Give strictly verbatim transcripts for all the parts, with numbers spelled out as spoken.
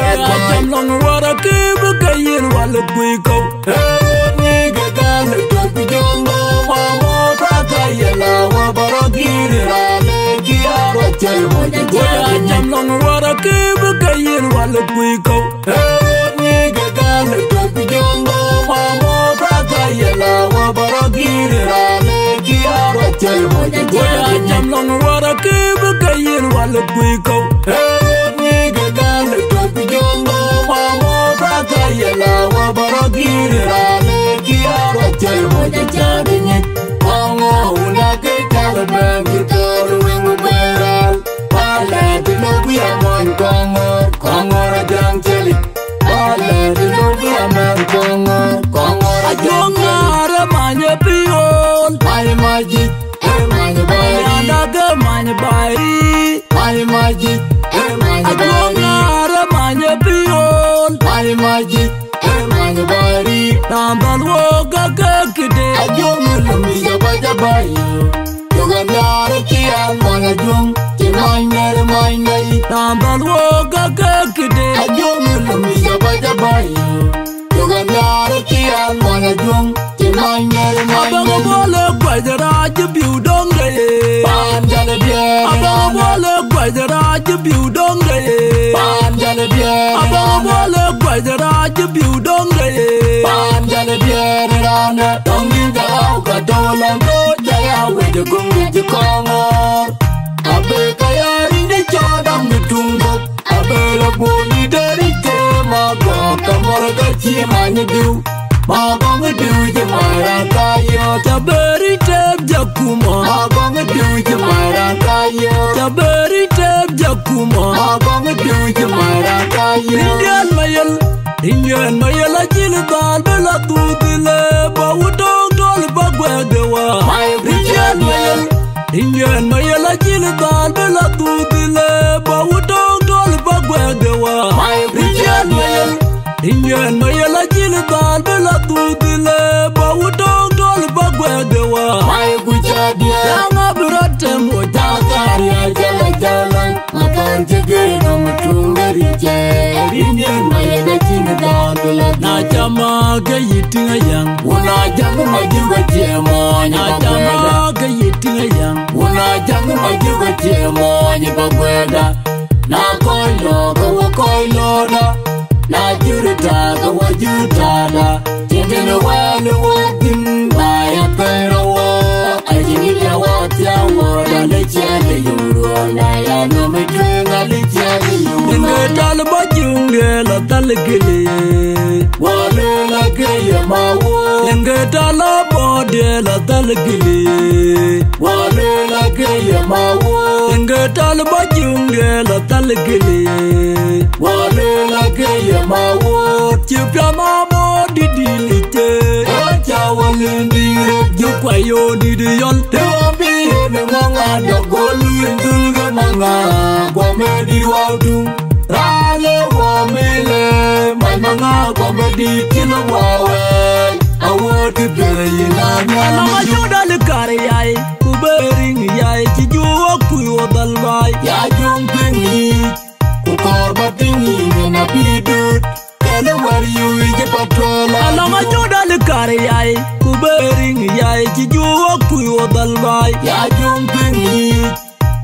Ajam lɔŋ wär akï bï ke yen wal ë kuc kɔ̈u. Ee, ŋic ke gal ë tök jongo mamo, bäkë ye la wä bä rɔ gïïr raan ë kï aa rɔ cäl mɔc ë jam. Ajam lɔŋ wär akï bï ke yen wal ë kuc kɔ̈u. Ee, ŋic ke gal ë tök jongo mamo, bäkë ye la wä bä rɔ gïïr raan ë kï aa rɔ cäl mɔc ë jam. Ajam lɔŋ wär akï bï ke yen wal ë kuc kɔ̈u. Ee, ŋic ke gal ë tök jongo mamo, bäkë ye la wä bä rɔ gïïr raan ë kï aa rɔ cäl mɔc ë jam. Kɔŋɔr wunda ke cal bɛ̈n kï thɔ̈r wëŋ bɛ̈ɛ̈r. Palɛ të lok ya mɔny Kɔŋɔr, Kɔŋɔr Ajaŋ Celi. Palɛ të lok ya mɛn Kɔŋɔr, Kɔŋɔr Ajaŋ. Ajuɔŋ ŋaar ë many ë piɔl. Many majic, ë many bäri. Anda ke many bäri. Many majic, ë many bäri. Ajuɔŋ ŋaar ë many ë piɔl. Many majic, ë many bäri. Raan dhal wok ke ke këde. Ajuɔŋ ë lum bï jaba jaba yï. Yogam yar kian mɔny Ajuɔŋ, ti mɔny ner mɔny nei. Raan dhal wok ke ke këde. Ajuɔŋ ë lum bï jaba jaba yï. Yogam yar kian mɔny Ajuɔŋ, ti mɔny ner mɔny nei. Abɔŋ bɔl ë kuac rac biu dɔŋ de ye. Paan jal diɛɛr. Abɔŋ bɔl ë kuac rac biu dɔŋ de ye. Paan jal diɛɛr. Abɔŋ bɔl ë kuac rac biu dɔŋ de ye. Paan jal diɛɛr raan ë tɔŋ yïn jal au ka tɔ̈u lɔŋ. Jaya wec ë guŋ wec ë Kɔŋɔr. Abï ka ya rïny de cɔɔr dam de tuŋ bɔ̈. Abï la bun yï deri ke ma gɔ̈k ka mɔ̈r ka cï many diu. Ma gɔŋ diu cï mac raan ka yöt. Ca beri tep jakumɔ. Ma gɔŋ diu cï mac raan ka yöt. Ca beri tep jakumɔ. Ma gɔŋ diu cï mac raan ka yöt. Rïny diɛn ma yel. Rïny diɛn ma yel acïn dhal bï la thuth le ba wut tɔŋ tɔl ba guɛk de wa. Rïny diɛn ma yel. Rïny diɛn ma yel acïn dhal bï la thuth le ba wut tɔŋ tɔl ba guɛk de wa. Rïny diɛn ma yel. Rïny diɛn ma yel acïn dhal bï la thuth le ba wut tɔŋ tɔl ba guɛk de wa. Yaŋ abï rɔt tem wo jakaria jala jala. Makan cï gëë nɔm tuŋ de rïcë, rïn yen ma yen acïn dhal la. Na cama ke yï tïŋ ayäŋ. Wun a jam ma jï we cie mɔny. Na cama ke yï tïŋ ayäŋ. Wun a jam ma jï we cie mɔny ba guɛda. Na kɔc lɔ ke wo kɔc lɔda. Na jur ta ke wo jur tada. Tïŋ tïŋ wɛl wo tïŋ ba ya thɛɛr wo. Aye ya wa tia wo da le cia de yum ruon da ya no me tueŋ a le cia de yum. Inge tal ba jung de la tal gili. Wa le la ke ye ma wo. Inge tal ba de la tal gili. Wa le la ke ye ma wo. Inge tal ba jung de la tal gili. Wa le la ke ye ma wo. Ci pia ma mo di di li te. Aca walindi rek juk kwa yo di di yɔl. Te wa bi ne manga da golu indul ge manga. Kwa me di wa du. Rale wa mele. Mai manga kwa me di kilo wa we. Awo di bere yina. Alama juda le kare yai. Ku bering yai. Ci juwa ku yo dal bai. Ya jung pingi. Ku kɔɔr ba tïŋ yïn yen abï döt, kënë wär yï wic ë patrol. Alɔŋ ajuda le kar yai, ku bë riŋ yai, cï juɔ̈k kuc wo dhal baai. Ya juŋ piŋ yiic,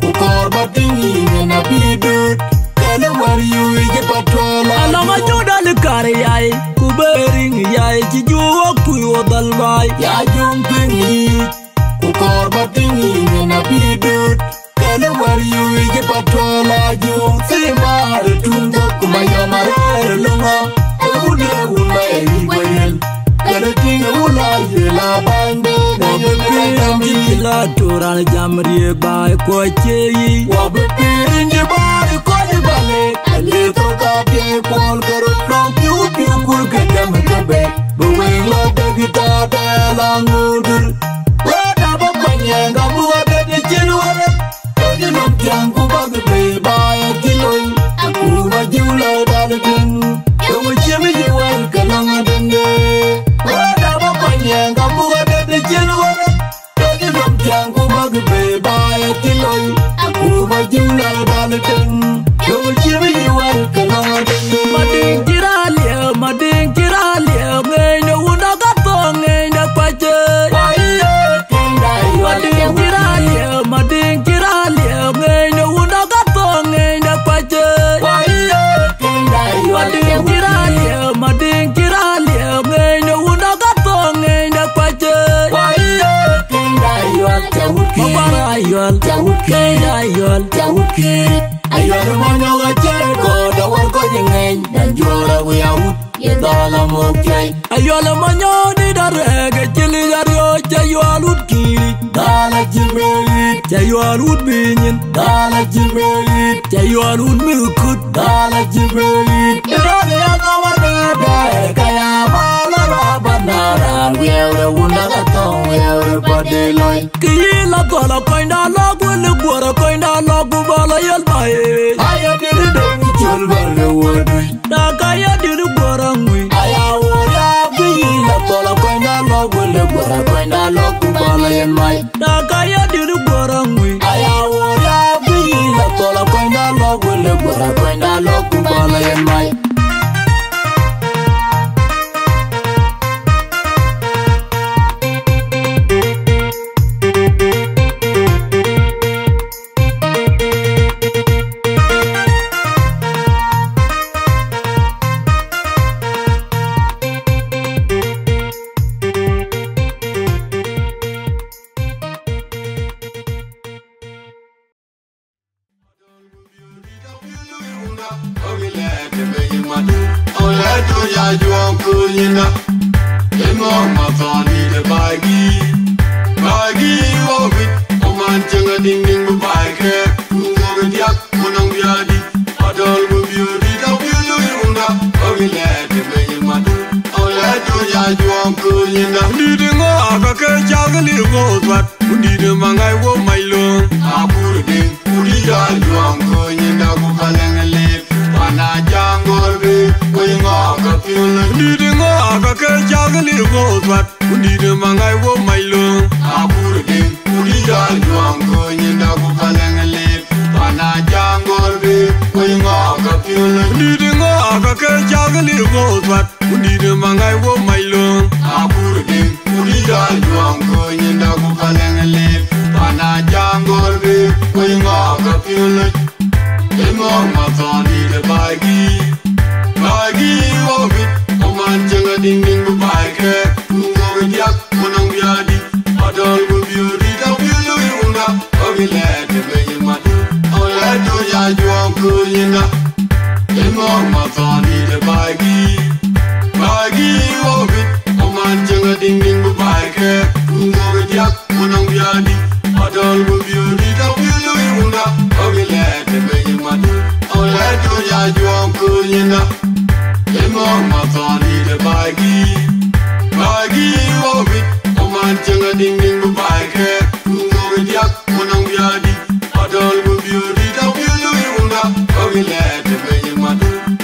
ku kɔɔr ba tïŋ yïn yen abï döt, kënë wär yï wic ë patrol. Alɔŋ ajuda le kar yai, ku bë riŋ yai, cï juɔ̈k kuc wo dhal baai. Ya juŋ piŋ yiic, ku kɔɔr ba tïŋ yïn yen abï döt. Kënë wär yï wic ë patrol ajuŋ thimar ë tuŋ dhök ku mayɔm arëër ë löŋ ɣɔn. Ee wun ee wun ba ye yic wël. Kënë tïŋ ee wun la ye la bäny de na ye piny cï la turan jam riëëk ba ë kuɔc cie yic. Wa bï pïïr yïn cï bäär ë kɔc ë bale. Alith thok apiɛi kuɔl ke röt nɔm piu piu kur ke jam ke bɛ̈i. Bï wëŋ lɔ dek ë tɔɔt ë la ŋuudur. Wëëda bä kuany ë gam bï wä dek ë cin wärë. Dek ë nɔm thiäŋ ku bäk bei ba ë cï lony. Aku bä jiu lɔ dal piŋ. Ke wä ciem yï wɛl ke lɔŋ adende. Wëëda bä kuany ë gam bï wä dek ë cin wärë. Dek ë nɔm thiäŋ ku bäk bei ba ë cï lony. Aku bä jiu lɔ dal piŋ. Ke wä ciem yï wɛl ke lɔŋ adende. Ye ŋeny, dan juɔɔr awia wut, ye dhal amok cuɛi. Ayual ë manyɔɔr dït arɛɛk, ë cï lik ariɔ̈ɔ̈c, cä yual wut kiic. Dhal acï bï yic, cä yual wut bï nyin. Dhal acï bï yic, cä yual wut mïth kut. Dhal acï bï yic. Rɔt ya dhama dɛɛdɛɛ, ka ya mal rɔt ba na raan wiɛɛu rë wun dak athɔ̈ŋ wiɛɛu rë ba dee lɔi. Kï yï la gɔl akɔnyda lɔk wël ë guɔ̈r akɔnyda lɔk ku bɔl ayɔl ba ye. Ayɔ dït döŋ col bä le wä dui. Na ka yɔ dït guɔ̈r aŋui. Aya wä ya kï yï la gɔl akɔnyda lɔk wël ë guɔ̈r akɔnyda lɔk ku bɔl ayen mai. Na ka yɔ dït guɔ̈r aŋui. Aya wä ya kï yï la gɔl akɔnyda lɔk wël ë guɔ̈r akɔnyda lɔk ku bɔl ayen mai. Dït ŋö aka ke cak lir ŋö thuat, ku dït maŋ ai wo mac loŋ. Akur dït, ku dït ajuɔŋ kööny ënda ku palëŋ lip, pan ajaŋ gɔl bi, wëi ŋö aka piöl. Dït ŋö aka ke cak lir ŋö thuat, ku dït maŋ ai wo mac loŋ. Akur dït, ku dït ajuɔŋ kööny ënda ku palëŋ lip, pan ajaŋ gɔl bi, wëi ŋö aka piöl. Dït ŋö aka ke cak lir ŋö thuat, ku dït maŋ ai wo mac loŋ. Akur dït, ku dït ajuɔŋ kööny ënda ku palëŋ lip, pan ajaŋ gɔl bi, wëi ŋö aka piöl. Ëmɔ mathɔn dït ë baai gïïr, baai gïïr wɔ bït, ku man cieŋ adïŋ dïŋ bï baai kɛɛk, ku ŋö bï diäk, ku nɔŋ bï adï, adɔl ku biöör dït apiöl wïïr wunda, ɣɔ̈k ë lɛɛt ë bɛ̈ny ë mat, ɣɔn lɛɛt tɔ̈ ya juɔɔk kööny ënda. Ëmɔ mathɔn dït ë baai gïïr, baai gïïr wɔ bït, ku man cieŋ adïŋ dïŋ bï baai kɛɛk, ku ŋö bï diäk, ku nɔŋ bï adï, adɔl ku biöör dït apiöl wïïr wunda, ɣɔ̈k ë lɛɛt ë bɛ̈ny ë mat, ɣɔn lɛɛt tɔ̈ ya juɔɔk kööny ënda. Ëmɔ mathɔn dït ë baai gïïr, baai gïïr wɔ bït, ku man cieŋ adïŋ dïŋ bï baai kɛɛk, ku ŋö bï diäk, ku nɔŋ bï adï, adɔl ku biöör dït apiöl wïïr wunda, ɣɔ̈k ë lɛɛt ë bɛ̈ny ë mat,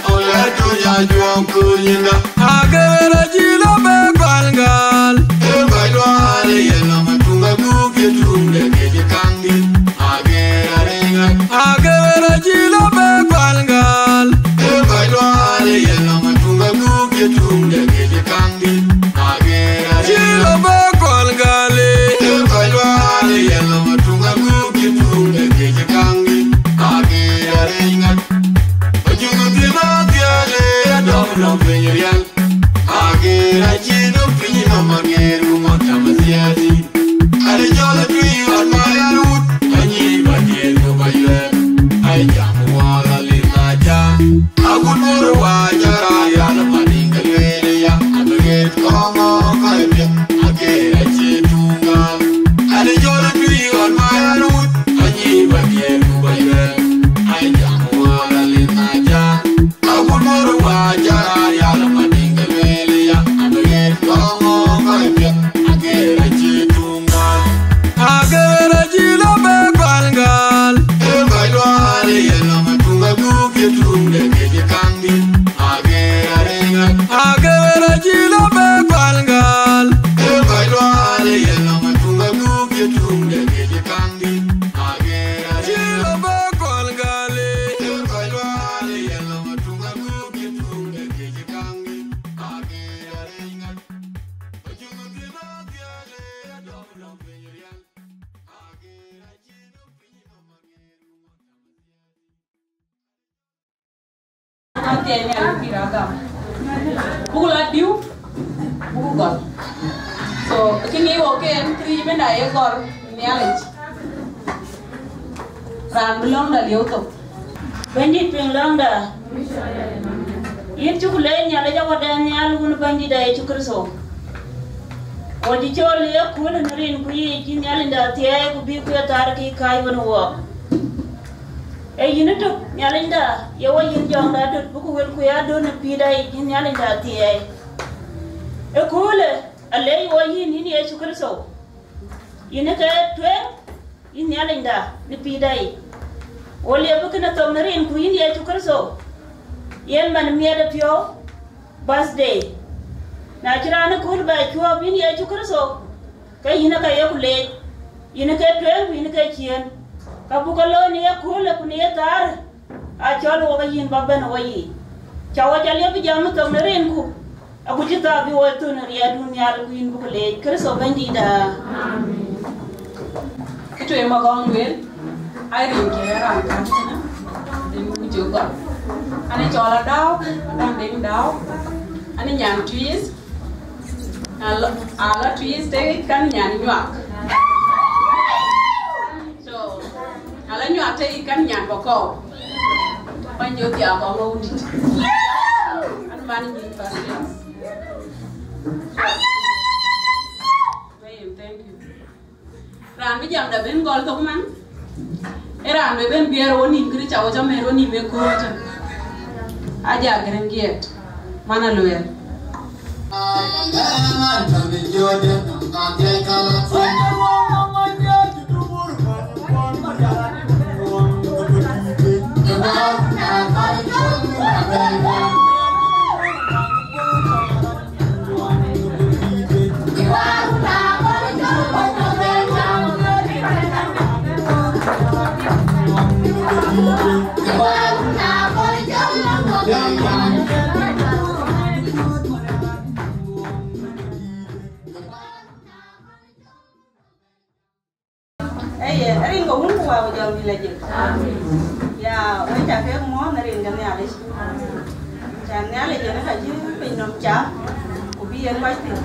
ɣɔn lɛɛt tɔ̈ ya juɔɔk kööny ënda. Ager acï lɔ bɛ kual gal. Ë kɔc luaal ë yen lɔ ma tuŋ aguk ye tuŋ de kec kaŋ dït. Ager arëŋ ŋäc. Ager acï lɔ bɛ kual gal. Ë kɔc luaal ë yen lɔ ma tuŋ aguk ye tuŋ de kec kaŋ dït. Ager arëŋ ŋäc. Acï lɔ bɛ kual gal ë. Ë kɔc luaal ë yen lɔ ma tuŋ aguk ye tuŋ de kec kaŋ dït. Ager arëŋ ŋäc. Ajuŋ thiin athiɛɛl ë adɔm nɔm piny rial. Ager acï nɔm piny nɔm ager ku mɔ̈t cam athiɛɛl thïn. Ani jɔl atui ɣɔn ma ya luut, anyi ba diɛɛr ku ba yuɛɛr. Ai jam wal alin na jam. Agut mur wa jara yal ma ding ke lueel ya. Abï ɣet kɔŋ ɔ kɔc piɛth. Ager acï tuŋ gal. Ani jɔl atui ɣɔn ma ya luut, anyi ba diɛɛr ku ba yuɛɛr. Ai jam wal alin na jam. Agut mur wa jara yal ma ding ke lueel ya. Abï ɣet kɔŋ ɔ kɔc piɛth. Ager acï tuŋ gal. Ager acï lɔ bɛ kual gal. Ë kɔc luaal ë yen lɔ ma tuŋ aguk ye tuŋ de kec kaŋ dït. Ager arëŋ ŋäc. Ager acï lɔ bɛ kual gal. Ë kɔc luaal ë yen lɔ ma tuŋ aguk ye tuŋ de kec kaŋ dït. Ager arëŋ ŋäc. Acï lɔ bɛ kual gal ë. Ë kɔc luaal ë yen lɔ ma tuŋ aguk ye tuŋ de kec kaŋ dït. Ager arëŋ ŋäc. Buk la diu, buk gɔl. So, kini wo ke en kri benda ye gɔl, Nhialic. Ran bi lɔŋda lieu thok. Bɛ̈nydït, piŋ lɔ̈ŋda. Yïn cuk leec Nhialic Wäda nhial, Wun Bɛ̈nydït Yecu Kërtho. Wo cï cɔl ye kööl në rinku yiic, yïn Nhialicda thiɛɛi, ku bï ku ye thaar kï kääc wën wook. Ee yïn ëtök Nhialicda, ye wo yïn jɔŋda döt, bï ku wëlku ya döt në pïïrda yic, yïn Nhialicda thiɛɛi. Ë köölë, aleec wo yïn, yïn Yecu Kërtho. Yïn ë ke tueŋ, yïn Nhialicda në pïïrda yic. Wo liep bï kënë thok në rinku, yïn Yecu Kërtho, yen man miɛt ë piɔ̈u, birthday. Na cï raan ë kööl bɛ cuɔp, yïn Yecu Kërtho, ke yïn ë ka yeku leec, yïn ë ke tueŋ, ku yïn ë ke ciëën. Ka buk ke looi në ye köölë ku në ye thaarë, acɔl wo ke yïn ba bɛ̈n wo yiic. Cä wo cä liep bï jam ë thok në rinku, aku cï thaar bï wo thun ë riɛɛtdun nhial, ku yïn buk leec Kërtho Bɛ̈nydïtda. Amen. Kë tueŋ ma gɔŋ lueel, ai rin ke raan kan kënë, rin ku cök gɔl. Anë cɔl Adau, Adau Deŋ Dau, anë nyan Tuïth, ala, ala Tuïth tëë kan nyan Nyuak. So, ala Nyuak tëë kan nyan Bakɔu. Pan jɔ thiaak kɔŋ ɣöö dït. An man nyin first class. Thank you. Raan bï jamda ben gɔl thok man. Ë raan bï ben biɛɛr wo nïm këdï cä wo cä mɛɛr wo nïm ë kööt. Aja gërëm giɛt. Man aluɛɛl. Eye, rin ke Wun ku Wä ku Jɔŋdït Lajik. Ya, wek ca ke muɔ̈ɔ̈th në rin ke Nhialic. Cän Nhialic yen ka cï piny nɔm cam, ku bï yen kɔc thïn.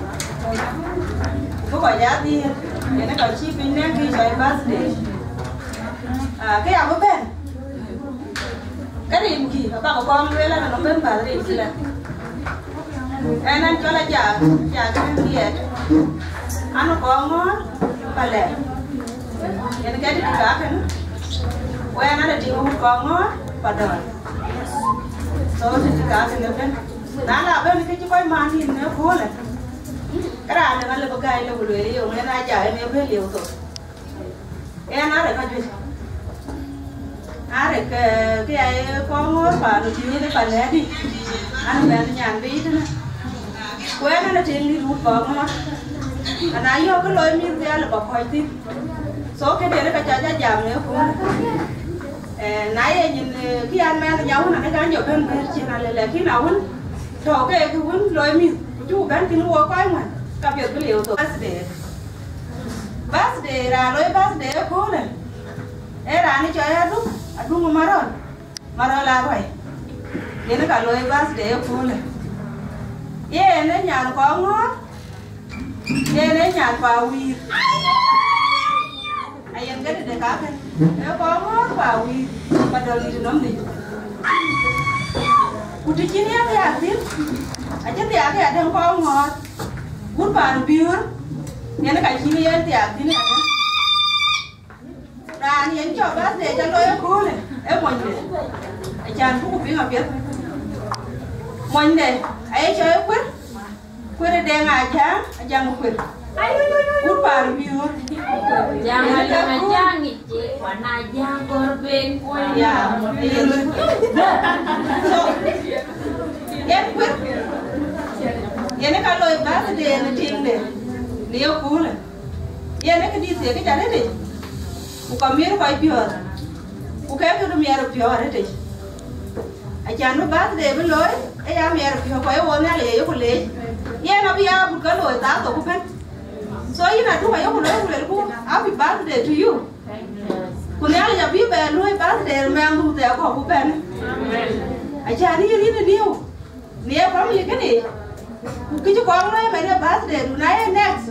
Ku bï kɔc aa dhiëëth, yen ka cï piny nɛ̈k kë cɔl birthday. Ah, kë ya bï bɛ̈n. Ke rinkï, abäk kɔn lueel an, nɔm bɛ̈n päl rinkï lɛ. Ɣɛn, ɣɛn cɔl Ajak, Ajak ë Riɛt. An, Kɔŋɔ̈ɔ̈r, Palɛɛr. Yen ke dït kakën. Ku ɣɛn, an, ë tiŋ wut Kɔŋɔ̈ɔ̈r, Padɔ̈ɔ̈r. So, dït kakën ëbën. Na la bɛ̈n kë cï kɔc maan nïn në köölë, ke raan dɛ̈ ŋa lëu bï gäi lëu bï lueel, yöŋ ɣɛn Ajak ɣɛn ë bɛ̈n lieu thok. Ɣɛn arëk ka juëc. Arëk, eh, kë ya ye Kɔŋɔ̈ɔ̈r paan ë Biööt ë Palɛ̈ɛ̈rdït. An, bɛ̈n nyan bei tënë. Ku ɣɛn, an, ë tiŋ dït wut Kɔŋɔ̈ɔ̈r. Ana yɔ̈ɔ̈k kë looi mïth, ke ya lëu ba kɔc thïn. So, këden ka ca ja jam në köölë. Eh, na ye nyin, eh, kë yan mɛnh nya wun, anë kan jɔ bɛ̈n bɛ̈ɛ̈r cin alë, lakin awun tɔ̈ ke kë wun looi mïth, ku cuk bɛ̈n thïn wok kɔc ŋuɛ̈n, ka piɛth bï lieu thok. Birthday. Birthday, raan looi birthday ëköölë, ee raan ë cɔl Aduŋ, Aduŋ Marɔl, Marɔl Aruai. Yen ka looi birthday ëköölë. Yen ë nyan Kɔŋɔ̈ɔ̈r, yen ë nyan pa wïïr. Ayen ke tëde kakën, ee Kɔŋɔ̈ɔ̈r pa wïïr, Padɔ̈ɔ̈r dït nɔm dït. Ku të cïn yen thiaak thïn, acï thiaak ke Adɛ̈ŋ Kɔŋɔ̈ɔ̈r, wut paan Biöör, yen ka cïn yen thiaak thïn ënë. Raan yen cɔk birthday ca looi ëköölë, ee monyde. Acan buku piŋ apiɛth. Monyde, aye cɔk ë Kuer, Kuer ë Deŋ Ajaŋ, Ajaŋ ë Kuer. Wut paan Biöör. Jaŋ alëŋ Ajaŋ yic, wan Ajaŋ gɔ̈r ben. Ya, yes. So, yen Kuer, yen ë ka looi birthday në tiŋde, në yeköölë. Yen ë këdït thiek kë ca rëtic, ku ka miɛt kɔc piɔ̈ɔ̈th, ku kek kë miɛt piɔ̈ɔ̈th arëtic. Acan bï birthday bï looi, ë ya miɛt piɔ̈ɔ̈th, ku aye wo Nhialic ayeku leec. Yen abï ya but ke looi thaa thok ëbën. So yïn Aduŋ ayeku looi ku luelku, happy birthday to you. Ku Nhialic abï bɛ looi birthday mɛnhdu thɛɛr kɔ̈k ku bɛ̈n. Acan yïn yïn ë niu. Në ye family kënë, ku kë cï kɔŋ looi man ye birthday du, na ye next,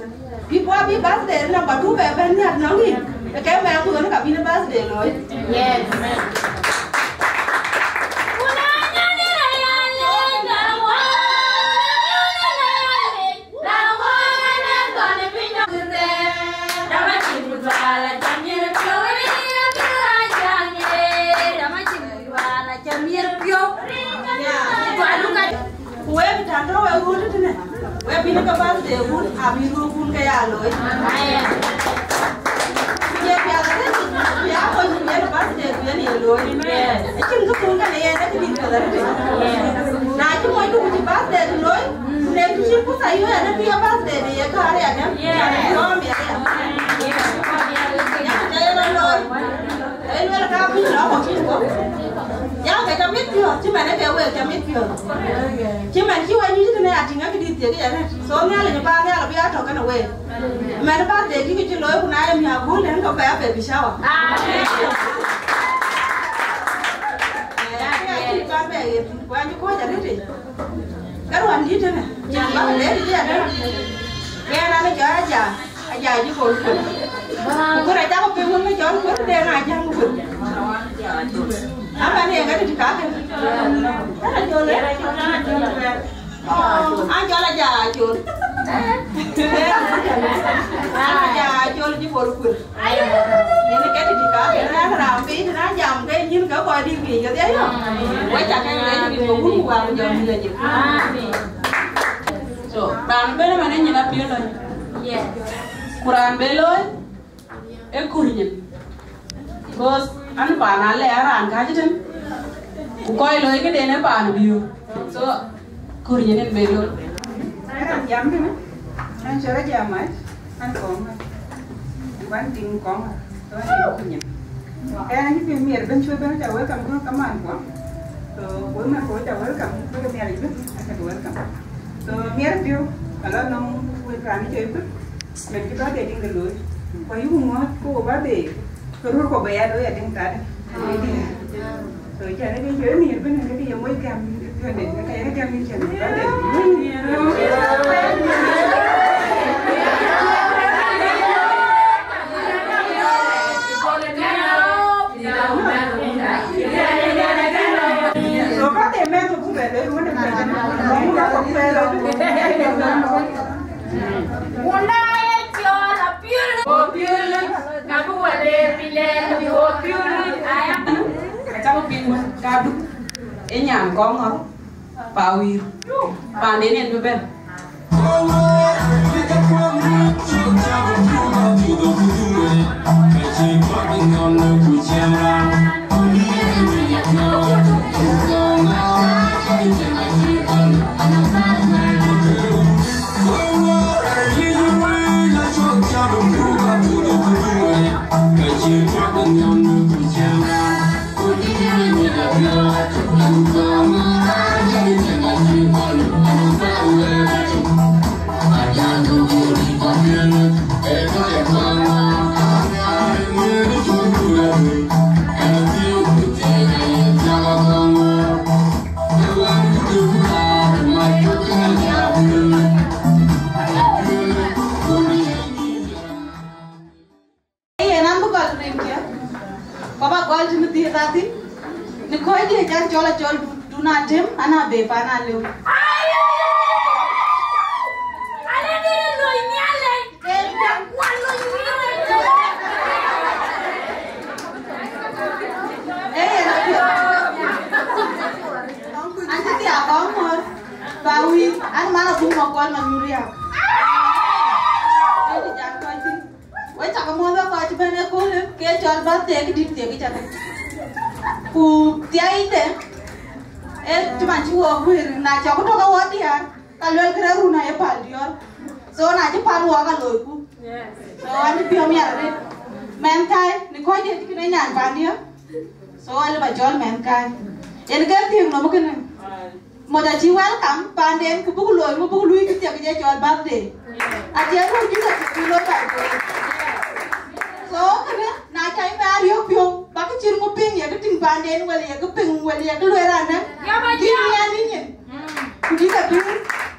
bï bɔ̈ bï birthday number two bɛ bɛ̈n nhiäk nɔŋ yïn, ke ke mɛnhdu ɣɔn ka bï në birthday looi. Yes. Wek bï tän tɔ̈ wek röt tënë, wek bï në ke birthday kun, abï röt kun ke ya looi. Ku ye piath arëët, bï ya kony ku yen birthday ku yen ye looi. Acïn kë kun kënë yen, ee këdït piath arëët. Na cï monydu ku cï birthday ku looi, ku nen kë cï pursa yök ënë bï ye birthday de ye kaar ya dɛ̈m, rɔ̈m ya ya. Yen ca ye rɔt looi. Ee luel ka bï lɔ kɔc cïn kɔ̈k. Ya ke ca mit piɔ̈ɔ̈th, cï man ë ke wek ca mit piɔ̈ɔ̈th. Cï man cï wek nyuc tënë ya tïŋ akëdït thiek ya rɛ̈t. So Nhialic ë paannhial abï ya tɔ̈ kenë wek. Man birthday kï ke cï looi ku na ye miäk göl yen ke bɛ ya baby shower. Ee, ya ke ya cïn kɔn bɛ ɣet thïn, ku an cï kɔc arëët yic. Ke ruɔn dït tënë, can bä ke ler yï adë. Yen an ë jɔ aja, aja jï kol kuöt. Ku kërë cakë piŋ wën ë cɔl kuöt, den a jam kuöt. Ama ne ŋɛt tï kakë. Ana jɔl ë. An jɔl aja col. An aja col jï kol kuöt. Yen ke tï ka ke na ram piny na jam ke nyin ke kɔc dït ke ye dhia yɔ. Wek ca ke le nyin ke wun ku wa ku jɔ nyin le jik. So, ran ben man nyin apiöl. Yes. Ku ran be looi e kur nyin. Because an paan ale aran ka jiten. Ku kɔc looi ke den e paan biu. So, kur nyin en be looi. Ran jam kena. An cɔl jam mac. An kɔŋ. Wan tiŋ kɔŋ. Wan tiŋ kur nyin. Kaya ni piny miɛr ben cuɛ ben ca welcome ku kaman kua. So we man ko ca welcome ku ke miɛr ben ca welcome. So miɛr piu ala nong we kan ni cuɛ ben. Men ki ba de ding de loy. Ko yu mo ko ba de. Ko rur ko ba ya loy a ding ta de. So ca ne ke cuɛ miɛr ben ke ye moy kam. Cuɛ de ke ye kam ni cuɛ ba de. Acabï piŋ wën kaduk ë nyan kɔŋ ŋɔ̈r. Pawir. Panden en bï bɛ̈n. Yen an bï gɔl rin kiɛ. Kɔba gɔl cï mï dhiëëth athïn. Në kɔc dië can cɔl acɔl du, du na tem, ana be pan alëu. Ee yen apiɛth. An cï thiaak kɔŋ ŋɔ̈ɔ̈r. Ba wïïr, an man abuk ma kuɔl ma nyuria. Ënë jam kɔc thïn. Wek cakë muɔ̈th wek kɔc cï bɛ̈n ëköölë, ke cɔl bä thek dït thek cakë. Ku thiaide, ee cï man cï wok guëër, na cɔk tök awɔ diäär, ka luel kërë run aye päl diɔ̈ɔ̈r. So na cï päl wɔ ka loiku. So an cï piɔ̈u miɛt arëët. Mɛnhkäi, në kɔc dië cï kënë nyan pandië. So an lë ba cɔl mɛnhkäi. Yen ke thiëëk nɔm kënë. Moc acï welcome, panden ku buk looi, ku buk luui kë thiek je cɔl birthday. Acie run cï ke cï looi by God. So kënë, na ca yïn bɛ ariöök piɔ̈u, bä kë cït ŋö piŋ, ye kë tïŋ panden, wala ye kë piŋ, wala ye kë lueel raan dɛ̈. Yaba jam. Bï ŋiɛc yïn nyin. Ku dït abï,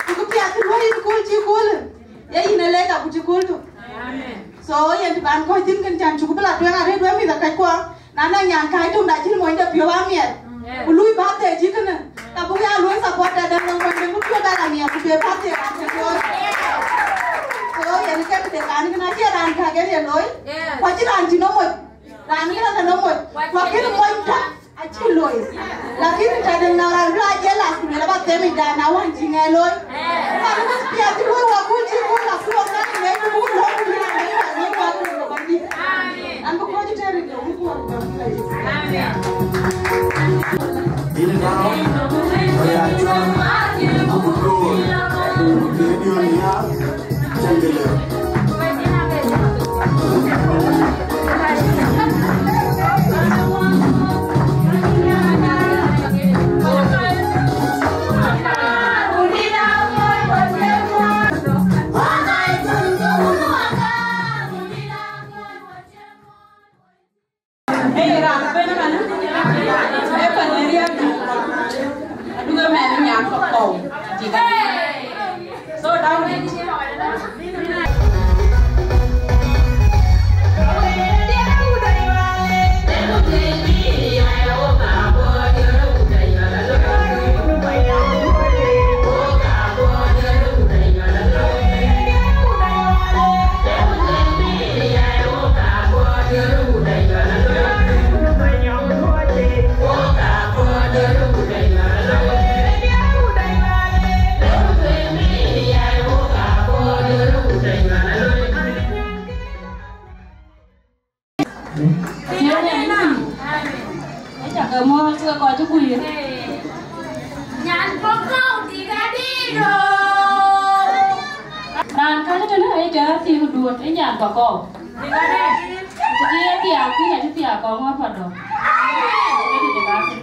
ku kë piath cï luɔi yïn kööl cï kööl. Ye yïn ë lec, aku cï kööl tök. Amen. So yen të ban kɔc thïn kën can cuk bï la tueŋ arëët wek mïth akɛckua. Na nɔŋ nyan kai töŋda cïn monyde piɔ̈u amiɛt. Ku lui birthday cï kënë. Ka buk ya luɔi support adɛ̈ nɔŋ monyde bï piɔ̈u bɛ̈n amiɛt ku be birthday raan cï piɔ̈u. So yen kën de kan kën acie raan kak en ye looi. Ku acïn raan cïn nɔm moc. Raan kën anɔŋ moc. Ku akën monyda. Acï Loi. Lakini tëde na raan bï la jealous ku lueel aba them ë dan awän cï ŋɛk looi. Ka bï piɛth cï wek wä kuc cï wek la kuɔk na ku ŋɛk ku buk lɔ ku yïn ade wek wä ku lɔ bädï. An bï kɔc tëër ë dɔm kuɔk dɔm. Amen. Yïn ë dau, ë ya cuɔl, abuk looi, abuk looi, abuk looi. Ee, raan ëbɛ̈n ëmën, ee pan ë riääk, aduk ëmɛn nyan kɔ̈u, tik adï. So, down it. Ëcä ke muɔ̈ɔ̈th ke kɔc cï kuc. Nyan Pakɔ̈u tik adï do. Raan kääc tënë ëcä thiëk duöt ë nyan Pakɔ̈u. Tik adï. Të cï ye thiaak thïn acï thiaak kɔ̈u ŋɔ̈ɔ̈th padɔ̈. Ëtï de kakë.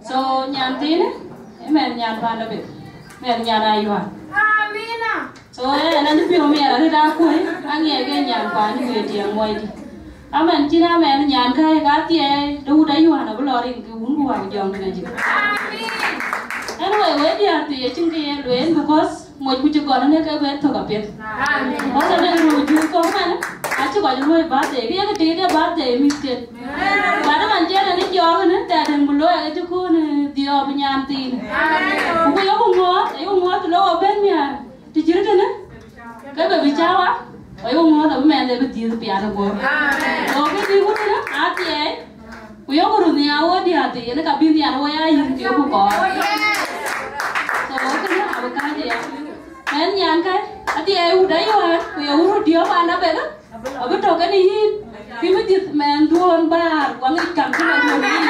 So nyan thiinë, ë mɛnh nyan panda bek, mɛnh nyan Ayuan. Amina. So ëë, ɛn anï piɔ̈u miɛt arëët akuɔ̈i, aŋiɛc ke nyan paan cï wëët tiɛɛŋ muɔcdï. Amɛn cïn amɛn nyan kääc ka thiɛɛi, të wut Ayuan abï lɔ rin ke wun ku wä jɔŋ tënë jik. Amin. Anyway, we diäär thii acïn kë ye lueel, because moc ku cï gɔl ënë ke bɛ thök apiɛth. Amen. Because ënë ruu juëc kɔ̈k man, acï kɔc luɔ̈i birthday, ke ye kë tëëk de birthday mïthken. Amen. But man cï ënë jɔɔk ënë, that ënë bï looi acï kun dhiɔp nyan thiin. Amen. Ku ku yok ŋuɔɔth, yok ŋuɔɔth të lɔ wä bɛ̈n miäär, të cï röt ënë, ke bɛ bï cawa, ku yok ŋuɔɔth abï mɛnhde bï dhiëëth piath ë guɔ̈p. Amen. So kë dï wut ënë, athiɛɛi, Ku yok röt nhiaar wo diäär thii, yen ka bï nhiaar wo ya yïn thiɔ̈k ku kɔɔr. So, kënë abï kääc aya. Mɛnh nyan kääc, adhie wut Ayuan, ku ye wut röt diɔ̈ɔ̈k panda bek, abï tɔ̈ kenë yïn, kï bï dhiëth mɛnhduön bäär, ku aŋic käŋ cï mɛnhduön yïn.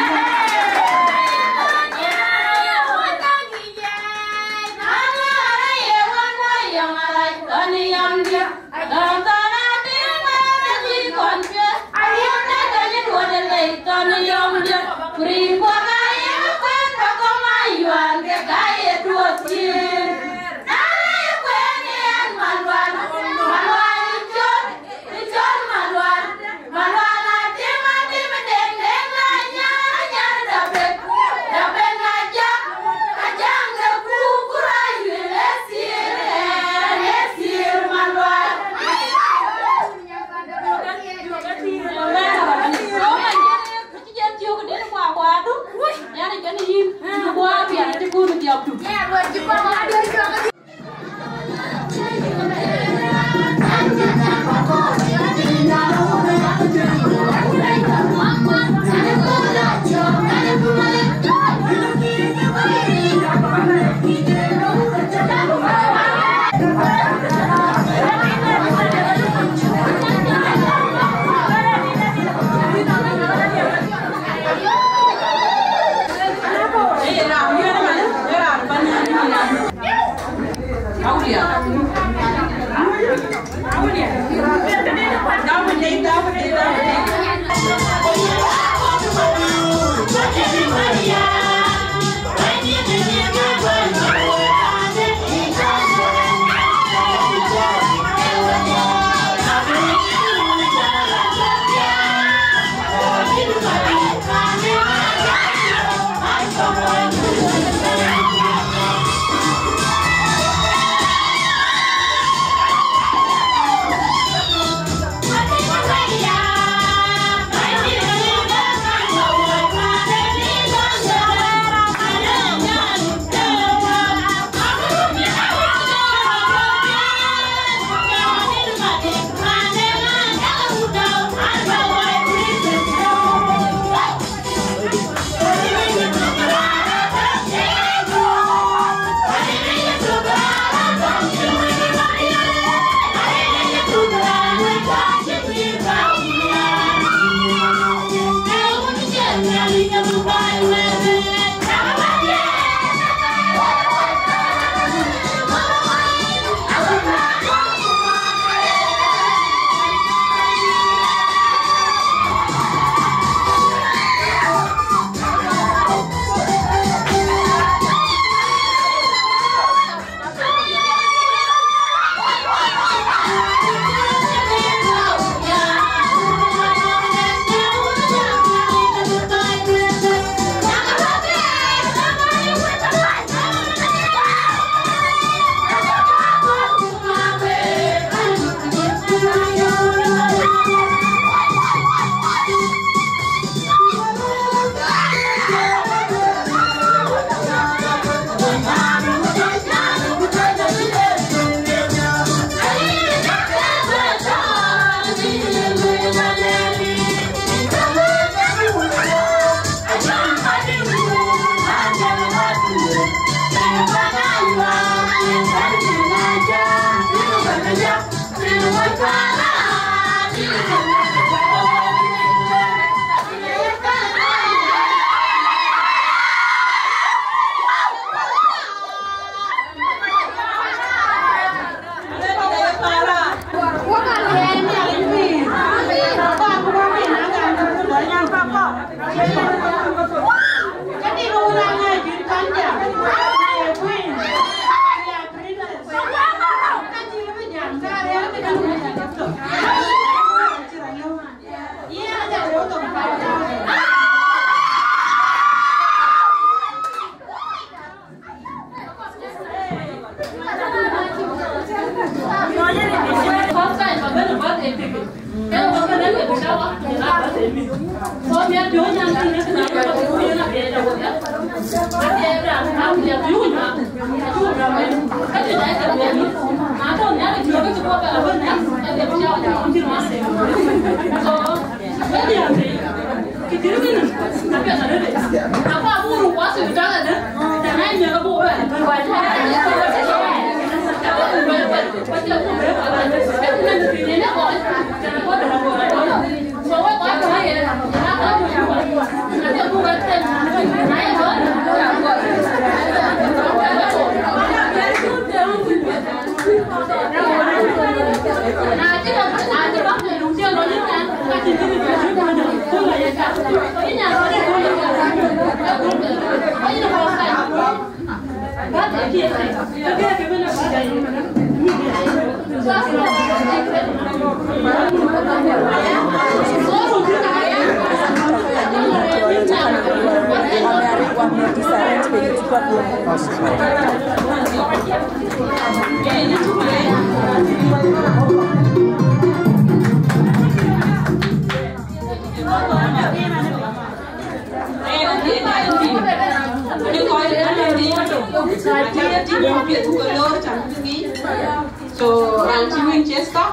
So, raan cï Winchester,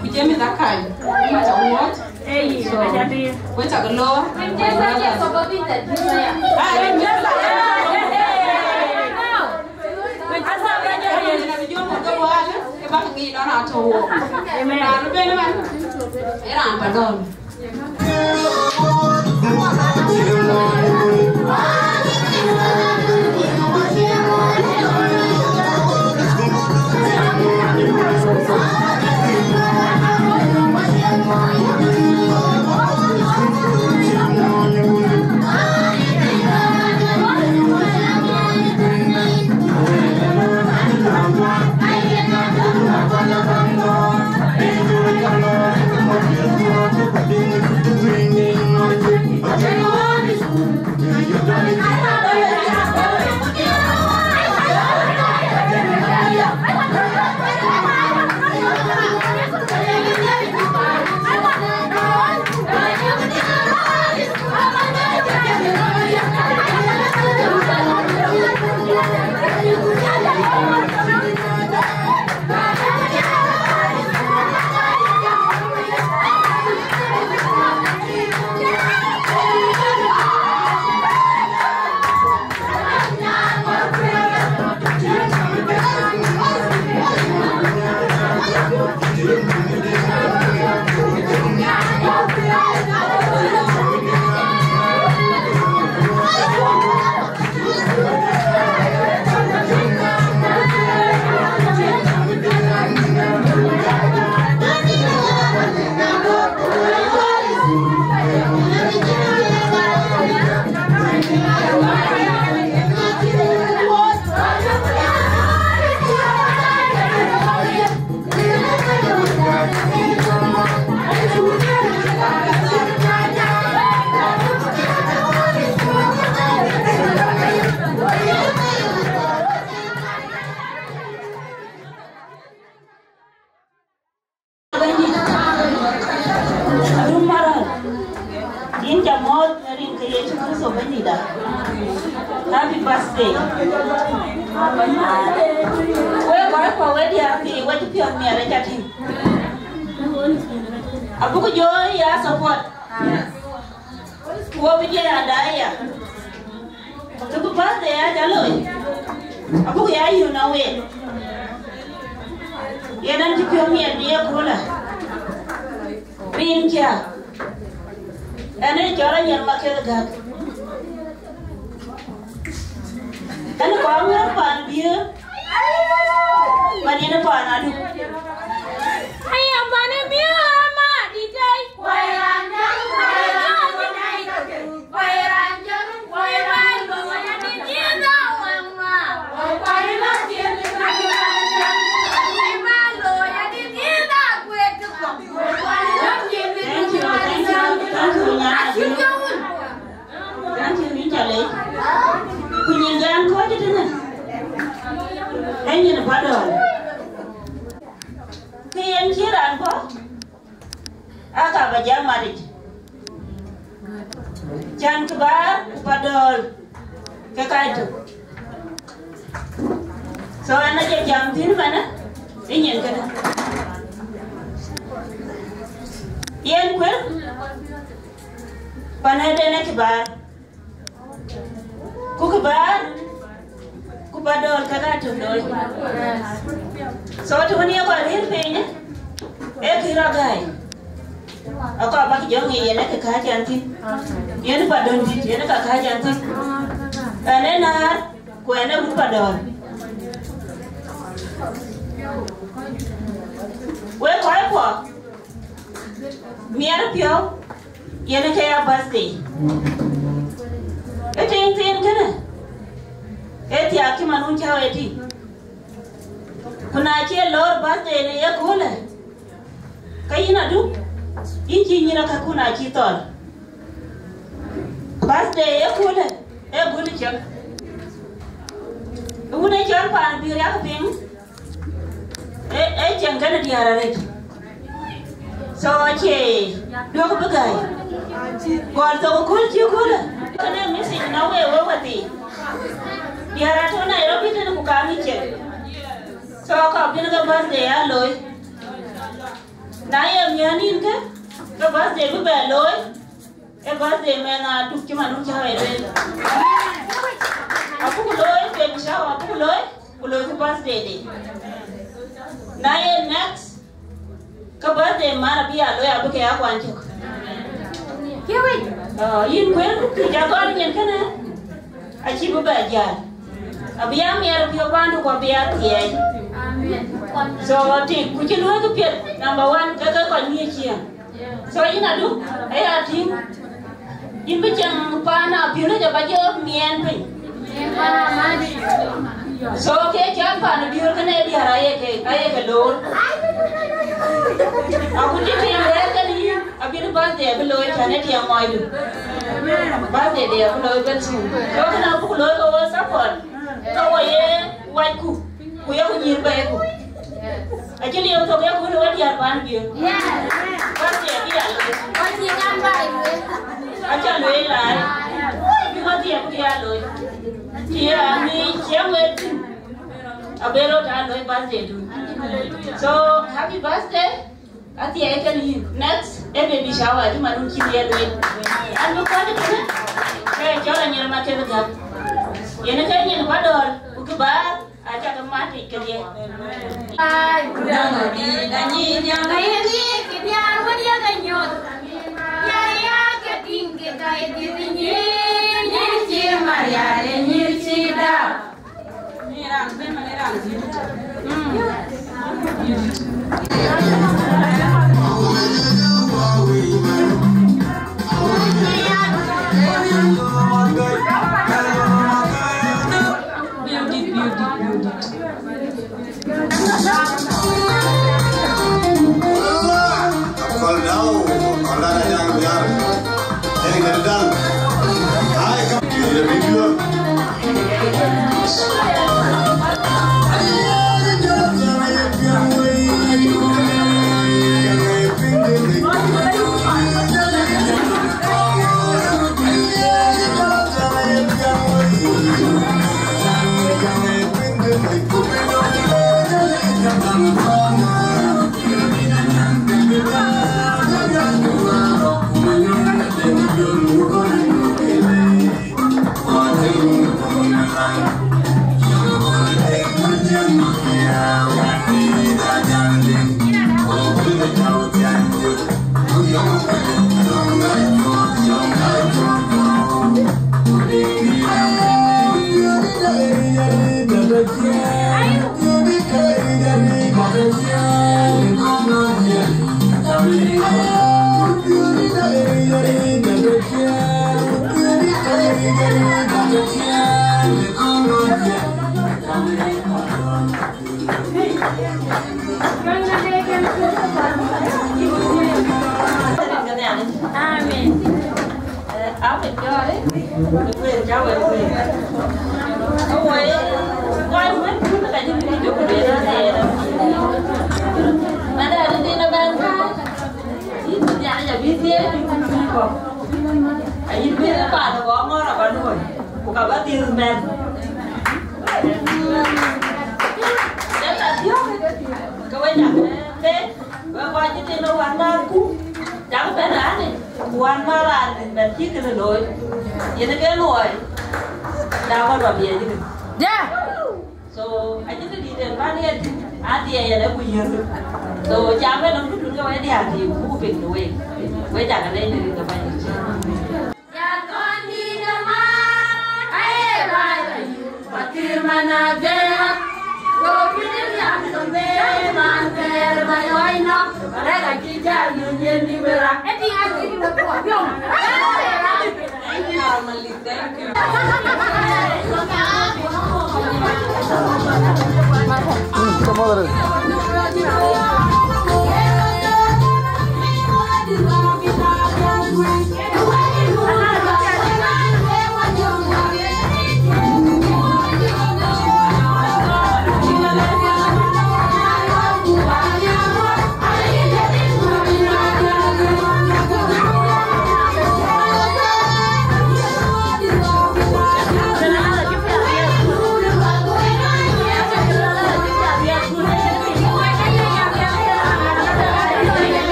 ku James Akai, wek ca wuɔ̈ɔ̈c. So, wek ca ke lor, my brothers. Ah, Winchester. Winchester, Winchester, Winchester, ke bäk ŋic lɔn atɔ̈ wok. Amen. Raan bɛ̈n ëmën, ë raan tɔ̈ dɔ̈ɔ̈r. Adum Maral, yïn ca mɔ̈ɔ̈th në rin ke Yecu Kërtho Bɛ̈nydïïtda. Happy birthday. Wek kɔc kuɔ wek diäär thii, wek cï piɔ̈ɔ̈th miɛt ë ca tïŋ. Abuk jɔ ya support. Wo bï jɛ ya daai ya. Të bï birthday ya ca looi, abuk ya yöök na week. Yen an cï piɔ̈u miɛt bï ye köölë. Rin cä. Ɛn ë cɔl Anyiɛr Maketh Gäk. Ɛn kɔn wɛ̈ɛ̈r paan biëër. Man yen paan aduk. Aya man ë miɔɔr ama dït ai. Thank you, thank you, thank you, Nyan Adï. Thank you, yïn ca lec. Ku nyin jam kɔc tënë. Ee nyin Padɔl. Kë yen cï raan bɔ̈, aka ba jam matic. Can kë bäär ku Padɔl ke kac tök. So, ɛn aca jam thïn manë, ë nyin kënë. Yen kuël, pan ëden ë kë bäär. Ku kë bäär, ku Padɔl ke ka tök looi. So, të wën ye kɔc rëër piny, ee kë rɔt gäi. Akɔɔr bäk jɔŋ ye yen ë kë kääc ɛn thïn. Yen Padɔl dït, yen ë ka kääc ɛn thïn. Ɛn ë näär, ku ɛn ë wun Padɔl. Wek kɔc kuɔ, miɛt piɔ̈u, yen ke ya birthday. Ë tiŋ thiin kënë, ë thiaak cï man wun cä wɛ̈t tïŋ. Ku na cie lɔɔr birthday në ye köölë, ke yïn aduk, yïn cï nyïïr ë käkun acï thɔɔl. Birthday ye köölë, ee gul cök. Wun ë cɔl paan bï riäk piŋ, ee, ee cieŋ kënë diäär arëët. So, acie duɔ̈k bï gäi. Gɔl thok ë kööl cï köölë. Kënë message na wek, wek wäthii. Diäär atɔ̈ Nairobi tënë ku ka ŋic cieŋ. So, ka bïn ke birthday ya looi. Na ye miäk nïn kë, ke birthday bï bɛ looi. Ee birthday mɛn aduk cï man wun cä wɛ̈t lueel. Abuk looi baby shower, abuk looi, ku looi ku birthday day. Na ye next, ke birthday man abï ya looi, abï ke ya kuany cök. Kiwi. Oh, yïn kuël, ku ja gɔl nyin kënë, acï bï bɛ jäl. Abï ya miɛt piɔ̈u pandu ku abï ya thiɛɛc. So, tik, ku cï luɔ̈i kë piɛth, number one, ke ke kɔc ŋiëc ciëën. So, yïn aduk, aya tïŋ, yïn bï cieŋ paan apiöl ë jɔ ba jɔ miɛɛn piny. So, ke cɔl paan apiöl kënë diäär aye ke, aye ke loor. Aku cï tiɛŋ rɛɛr kën yïn, abïn birthday abï looi cän ë tiɛŋ ŋɔɔcdu. Birthday de abï looi bɛ̈n thïn. So, kënë abuk looi ke wo support. Ke wo ye wacku, ku yeku nyïïr bɛ̈ɛ̈iku. Acï liep thok yeku në wadiäär paan biëër. Birthday abï ya looi. Aca lueel laai. Bï wadiäär bï ya looi. Cï ya ŋic ciɛŋ wek thïn. Abë rɔt aa looi birthday dun. So, happy birthday. Athiɛɛi kën yïn. Next, ee baby shower, cï man wun cï ye lueel. An bï kɔc tënë, ke cɔl Anyiɛr Maketh Gäk. Yen ke nyin Padɔl, ku kë bäär, aca ke mat yic kedhie. Ai, ku däŋ adï, däŋ yïn ya, däŋ yïn ya, kë diäär wën ya ke nyuɔɔth. Ya, ya, ke tïŋ ke ka ye dhiëth nyin, nyin cï Maria, le nyin cï dap. Amen. Ape jɔɔrë, kueer ca wek kueer. Awoi, kɔc wën kun ka cï bï jök kueer ënë. Mɛn ë rin ë bɛ̈n ka, yïn bï Nhialic abï thiëëc, yïn bï kɔ̈k. Ayïn bï paan ë kɔŋ ŋɔ̈ɔ̈r aba luɔi, ku ka ba dhil mɛn. Jɔn a thiɔ̈k, ke we cak bɛ̈n, we kɔc cï tïŋ ë wän nääthku, cak bɛ̈n raan ë. Ku wän man raan dït bɛ̈n cï kënë looi, yen ke luɔi, da bä rɔt biɛc kënë. Yeah. So, acïn të dït en man yen, adhiɛ yen ë ku yiëk. So, cam en nɔm kutun ke wɛ̈t diaar dït, ku ku piŋ në week. We cak alɛc në rin ke Bɛ̈nydït.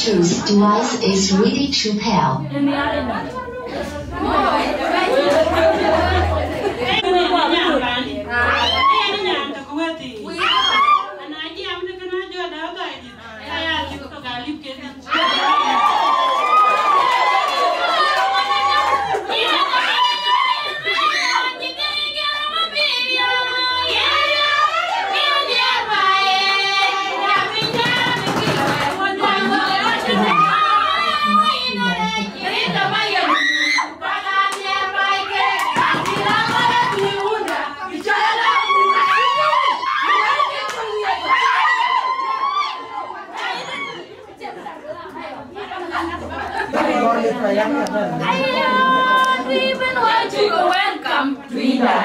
This device is ready to pair. Welcome to India.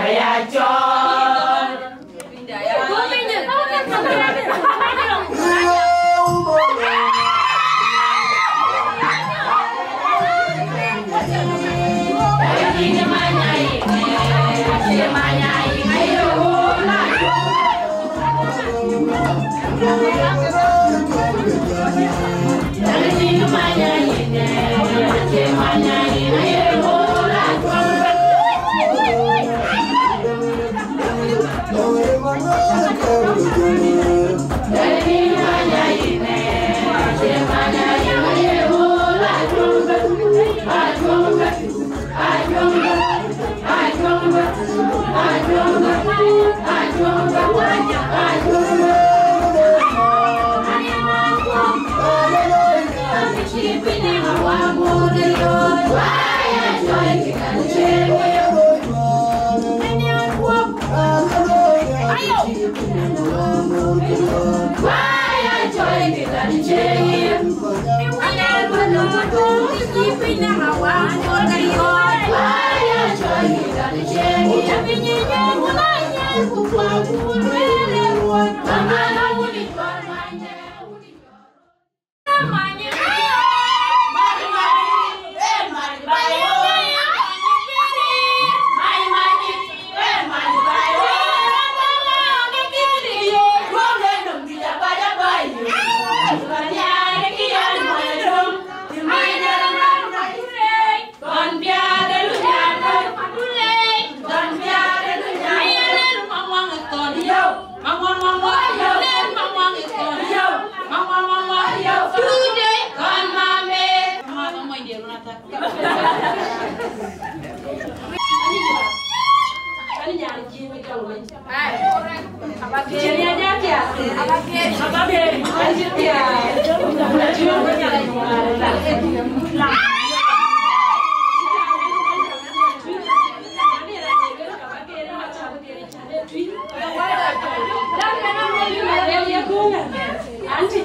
Auntie,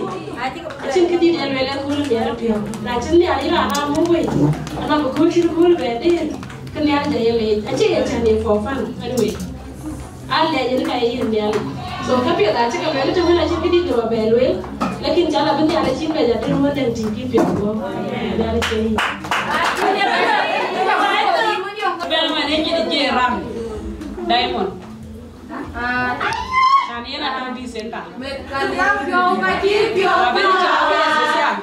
acïn këdït ë lueel ë kööl miɛt ë piɔ̈u. Na cïn Nhialic raan aa muk wei, anɔŋ bï kööl cït kööl bɛ deet, ke Nhialic aye leec. Acie ye cän ye for fun, anyway. Aa lɛc yen ka ye yiën Nhialic. So, käpiɛth acï ke lueel të wën acïn këdït rɔt bɛ lueel, lakin cä la bï Nhialic cïn bɛ ja dït wën dɛ̈ŋ tïŋ kï piɔ̈u guɔ̈p. Nhialic ke yic. Bɛ̈n man ë nyin ë J Ram Diamond. Kan yen atɔ̈ December. Abï cɔl ke social.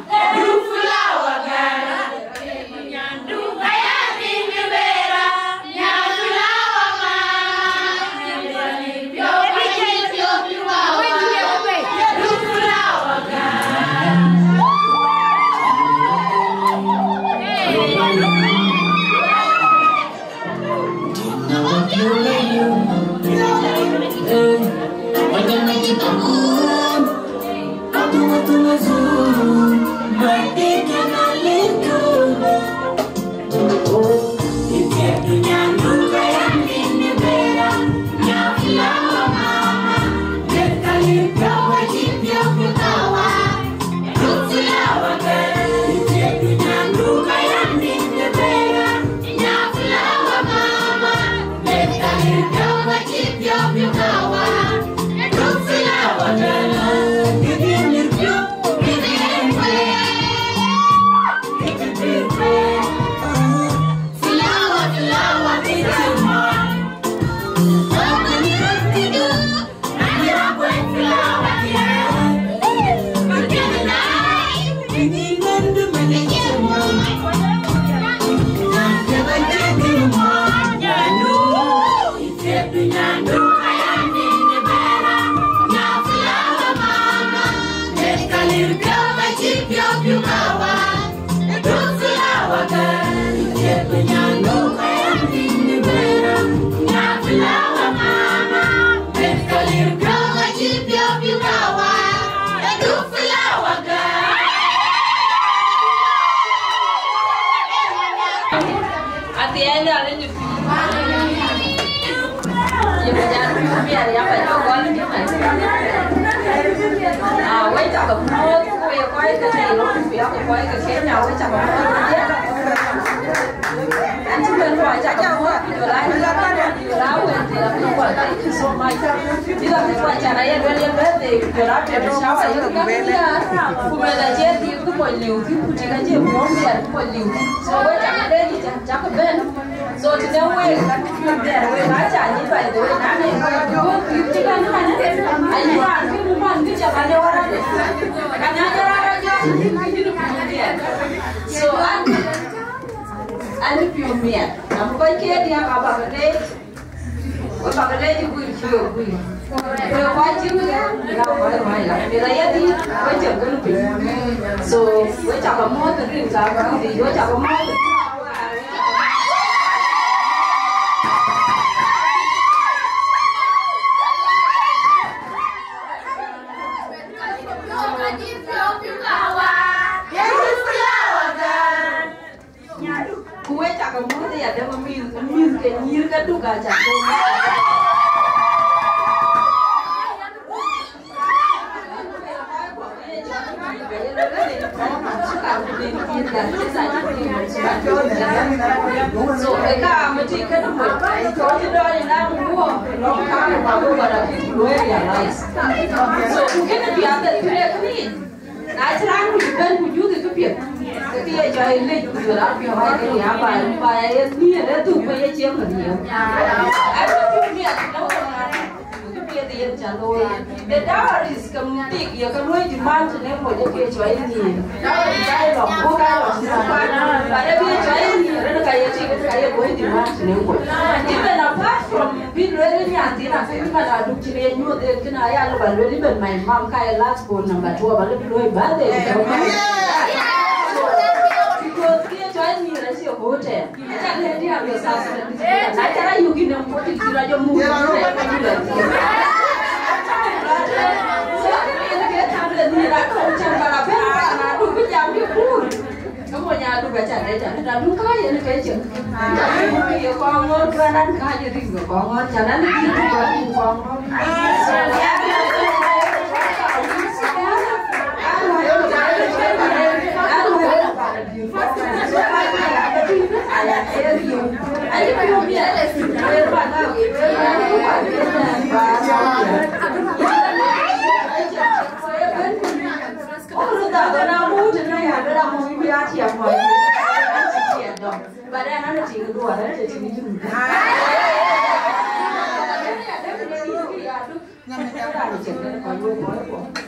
So, tënë wek, ka cï piɔ̈ɔ̈th bɛ̈n, wek aca nyic, by the way, na ne kɔc duɔ̈ɔ̈r kï cï bɛ̈n ëmën, ayï raan kï bï man kï cä bɛ̈n ë wär adï. Ka na jɔ raan rɔt jɔ, kï cï bï piɔ̈ɔ̈th bɛ̈n. So, an, an, piɔ̈ɔ̈th miɛt. Na bï kɔc ke diäk aba ke leec, we ba ke leec ë guir cï we guir. Ku ë kɔc cï wek, ë kɔc ruääi la. Meth aye dhil, we cï gël piny. So, we cä ke mɔ̈ɔ̈th rin ka bï dhil, we cä ke mɔ̈ɔ̈th. Ku we cä ke mɔ̈ɔ̈th ya dɛ̈m mïth, mïth ke nyïïr ke Duk acä ke mɔ̈ɔ̈th. So, ë ka mïtï kënë mɔc, kɔc cï dɔɔr ë naŋ guɔ, lɔ̈ŋ kaŋ ë bä bï bɔt akï ku luɔi realize. So, ku kënë piath ë thïn ë kënë yic, na cï raan kuc bɛ̈n ku juth ë këpiɛth, ke kë ye jɔ ye lec ku jɔl a piɔ̈u ë kënë ya ba, ba ya ye nhiëër ë thuk, ba ye cieŋ ë nhiëër. Abï piɔ̈u miɛt, no, no, no. Kë piɛth yen cä looi. The dowries ke tik ye ke luɔi demand tënë mɔc ë ke cuai nhiëër. Dowry ka ye lɔ buk, ka ye lɔ buk. But ë ke cuai nhiëër, ënë ka ye tik, ënë ka ye luɔi demand tënë mɔc. Even apart from bï lueel ë nyan thiin, a ke bï man Aduk cïn ye nyuɔɔth en, kënë aya lë ba lueel, even my mom ka ye last born number twelve, a lë bï luɔi birthday. So, because ke cuai nhiëër acie ku tɛ̈ɛ̈n.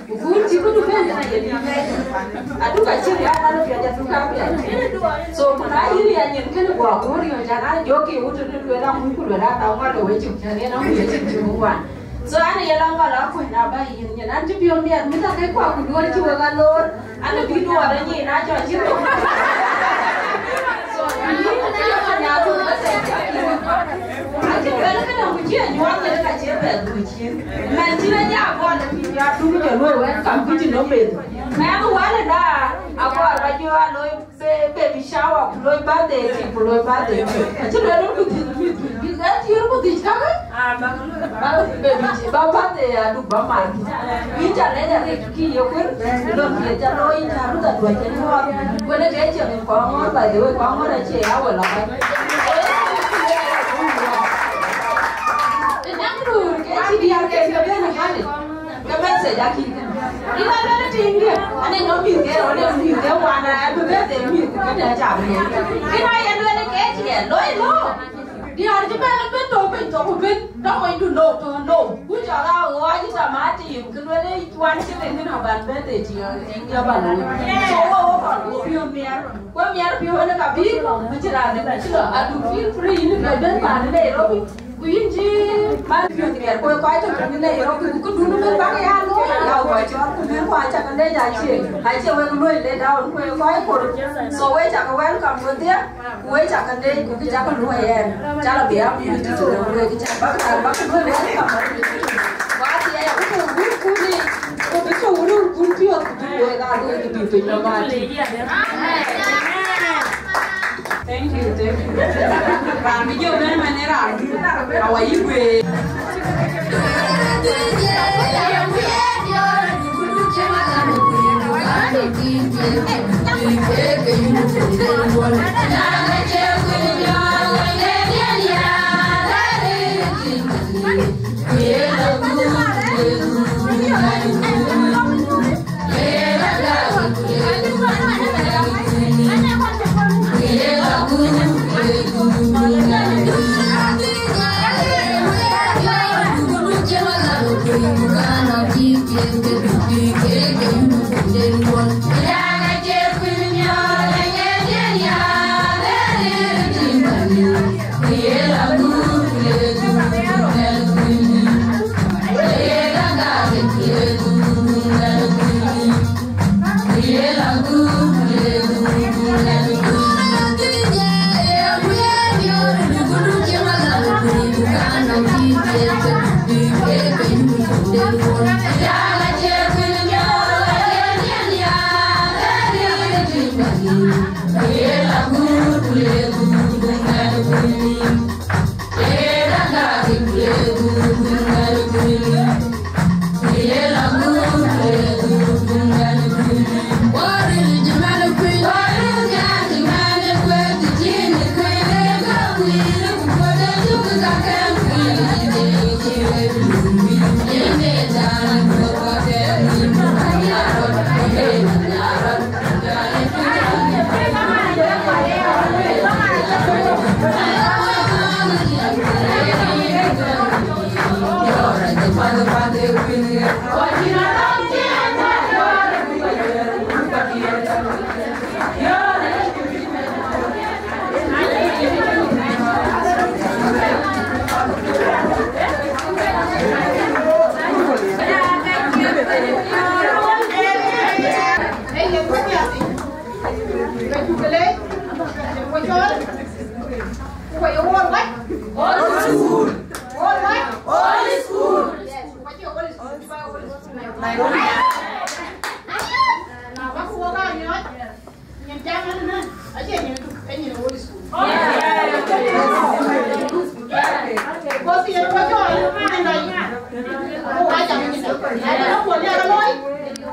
Ku cï këdu bɛ̈n tënë yen bï bɛ̈n. Aduk acï riääk, an, piac Aduk ka piac. So, ku na yïn ya nyin kënë guɔ aguɔ̈r yɔ̈c, an, an, jɔkï wut tënë lueel aŋuc ku lueel aka ŋuɔt ke wecök, cän yen aŋuc acïn cï wek wan. So, an, ye la ŋɔl akuc na ba yïn nyin, an, cï piɔ̈u miɛt, mïth akëc kuak ku duɔ̈ɔ̈r cï wek aloor, an, bï duɔ̈ɔ̈r ë nyin acɔl cï thok. So, yïn cï yɔ̈c nya thok, bas ë cak yïn. Acï lueel kënë ku cï anyuɔɔth yen ka cï bɛ̈n dhuc. Mɛn cïn ë nya gɔl ë piny ya duk jɔ luɔi wɛ̈t kam kë cï nɔm meth. Mɛn wälëda agɔl ba jɔ a loi be-, baby shower, ku loi birthday cake, ku loi birthday cake. Acï lueel ku dhil mïth, bï ɣɛn thiëër ku dhil kakë. Ba baby, ba birthday ya duk ba mar. Yïn ca lɛc arëët kï ye kuër, lon thiëër ca looi yïn ca röt aduɔ̈c ë nyuɔɔth. Wën ë ke cieŋ kɔŋ ŋɔ̈ɔ̈r, by the way, kɔŋ ŋɔ̈ɔ̈r acie ya wël ɔ̈k. Ënɛn röör ke cï diäär ke ke bɛ̈n ë kali, ke message akïn kënë. Yïn a lueel tiiŋ dië, ane nɔm mïth ke rɔt, ane mïth ke wan, ë bï bɛ̈n de mïth, ku kënë acä bï looi. Yïn a ye lueel ke cï ye looi, no. Diäär cï bɛ̈n ë bɛ̈n tɔ̈u piny thok ku bɛ̈n, tɔ̈ monydu no, tɔ̈ no. Ku cɔl a ɣɔɔc ë tamatim, ke lueel ë wan cï rin kënë aban bɛ̈n de tiiŋ, tiiŋ dië ba looi. So, wo, wo kɔn ku piɔ̈u miɛr. Ku miɛr piɔ̈u ënë ka bï, ku cï raan dɛ̈ ku cï lɔ, Aduk feel free, yïn bï bɛ̈n paan ë Nairobi. Ku yïn cï man piöth riɛl, ku ë kɔc tɔ̈ piny Nairobi, ku këdun ëbën bäk ya looi, ya wɔ cɔl, ku bï ku aca ke lec acie, acie wek luöi let down, ku ë kɔc kor. So we ca ke welcome wedhie, ku we ca ke lec, ku kë ca ke luöi ɛn, ca lɔ bï a mïth tëtënë, ku wek ca bäk, bäk luöi welcome. Ku athiɛɛi, ku ke wut kuni, ku bï ke wut kun piɔ̈th, ku bï wek a luöi, ku bï piny lɔ bä tïŋ. Thank you, thank you. Raan bï jɔ bɛ̈n man ë raan dït, awa yï guëër.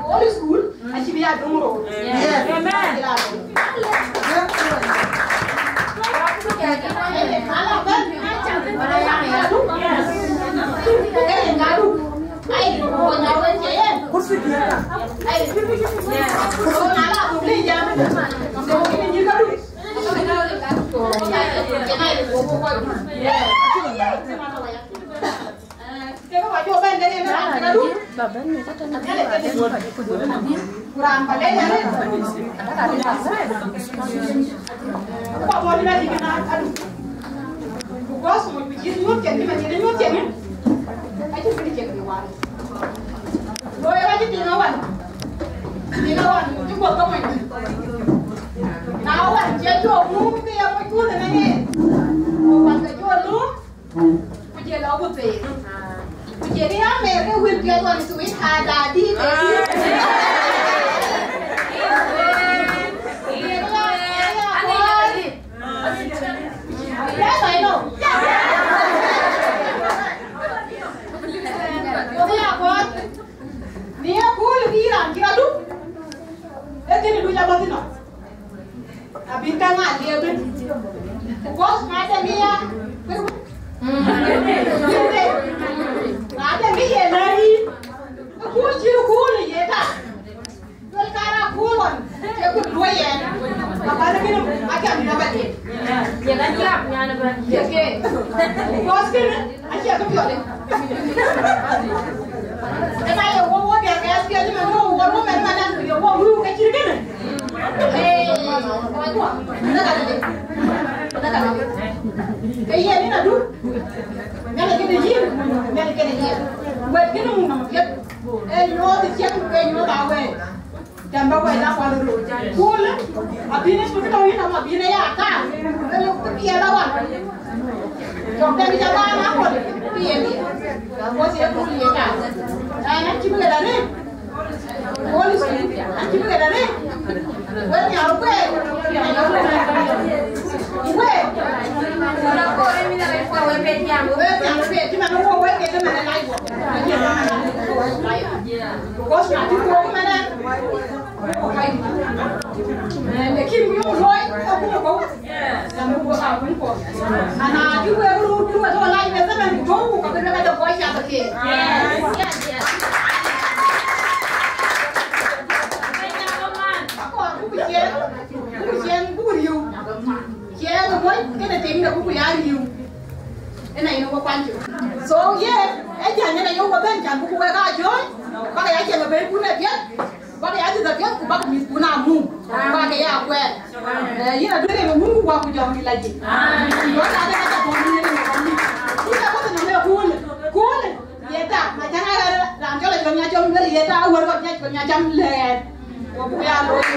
Holy School, acï bï ya döŋ rou. Yes. Amen. Ku jël lɔ ku thëëk. Ku jël ya mɛr ke wël piɛth wan sweetheart, daddy, baby. Yes, I know. Ku ya kuɔth. Ni ya kul ki ran ki adu. E kini du ya bathino. Abï käŋ aa liep ëbën. Ku kɔc na de ŋic ya, na de ŋic ye lɛ̈ɛ̈r yïn, ë kuur cï kuur ë ye tak. Duel kaar aa kuur ɣɔn, ke ku luɔi yɛn. Abä lë kënë, aca bï rɔt bä liep. Ye ka jam nyan ëbën. Ye ke. Ku kɔc kënë, acie kë piɔl. Ëna ye wo wo diäk ke S P L man wo wo wo man man, ye wo wëu ke cït kënë. Ee. Ke yen ina du, mɛn kene yïn, mɛn kene yïn. Wek kene mun nɔm piɛth. E nyuɔɔth ciɛk, e nyuɔɔth awɛɛr. Jam ba wɛɛr la kual ru. Kul, abine su kito ina ma bine ya ka. Ele ku piɛth awan. Jɔk den jam ba na kol. Piɛth. Wo se kul ye ka. Ana ci bi le da ne. Yes, yes. Akɔɔr buk ciɛɛŋ, buk ciɛɛŋ, buk riëëu. Ciɛɛŋ ë mony kënë tiŋde buk ya riëëu. Ëna yen wek kuany cök. So, ye, ë jäny ëna yök wek bɛ̈n can buk wek aa jɔ̈ɔ̈ny, bak ya ciɛɛŋ ë bɛ̈ikun ë piɛth, bak ya dhiëth ë piɛth, ku bak mïthkun aa mum, bak ya kuɛɛr. Eh, yïn aduëër ë wun ku wak ku jɔŋ dït la jic. Jɔŋ la bɛ̈n ë jɔ bɔ̈ yïn ëna yök bɔ̈ yïn. Yïn ë kuth nɔm ë kuulë, kuulë. Yeta, macam ada ram cɔl Jɔn Nyacɔm, luel yeta, awär kɔc Nyacɔm, Nyacɔm lɛɛr. Wa buk ya looi.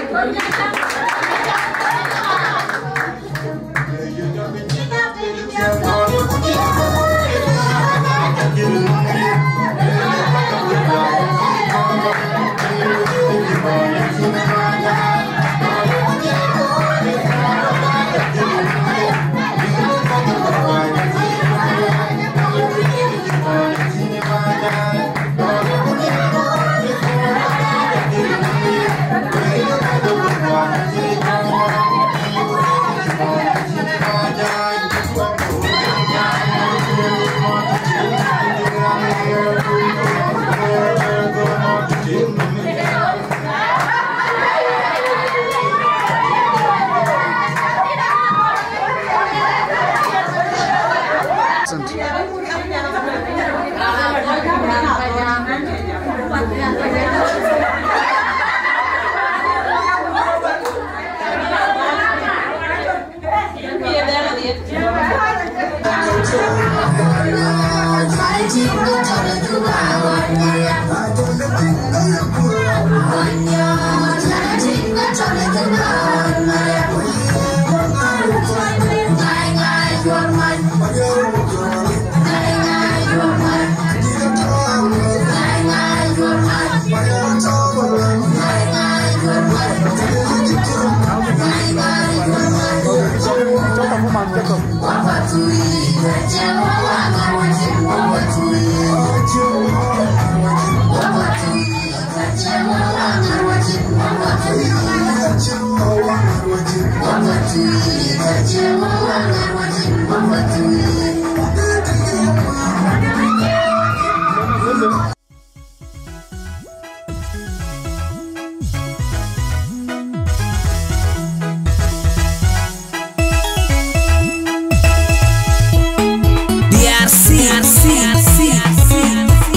D R C, D R C, D R C.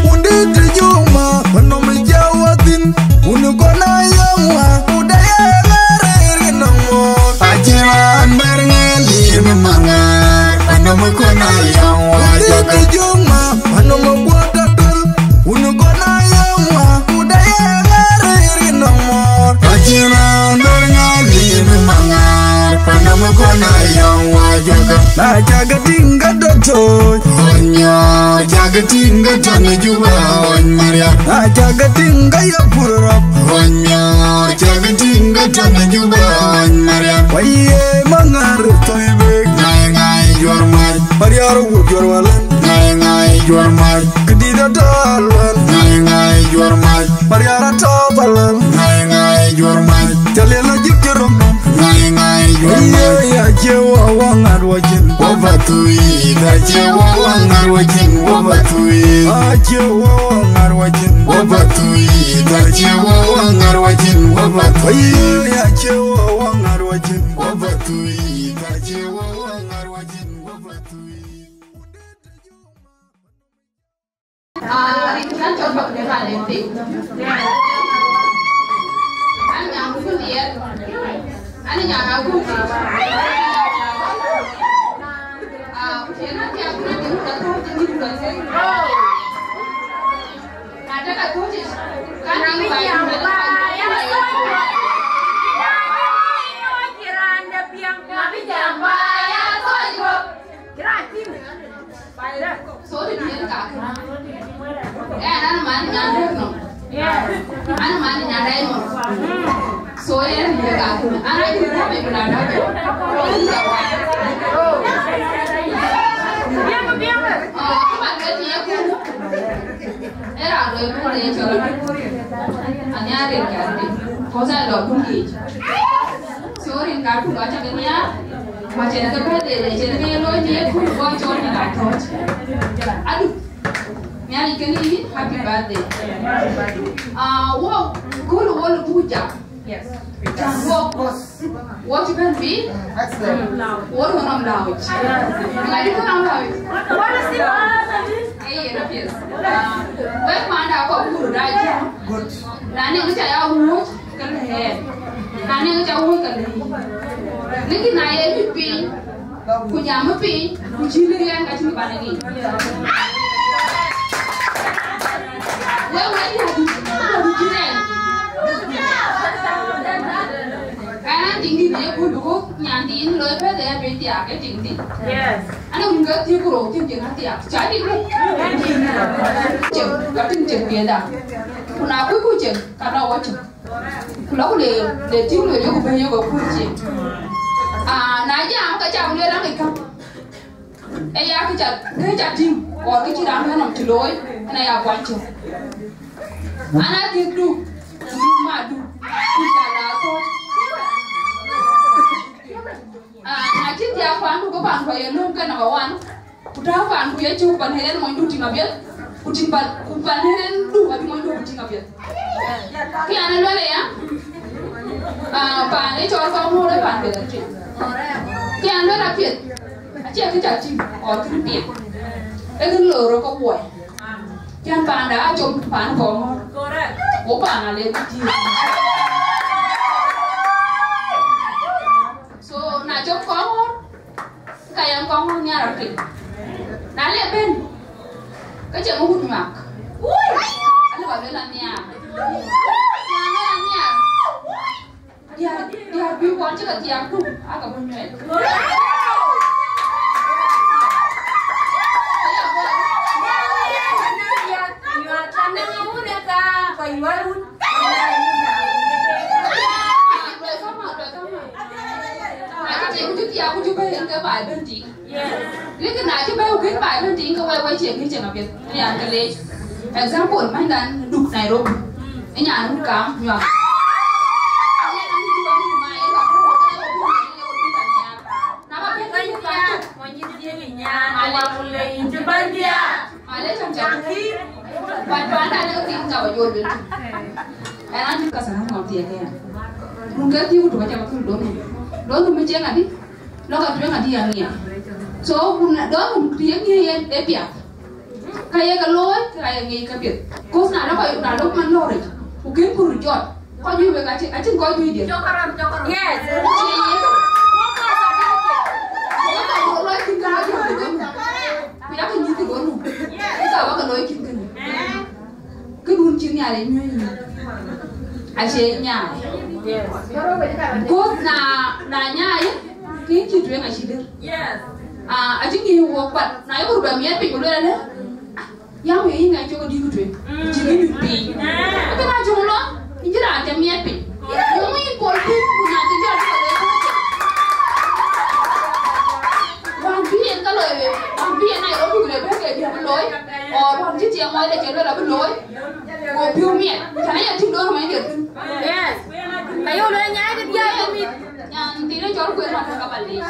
Wundit Juma, wën nɔm ë jɔ wä thïn, wun kɔn a yɔŋ wä, ku dɛ ye ŋäär rëër ë nɔm ŋoot. Acï raan bɛ̈r ŋɛ̈l yïn ë maŋäär, wën nɔm ë kɔn a yɔŋ wä, jɔkë Juma, wën nɔm ë guɔ̈t atöl, wun kɔn a yɔŋ wä, ku dɛ ye ŋäär rëër ë nɔm ŋoot. Acï raan bɛ̈r ŋɛ̈l yïn ë maŋäär, wën nɔm ë kɔn a yɔŋ wä, jɔkë. Na cakë tïŋ ke dɔ̈k thööc, Onyo, cakë tïŋ ke tɔ̈ në Juba, ony Mariam. Na cakë tïŋ ke ye pur rɔ̈p. Onyo, cakë tïŋ ke tɔ̈ në Juba, ony Mariam. Wai ye maŋäär thoi bek. Ŋai, ŋai, juɔr mac. Mariar wu juɔr walan. Ŋai, ŋai, juɔr mac. Këdït atɔ̈ aluɛl. Ŋai, ŋai, juɔr mac. Mariar atɔ̈ palan. Ŋai, ŋai, juɔr mac. Ca liɛl ajïk cï röm nɔm. Ŋai, ŋai, juɔr mac. Ye, ya cie wa wa ŋat wa cin. Wa ba thui, ta cie wa wa ŋat wa cin. Wa ba thui. A cie wa wa ŋat wa cin. Wa ba thui, ta cie wa wa ŋat wa cin. Wa ba thui. Ye, ya cie wa wa ŋat wa cin. Wa ba thui, ta cie wa wa ŋat wa cin. Wa ba thui. Ah, rin cän cɔl bäk de ka len thïn. An nyan ku liɛth. An nyan aku. Ah, ku tiɛn an tiak ku na de ku na thou de ni ku na thou. Na de ka thou de. Ka ni ba yu na ba yu. Kiran de piang. Na bi jam ba ya thou. Kiran tin. Sorry, diɛn ka. Eh, an man nyan dɛ̈t nɔm. An man nyan dɛ̈t nɔm. So, yɛn diɛn ka. An a diɛn ka me bula da. Oh, ma dɛ̈t ye ku. Era lo me de cholo. An ya de ka de. Ko sa lo ku ki. Sorry, ka tu ka cha ke nya. Ma cɛn ke birthday de, cɛn ke looi ni ku go chol ni la toch. Adu. Miani keni happy birthday. Ah, wo, kulu wo lu buja. Yes. Wo, wo ti ben bi. Excellent. Wo no nam la wo. Ngai ko nam la wo. Wo na si. Eh, na pia. Ah, we manda ko kuru da ja. Good. Na ni cha ya wo. Ka lɛ̈ɛ̈r. Na nɛŋ ca wööc ka lɛ̈ɛ̈r. Lëkï na ye bï piny, ku jam ë piny, ku cï lëk yɛn ka cïn bä lëk yic. Wek wek ya dït, ya dït cï rɛɛn. Ɛn an tiŋ dït ye kuc, because nyan thiin loi bɛ̈th ë ya piny thiaak ë tiŋ dït. Yes. An wun ke thiëk ku rou thiëk jëŋ athiaak. Ca dït ku. Cem, ka tïŋ cem piɛthda. Ku na kuc ku cem, ka lɔ wɔ cem. Ku lɔ ku le, le tïŋ le, le ku bɛ̈ny ye ku kuc cem. Ah, na jam ka ca ku le rang ë käŋ. Ë ya kë ca, kë ca tïŋ, or kë cï raan bɛ̈n nɔm cï looi, ëna ya kuany cök. An a thiëkdu, ku thiëk matdu, ku ca la thou. Ah, na cï thiaak paandu, ke paandu aye lööm ke number one. Ku tääu paandu ye cök, pan ëren monydu tïŋ apiɛth, ku tïŋ pan, ku pan ërendu abï monydu ku tïŋ apiɛth. Kë an ë luɛl aya, ah, paan ë cɔl Kɔŋɔ̈ɔ̈r ë paan piɛth acie. Kë an luɛl apiɛth, acie kë ca tïŋ, or kë piɛth. Ee kë loi rɔt ke wuɔi. Kë an paanda acom paan Kɔŋɔ̈ɔ̈r. Wo paan ale ku tïŋ. So, na cop Kɔŋɔ̈ɔ̈r, ka yɛn Kɔŋɔ̈ɔ̈r nhiar rɔt piny. Na le ben, ke cï ŋö wut nyuak. Alë ba luel anhiar. Na luel anhiar. Diäär, diäär bï kɔn cï ke thiaak tum, aa ke bï nyuɛɛth. Luɛl kaŋ, luɛl kaŋ. Na cï tiɛɛm, cï tiɛɛm, ku cï bɛ̈ɛ̈i, ke baai bɛ̈n tïŋ. Yes. Lakini na cï bɛ̈ɛ̈i, ku kën baai bɛ̈n tïŋ, ke wɛ̈i, wɛ̈i ciëŋ, ciëŋ apiɛth. Ë ya ke leec. Example, mɛ̈nydan duk Nairobi. Ë nyan wun kaam nyuak. Na ba bɛ̈n ke yïn ya, mo nyin thiëëk ë nyan, wala wala yïn cï bɛ̈n dia. Malec, cam cam. But panda ne ka piny ka ba jol wel tu. Ɛn an ka sana ŋɔm thiek ya. Mun ka thiu tu ba jam tu don. Don tu mi ceng adi. Lo ka tueŋ adi ya ŋiɛc. So kun don tu ye ŋiɛc yen e piath. Ka ye ka looi, ka ye ŋiɛc ka piɛth. Kos na lo ka na lo man lore. Ku ken kur jot. Kɔc juëc wek acïn, acïn kɔc juëc diɛ̈. Yes. Ku yakë nyïth ë gɔ̈n nu. Ku ka bä ke looi cït kënë. Këdun cï Nhialic miɔ̈c yïn. Acie nyaai. Because na, na nyaai, kë cï tueŋ acï dër. Ah, acï ŋic wok, but na ye wur bɛ miɛt piny ku lueel alë. Yam ye yïn ŋa cök dïït ku tueŋ. Cï yïn dït piny. Ëbɛ̈n a cök lɔ, yïn cï raan cä miɛt piny. Yöŋ yïn pol piny, ku na cï jɔt cï ka looi. Wään bï yen ka looi wek, wään bï yen Nairobi ku le bɛ̈n ke diɛ̈ bï looi, or wään cï tiɛŋ wai de cï luel abï looi, go piɔ̈u miɛt. Cän aye tïŋ dɔ̈ɔ̈r mɛn diɛ̈ thïn. Yes. Ka yöŋ looi nyaai ke diɛ̈ ke mïth. Nyan thïn ë cɔl kueer man ka ba leec.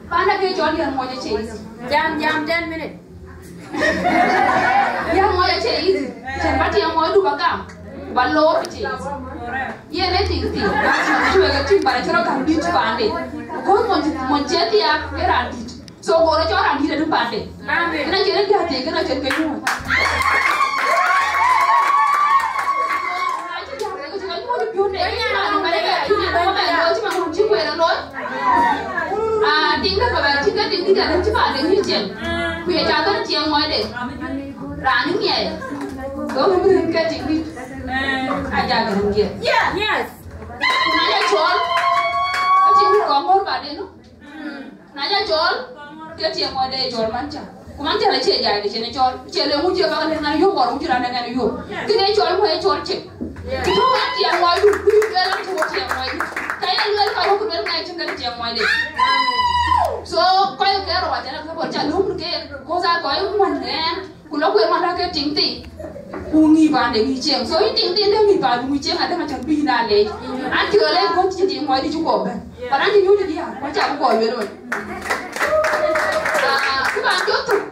Panda ke cɔl diɛ̈ muɔc acie easy. Jam, jam, ten minutes. Diɛ̈ muɔc acie easy. Cän ba tiɛŋ muɔcdu ba gam. Ba loor acie easy. Yen ë tiŋ thïn. Tueŋ ë tïŋ ba cï rɔt gam dït pande. Kɔc muɔc, muɔc cï thiaak ë raan dït. So go rɔt cɔl raan dït adï pande. Amen. Kënë acïn diäär thiëëc, kënë acïn ke nyuɔɔth. Ah, tiŋ de ka bɛ tiŋ de tiŋ dït adï cï pande ŋic cieŋ. Ku ye ca bɛ̈n tiɛŋ muɔɔcde. Raan ë ŋiɛc. Go bï ke tiŋ dït. Aja gɛ̈m giɛ̈m. Yes. Ku na ya cɔl, ke tiŋ dït kɔn ŋɔ̈ɔ̈r baden. Na ca cɔɔl, ke tiɛŋ muɔɔcde cɔɔl man ca. Ku man ca la cie jai de cïn cɔɔl. Cie le ŋuc cie bak le ŋan yök, wär ŋuc raan de ŋan yök. Kënë cɔɔl muɔɔc cɔɔl cek. Ku tɔ̈ wan tiɛŋ muɔɔcdu, ku yï bɛ̈n lam tɔ̈ tiɛŋ muɔɔcdu. Ka ye luel ka wok luel ŋa cïn ke tiɛŋ muɔɔcde. So, kɔc ke rɔt wac ala ka bɔl ca lum ke, ko sa kɔc ŋuan ŋɛn. Ku lɔ kueer man dä ke tiŋ thii. Ku ŋic pande ŋic cieŋ. So yïn tiŋ thii, dë ŋic pande ŋic cieŋ, adë macam bï yïn aa leec. An cï rɔ leec bɔ̈ cï tiŋ muɔɔcdi cï kɔɔr bɛ̈n. But an cï nyuc diäär, ku acä bï kɔɔr lueel ɣɔn. Ah, kë ban jɔ thuk.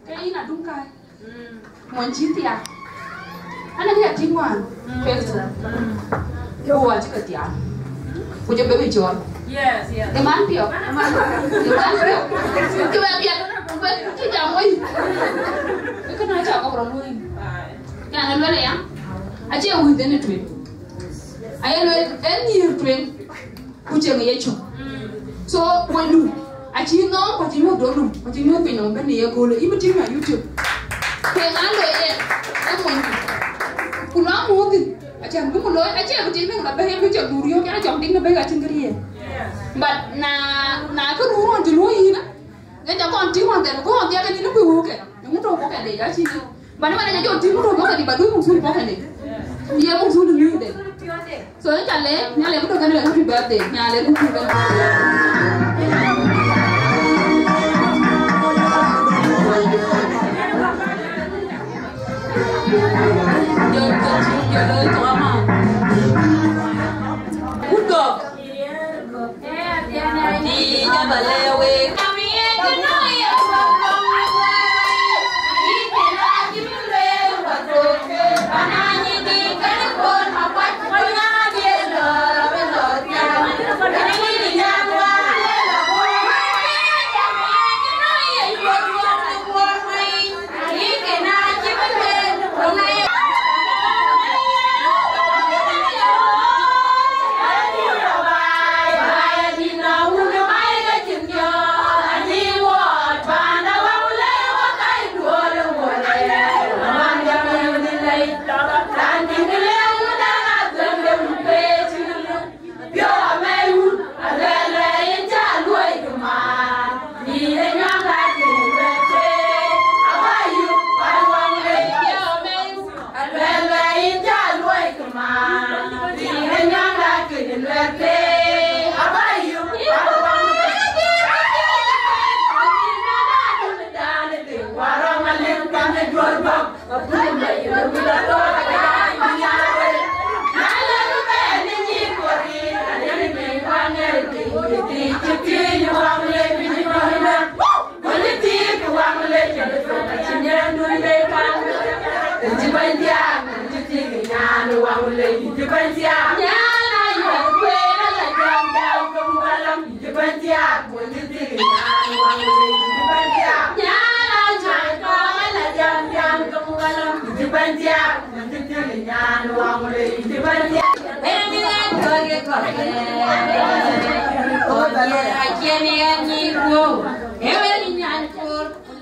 Ke yïn adum kai. Mony cï thiaak. An, an, ya tiŋ wan. Facebook. Ke wo acï ke thiaak. Ku jɔ bï cɔɔl. Yes, yes. Ë man piɔ̈k. Ë man piɔ̈k. Cï bɛ piɛth. Ku bɛ cï jam wei. Ë kënë acä kɔk rɔt wei. Yan ë luel aya. Acie wïth en ë tueŋ. Aye luel en nyïïr tueŋ. Ku cieŋ ë Yecu. So, wëndu, acï nɔm, ku acï nyuɔ̈th dɔ̈ɔ̈r nɔm, ku acï nyuɔ̈th piny nɔm, bɛ̈n në ye köölë, yïn bï tïŋ në YouTube. Ke ŋa loi yen, ee monydu. Ku lɔ muɔ̈ɔ̈th thïn, acän bï ku looi, acie bï tïŋ nɔm la bɛ̈n yen bï cɔk dhur yök, yen acɔk tïŋ në bɛ̈n acïn kë riɛɛr. But na, na kë ruu rɔn cï luɔ̈i yïn, yen ca kɔn tïŋ wan thɛɛr, ku ɣɔn dhiɛl ke nïn kuc wëu ke, yöŋ tɔ̈u ku ke dec acïn kë. Bani wala jɔ tïŋ rɔt bɔ̈ kadi ba dui muk thul bɔ̈ kadi. Ye muk thul ni de. So en ca le, nya le ku do kan le happy birthday, nya le ku ku kan. Jɔ jɔ jɔ lo to ama. Good dog.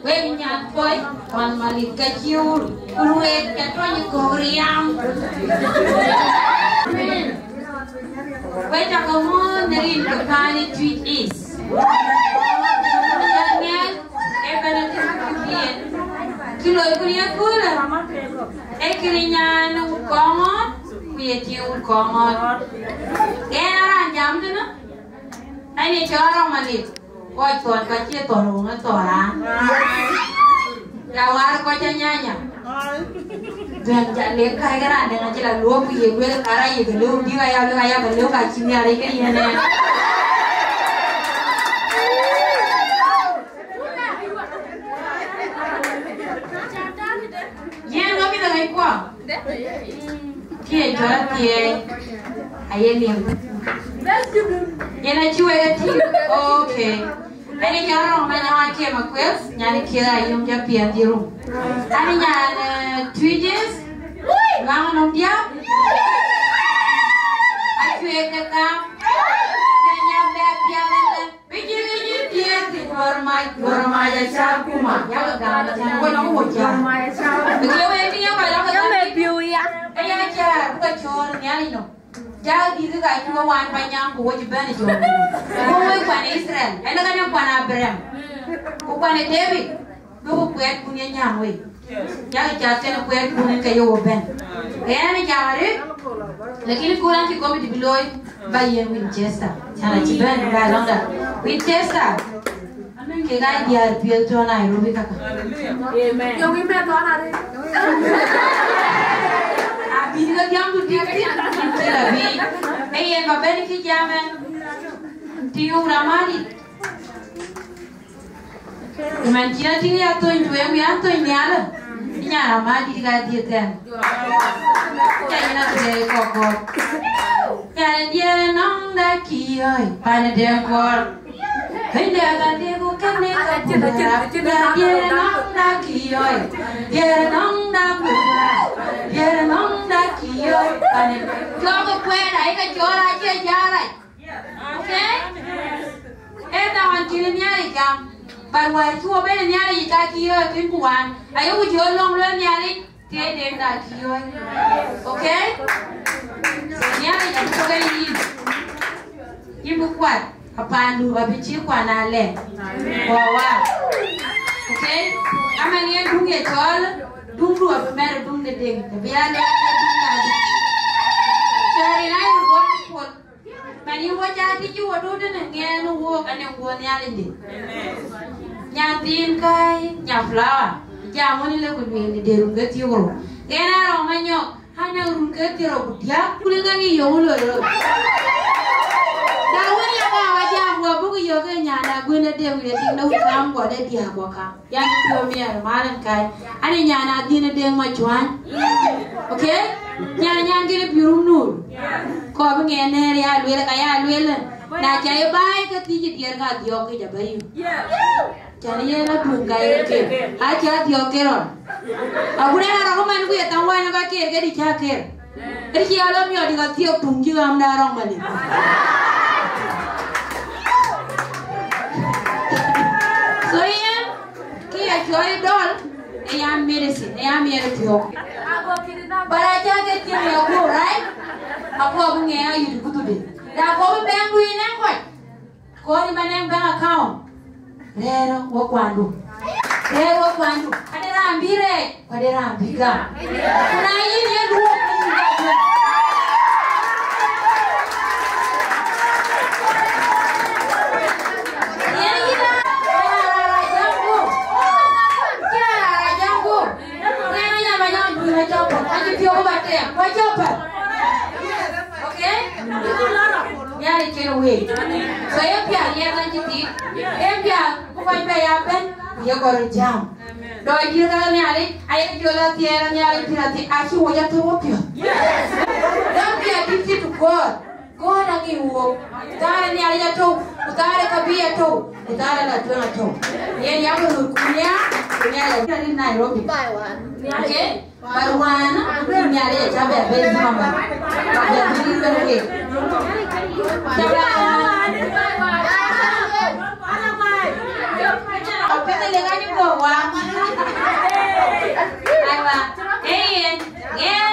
Wek nyan kɔc, wan Malith ka ciur, kun wek ka tony kok riam. Wek cakɔ ŋɔɔn në rin ke paan ë Twic East. Ŋɛk, ee bɛ̈n ë tëk yen. Kë loi kun ye köölë, ee kë rin nyan wut kɔŋɔɔt, ku ye tiŋ wut kɔŋɔɔt. Yen a raan jam tënë, an ye cɔɔr rɔm Malith. Kɔc thɔn ka cie thɔn ruŋ ë thɔn raan. Ya war kɔc anyanya. Duɛn ja lek ka ke raan dɛn acï la luɔk ku ye luel kara ye ke lëu bï ka ya luel ka ya ke lëu ka cï nhiar ke yen ë. Yen wä mïth ë ŋic kuɔ. Thiëëc jɔl athiëëc aye liu. Yen acï wek e tïŋ. Okay. Ënë cɔl Rɔŋ Manyɔŋ Akem Akueth, nyan Kieth Ayom jɔ piɛth dï rum. Ani nyan, eh, Twijes, Maŋ Nɔm Diäk. Acuek de kam, ke nyan bɛ piɛth ënë. Bï jiëk jiëk thiëëth, Gor Mac, Gor Mac aca kuma. Yakë gam, aca wën ë wo cä. Bï ke wëëk ya ba yakë gam. Yam ë piu ya. Aya cä, bï ke cɔɔr Nhialic nɔm. Jal dït ke ka cï we waan Panyam ku wo cï bɛ̈n ë cɔɔr. Wo wek kuan ë Itharel, ënë ka ne kuan Abraham. Ku kuan ë David, duku kuɛɛt kun ye nyam wei. Yakë cath kënë kuɛɛt kun ke ye wo bɛ̈n. Ɣɛn ë jam arëët, lakini kɔɔr an cï committee bï looi, ba yen Winchester. Can acï bɛ̈n ba lɔŋda. Winchester. Kek aa diäär piɛth tɔ̈ Nairobi kaka. Amen. Yo, we met on are. Abï ke jam du tik tik, kila bï. Ee yen ba bɛ̈n kï jam ë. Tïŋ Ramani. Mɛn cïn a tïŋ ya thöny tueŋ, ya thöny nhial. Nya Ramani ka dhiëth ɛn. Ca yïn a kudɛ kɔkɔɔk. Nya diɛɛr nɔŋ da kï yɔ̈i, pan dɛŋ kɔɔr. Kënde ka diëk ku kënde ka diëk, diëk nɔŋ da kï yɔ̈i, diëk nɔŋ da ku, diëk nɔŋ da kï yɔ̈i. Ani, cɔk kuɛɛr ai ke cɔɔr acie jaarac. Okay? Ee na wan cïn Nhialic gam, but wɛ̈ɛ̈r cï wo bɛ̈n Nhialic ka kï yɔ̈i kën ku wan, ayeku jɔ lɔ̈ŋ luel Nhialic. Ke den da kï yɔ̈i. Okay? So Nhialic abï tɔ̈ ke yïn. Yïn bï kuat, apandu abï cï kuan alɛ̈k. Wawa. Okay? Aman yen duŋ ye cɔɔl, duŋdu abï mɛr duŋ de deŋ. Abï alɛ̈k ke duŋ da dï. Cɔɔr yen ayï bɔ̈ pol. Mɛn yï wɔ ca tïc cï wɔ duut ënë ŋɛɛn ë wook anɛŋ guɔ Nhialic de. Nyan thiin kai, nya flower, jam wën ë lëku lueel në de run ke thiëk rou. Ɣɛn aa rɔŋ Manyɔk, anɛŋ run ke thiëk rou ku diäk, ku lëŋ ŋa ŋic yöŋ loi rou. Da wën ya ka wa jam guɔ buk yök ë nyan aguën ë de wïc ë tik në wïc kam guɔ de diäk guɔ kam. Yan piɔ̈u miɛɛr malän kai. Ani nyan adhiën ë deŋ ma cuany. Okay? Nyan, nyan kën piɔ̈u rum nur. Kɔɔr bï ŋɛn nɛɛr ya lueel, ka ya lueel. Na ca ye baai ke thiëc diɛɛr ka dhiɔ̈k ke ja bä yï. Can ye la duŋ ka ye ke. A ca dhiɔ̈k ke rɔn. Agut an arɔk man ku ye thaŋ wany ka ker ke di ca ker. Ë cï alɔ miɔt dï ka thiɔ̈k tuŋ cï ɣamda rɔŋ mali. So yen, kë ya cuɔi dɔl, ë ya medicine, ë ya miɛt thiɔ̈k. But a ca ke thiëŋ ya guɔ, right? Akuɔ bï ŋɛɛ ayut guthudë. Na kuɔ bï bɛŋ duic nɛŋ kɔc. Kɔɔr yï ba nɛŋ bank account. Rɛɛr wɔ kuandu. Rɛɛr wɔ kuandu. Ade raan bï rɛɛc, ku ade raan bï gam. Ku na yïn ye luɔk, ke yïn gam. Yen yïn a, yen a raan a jam gup. Cïn a raan a jam gup. Yen a jam a jam gup, a jam gup. A jam gup. Okay? Nhialic kën wëi. So, ye pial, ye raan cï thïn. Ye pial, ku kɔc bɛ ya bɛ̈n, ye kɔɔr jam. Dɔc dït ka Nhialic, aye jɔl a thiëër Nhialic pïr athïn, acï wec atɔ̈u piɔ̈ɔ̈th. Don't be addicted to God. God aŋic wok. Thaar Nhialic atɔ̈u, ku thaar ka bï atɔ̈u, ku thaar la tueŋ atɔ̈u. Yen ya ku röt ku nia, ku Nhialic arït Nairobi. Okay? But wan, Nhialic acä bɛ bɛ̈i mama. Bɛ bɛ̈i bɛ̈n wek. Cä bɛ wan. Apɛth le ŋa ni go wa. Aiwa. Ee yen, yen,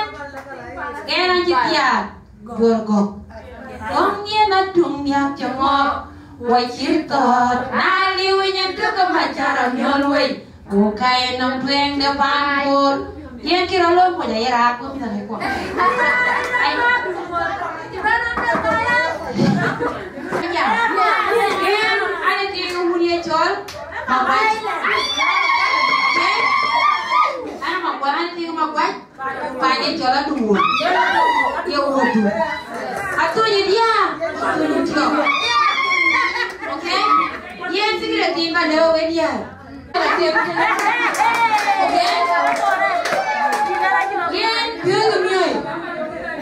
yen an cï piath. Duɔ̈r gɔ̈k. Gɔ̈ŋ yen atuŋ nhiäk cï ŋɔ̈ɔ̈k, wɔ cï thɔ̈ɔ̈t, na liu nyin tök ë macara miɔl wei, ku ka ye nɔm tueŋ de paan Bor. Yen kï rɔt looi moc aye raak wek mïth anëkuɔ. Ai. Yen an ë tiŋ wun ye cɔl Maguac. An ë Maguac, an ë tiŋ Maguac. Pany ë cɔl Aduŋ Wun. Ye Wun Aduŋ. Athuny ë diäär, athuny ë tiɔp. Okay? Yen secret thïn ba lëu ë diäär. Okay? Yen piööcë miööc.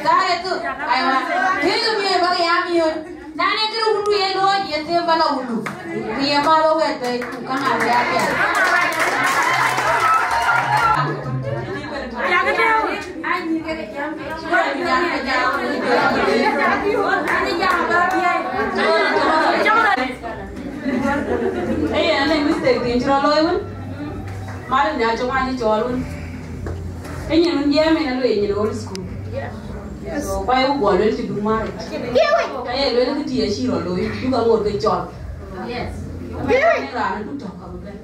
Dhaar ë thok, aiwa. Piööcë miööc bäk ya miööc. Na ne kërë wundu ye looi, ye them bala wundu. Ku ye mal wɔ wɛ̈t bei, ku kaŋ a bï a piɛth. Ee, yen ë mistake din cï rɔt looi wën. Mal nya cök ŋa cï cɔɔl wën. Ke nyin wën jiɛɛm en alueel nyin old school. So, kua ye ku guɔ lueel cï dum marriage. Ka ye lueel ke tï acï rɔt looi, du ka ŋoot ke cɔl. Yes. Raan adu tɔ̈ ka bï bɛ̈n.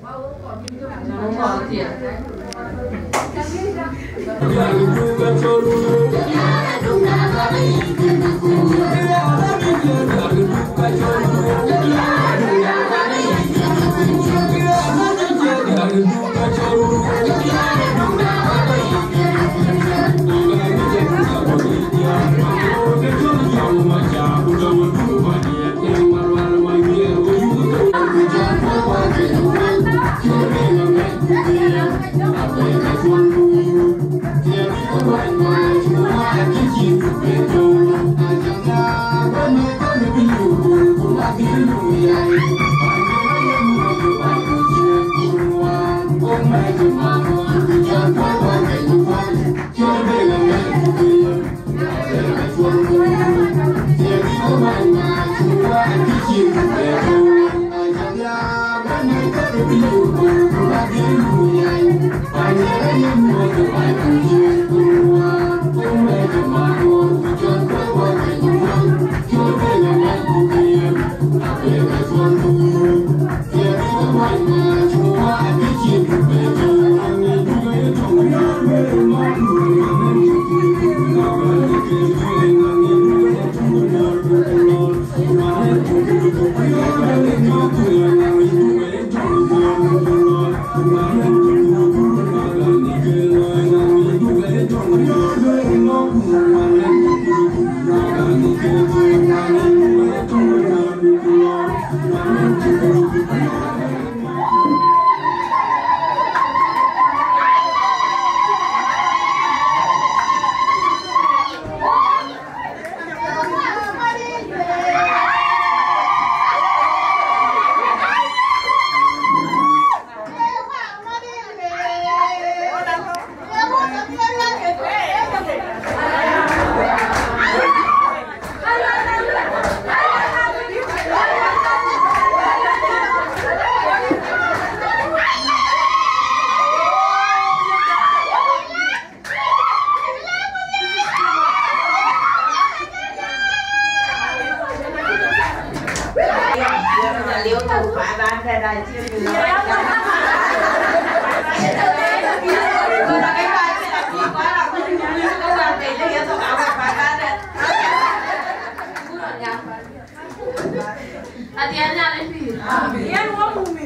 Athiɛɛn Nhialic pïïr. Amen.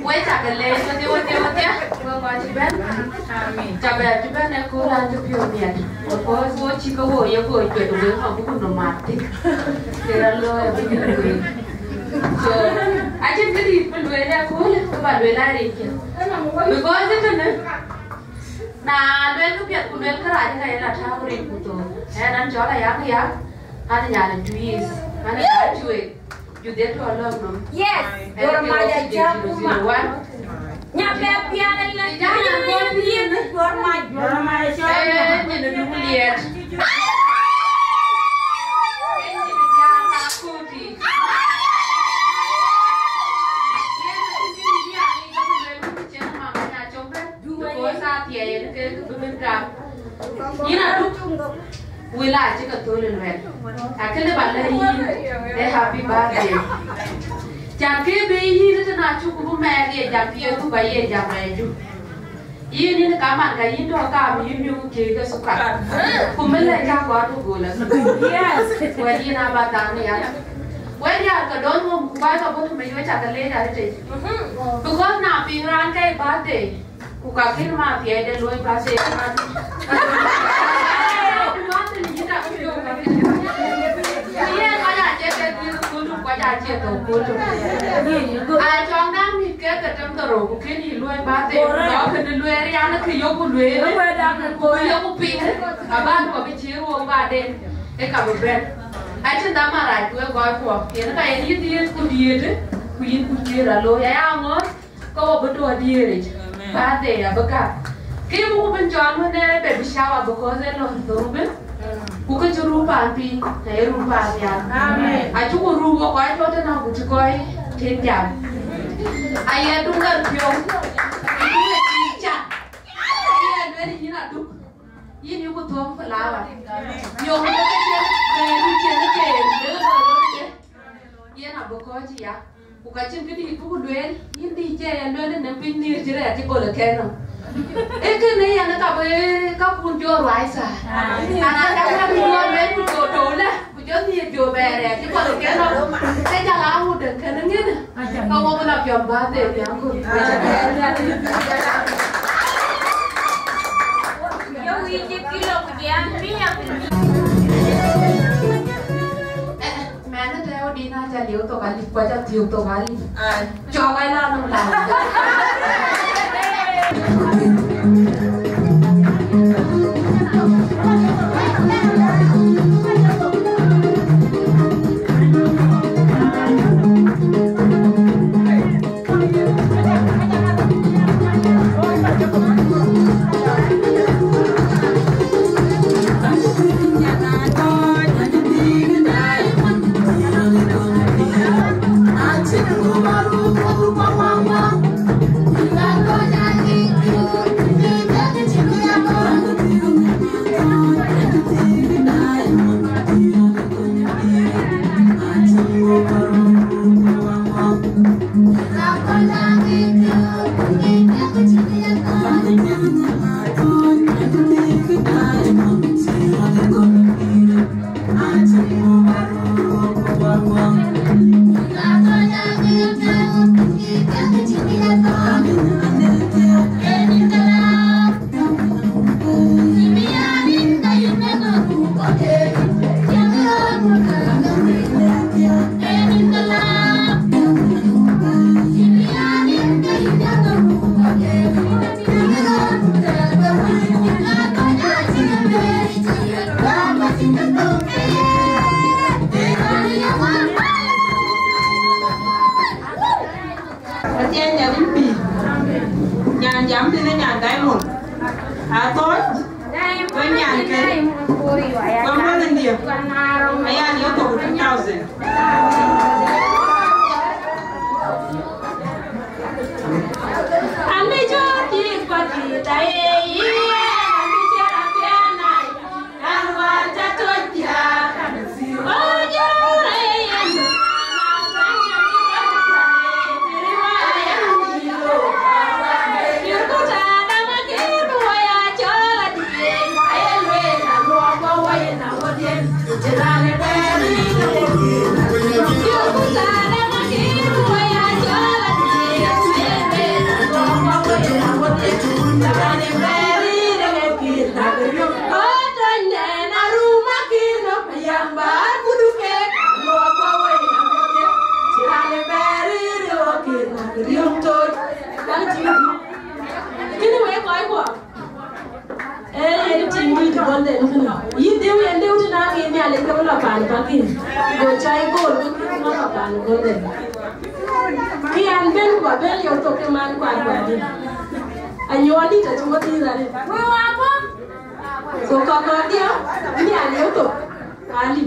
Wek cä ke leec wedhie, wedhie, wedhie. Wek kɔc cï bɛ̈n. Amen. Cä bɛ cï bɛ̈n ë kööl an cï piɔ̈u miɛt. Because wo cï ke wo ye go cuet wek ma buku no mat thïn. Ke rɔt looi abï bï lueel. So, acïn kë dït bï lueel ë kööl, kë ba lueel aa rin cï. Because ë kënë, na lueel kë piɛth ku lueel kë rac ka ye la tääu rin ku thok. Ɣɛn an cɔl Ayak Yak, an Nhialic tu yith, an ë ka cuet. Judhia tɔ̈ lɔ̈k nɔm. Yes. Ɣɛn Gor ke Maja Oxygen Jakuma. Zero zero one. Nya bɛ pial la. Nya bɛ pial. Gor Maja. Gor Maja. Eh, nyin dum liɛt. Eh, nyin diaal na kuti. Because athiɛɛi yen ke bï bɛ̈n gam. Yïn Aduk. Wël acï ke thöl ë luɛl. Akënë ba lɛ̈k yïn ë happy birthday. Can ke bï yïn tënë acuk bï mɛɛk ye jam thiëëk ku ba ye jam rɛɛcdu. Yïn yïn kaman ka yïn tɔ̈ kam yïn miök thiëëk ke sukar. Ku mën lɛ̈k cä kɔɔr ku gol. Yes. Wɛ̈t yïn aba dham ya. Wɛ̈t ya ke dɔ̈n ŋum ku ba ke bɔ̈ ku mec wek cä ke leec arëtic. Because na piŋ raan ke birthday. Ku ka kën ma thiɛɛi de luɔi ba se man. Ku ma thil yïn ta ku yo ka kën. Ku ye ka ja ce ke dhil ku lu ka ja ce to ku lu. A chong na mi ke ke tem to ro ku kën yi luɔi ba de. Ku kën luɔi ya na ke yo ku luɔi. Ku yo ku pin. A ban ko bi ci ro ba de. E ka bu ben. Acïn dhamarac wek kɔckuɔ, yen ka yen yï dhiëëth ku diëëtë, ku yïn ku cïï rɔt looi, aya ŋoot, ke wo bï tɔ diëëric, birthday abï gäk. Ke yï buk bï cɔl wën ee baby shower, because ee lɔ thou bï, ku kë cï ruu paan piny, na ye ruu paan nhial. Amen. Acuk ruu wok kɔc tɔ tënë ku cï kɔc tën jam. Aye duŋ ɣer piɔ̈u, duŋ ë cïï cat. Aye lueel yïn aduk. Yïn yuku thuɔŋ flower. Yöŋ ke ke cïn, ke ke cïn, ke ke cïn, ke ke cïn. Yen abï kɔc ya. Ku ka cïn këdï buku lueel, yïn dï cï ya lueel në piny nhiëër cï rɛɛt cï gɔl ë kɛn nɔm. Ee kënë yen ka bï kakun jɔ ruai thaa. Ana ka ka bï jɔ lueel ku jɔ tɔ̈u lë, ku jɔ nhiëër jɔ bɛɛr rɛɛt cï gɔl ë kɛn nɔm. Ke jal a ŋut dɛ̈ kënë ŋinë. Ka wo bï lɔ piɔ̈n bä thëëk ya ŋut. Yo wic ë kilo ku jiɛɛm piny abï. Mɛn ë tɛ̈ɛ̈u dïn aca lieu thok alip, ku aca thiök thok alip. Ai. Cɔk ai la nɔm la. Athiɛɛny nyan yïn pïïr. Nyan jam tënë nyan Diamond. Athööc, wek nyan kë, wek mɔ̈lëndiɛ̈. Aya liep thok two thousand. An bï jɔt yï kuat yï tɔ ye yï, an bï cï rɔt piɛth nai. Kënë wek kɔc kuɔ. Ee, yen tim dït Golden kënë. Yïn dëu, yen dëu tënë aŋic Nhialic ke bï lɔ paan Pakin. Go cɔl Gol ke bï lɔ paan Golden. Kë an bɛ̈n ku ba bɛ̈n yök thok ke man kuat kuat dï. Anyuɔɔn dït acï wä dhil arëët. So kɔ̈k kɔ̈k diɛ̈, Nhialic yök thok. Ali,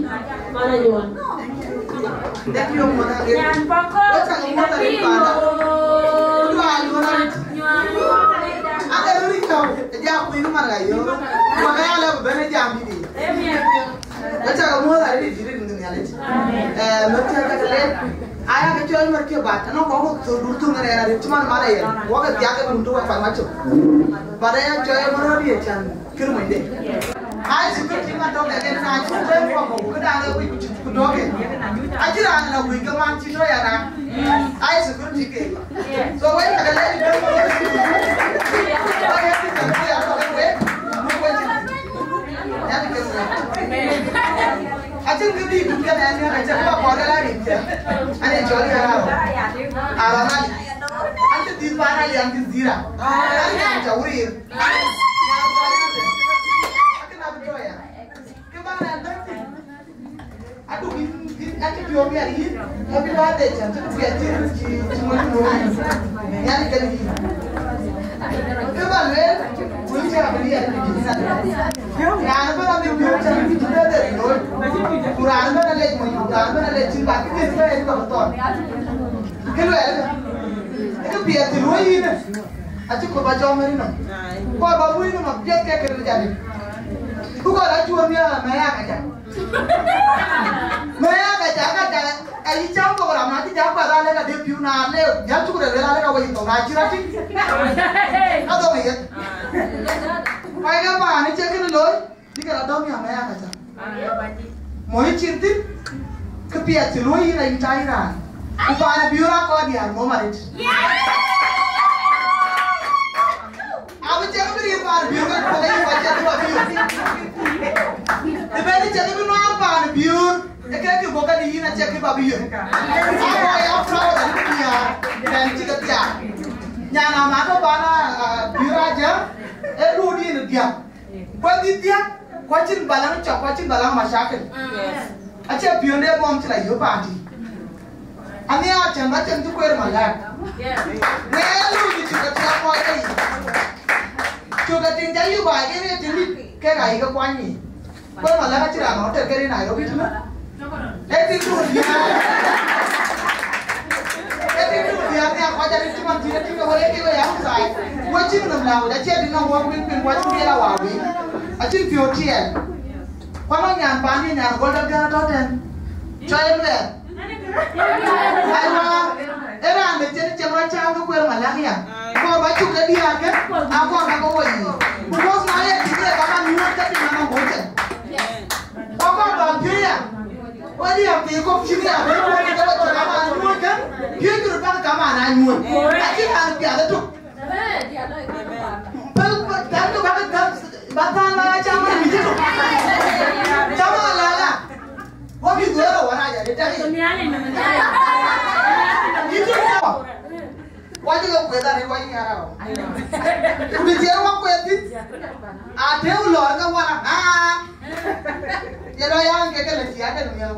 mana nyuɔɔn. Nyan pakɔl, nyan pino. Ake ruri tau, ë ja kuiŋ man ka yo. Ku ka ya lɛ bɛ̈n ë jam dït. Aca ka muɔ̈th arëët dït dït rin Nhialic. Eh, mɛ̈t cä ka lɛ̈k. Aya ke cɔl mɛ̈t ke bat, anɔŋ kɔ̈k kɔ̈k thok dur thok ŋɛn arëët cï man mal aye. Wɔ ke thiak ke dun tök wek pan macök. Bat aya cɔl mɛ̈t rɔt ye can. Kër monyde. Ai security man tɔ̈ kɛkɛn na cï bɛ̈n kɔ̈k ku këdan ë wïc ku tɔ̈ ke. Acï raan la wïc ke man cï tɔ̈ ya na. Ai security ke. So wek ka lɛ̈k bɛ̈n ku wek. Wek ya cï kan ku ya tɔ̈ ke wek. Ku wek cï. Yan ke wek. Acïn kë bï dut kɛn ɛn ŋɛk acï ba kɔɔr ke la rin cɛ. An ë cɔl ya raan. Aran Ali. An cï dhil ba raan an cï dhil raan. An cä wur yen. Ake piɔ̈u miɛt yïn, ake bä de cän të piɛth cï, cï, cï mony looi. Nhialic kën yïn. Kë bä lueel, wël cï abï riɛl në yïn. Raan ëbɛ̈n abï piɔ̈u cän bï cï bɛ de looi. Ku raan ëbɛ̈n alec mony, ku raan ëbɛ̈n alec cïn bä kë piɛth bɛ yen bä thɔn. Kë luɛɛl ëkë, ëkë piɛth cï luɔ̈i yïn ë, acï kɔ̈u bä cɔɔm ënɔm. Kɔc bä bui nɔm apiɛth ke kë ril jadï. Ku kɔc acuɔ̈r miɛt amɛ̈i akaca. Mɛ̈i akaca, akaca, ayï cam program na cï jam kuɛth alë ka dek piu na lëu, jam cuk de lueel alë ka wei thok na cï rɔt tïŋ. Ka dhɔŋ ë yeth. Kuany ke paan ë cï kënë looi, bï ke rɔt dɔm ya mɛ̈i akaca. Mony cin thïn, kë piɛth cï luɔ̈i yïn ayï tai raan. Ku paan ë biöör akɔɔr diäär mom arëët. Abï cïn bï riir paan biöör, ka kɔ̈k ayï kɔc cïn bï bï. Ëbɛ̈n cïn bï nuaar paan biöör, ë ke kï bɔ̈ kënë yïn acïn kë bä bï yök. Akɔɔr ya proud abï nhiaar, bɛ̈n cï ke thiaak. Nyan ama ke paan, ah, biöör ajäŋ, ë duut yïn ë diäk. Kuɛth yï diäk, ku acïn balaŋ cɔk, ku acïn balaŋ mashakil. Acie piɔ̈nde bɔ̈m cï la yök paan tï. Anhiaar cän bä cän cï kueer malak. Në luui cï cök atiam kɔc ke yic. Cök atiŋ ca yï baai ke ye tiŋ dït kek ayï ke kuany yiic. Kueer malak acï raan nɔn tɛ̈r ke rin Nairobi tënë. Ee tiŋ du diäär. Ee tiŋ du diäär nhiaar kɔc arëët cï man thïn ë tiŋ ke wël ee tiŋ ke ya Muthai. Wecïn nɔm la wec acie dï nɔm wä kuïn kuïn wä cïn biɛl a wa wei. Acïn piɔ̈u tiɛɛl. Ku anɔŋ nyan paandiɛ̈, nyan Golden Girl atɔ̈ tɛ̈n. Cɔl ë luɛɛl. Aiwa, ë raan de cïn cïn rɔt cääŋ ke kueer malak ya. Kɔɔr bä cuk ke diäär ke, akɔɔr bä ke woi yiic. Because na ye tiŋ de ka man nyuɔɔth ke tiŋ anɔŋ wööc tɛ̈n. Ku akɔɔr bä piööc ya. Wä diäär piny kɔ̈k cïn ya, bï kueer ke wä cïn ka man nyuɔɔth ke, piööc röt bä ke ka man a nyuɔɔth. Acïn raan piath ëtök. Bä, bä, tɛ̈n du bä ke tɛ̈n. Ba than ba cam ma mi jitu. Cam ma la la. Wa mi dua la wara ja de tari. Yitu ko. Wa ji ko kuɛth ari wa yi ara. Ku bi je wa kuɛth. A te u lɔ ka wara. Ah. Ye lo ya ke ke le ti ade mi. Ya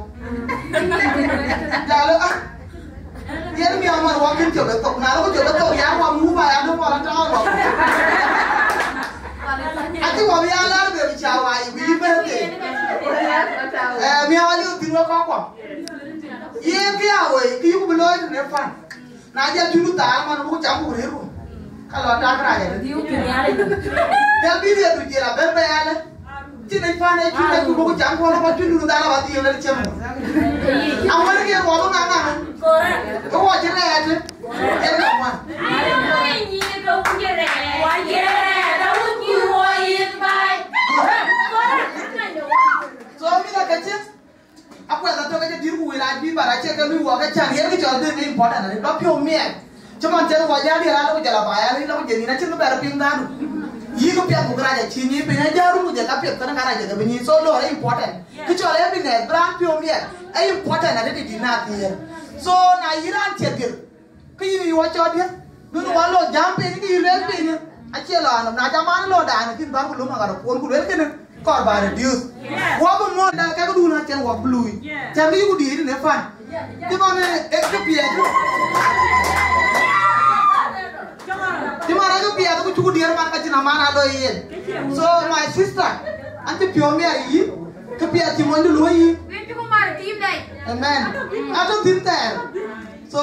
lo ah. Yen miaŋ man wa kën cök ë thok, na lɔ ku cök ë thok, ya wa muk ba ya döŋ wa la tɔɔr wa. Acï wa bï ya lɛ̈ɛ̈r bë bï ca wa yï bï yï bɛ̈n thëëi. Eh, miaŋ wa liu thïn wek kɔ̈k kuɔ. Yen kë ya woi, kë yïk bï looi tënë fan. Na jɔl cundu thaar man, buk cam buk rëër ku. Ka lɔ tak rac adï. Jɔl bï riɛɛt du jiël abɛ̈n bɛ ya lë. Cïn ë pan ë cïn ë cuk buk cam kuɔn ë bä cïn dun dhal ë bä dhiëëu lël cem. Aŋuɛ̈n ke ruɔp ë ŋaŋ ŋaŋ. Ke wɔ cï rɛɛt ë. Yen ŋa ŋuan. So, mi la ka cï. Akuɛth atɔ̈ ke cï dït ku wël aa bï bar acie ke lui wɔ ke cän, yen kë cɔl dhil ke important arëët, bä piɔ̈u miɛt. Cï man cïn wɔ jäl diëër alë ku jɔl a baai arëët, lɔ ku jël nyin acïn kë bɛ̈ɛ̈r piŋ dhadu. Yïk piɛth ku kërac acï nyic piny, ajäl rum ku jël ka piɛth kënë ka rac ke bï nyic, so lor ë important. Kë cɔl happiness, bï raan piɔ̈u miɛt, ë important arëët ë dït na thiëër. So, na yï raan cï dhil, ke yïn yï wɔ cɔl diëër, bï wɔ lɔ jam piny, ke yï lueel piny, acie lɔ anɔm, na jam an lɔ daan, kïn bä ku lum aɣar kuɔn ku lueel kënë. Kɔɔr ba reduce. Yes. Wɔ bï muɔ̈n da kek dun acïn wɔ bï luui. Yes. Cän bï yuku diëëc në fan. Yes. Cï man ë, ë, kë piɛth. Cï man ë kë piɛth ku cuku diëër man ka cïn aman alo yen. So, my sister, an cï piɔ̈u miɛt yï, kë piɛth cï monydu luɔ̈i yï. Wek cuku mar tiim dai. Amen. Atɔ̈ thïn thɛɛr. So,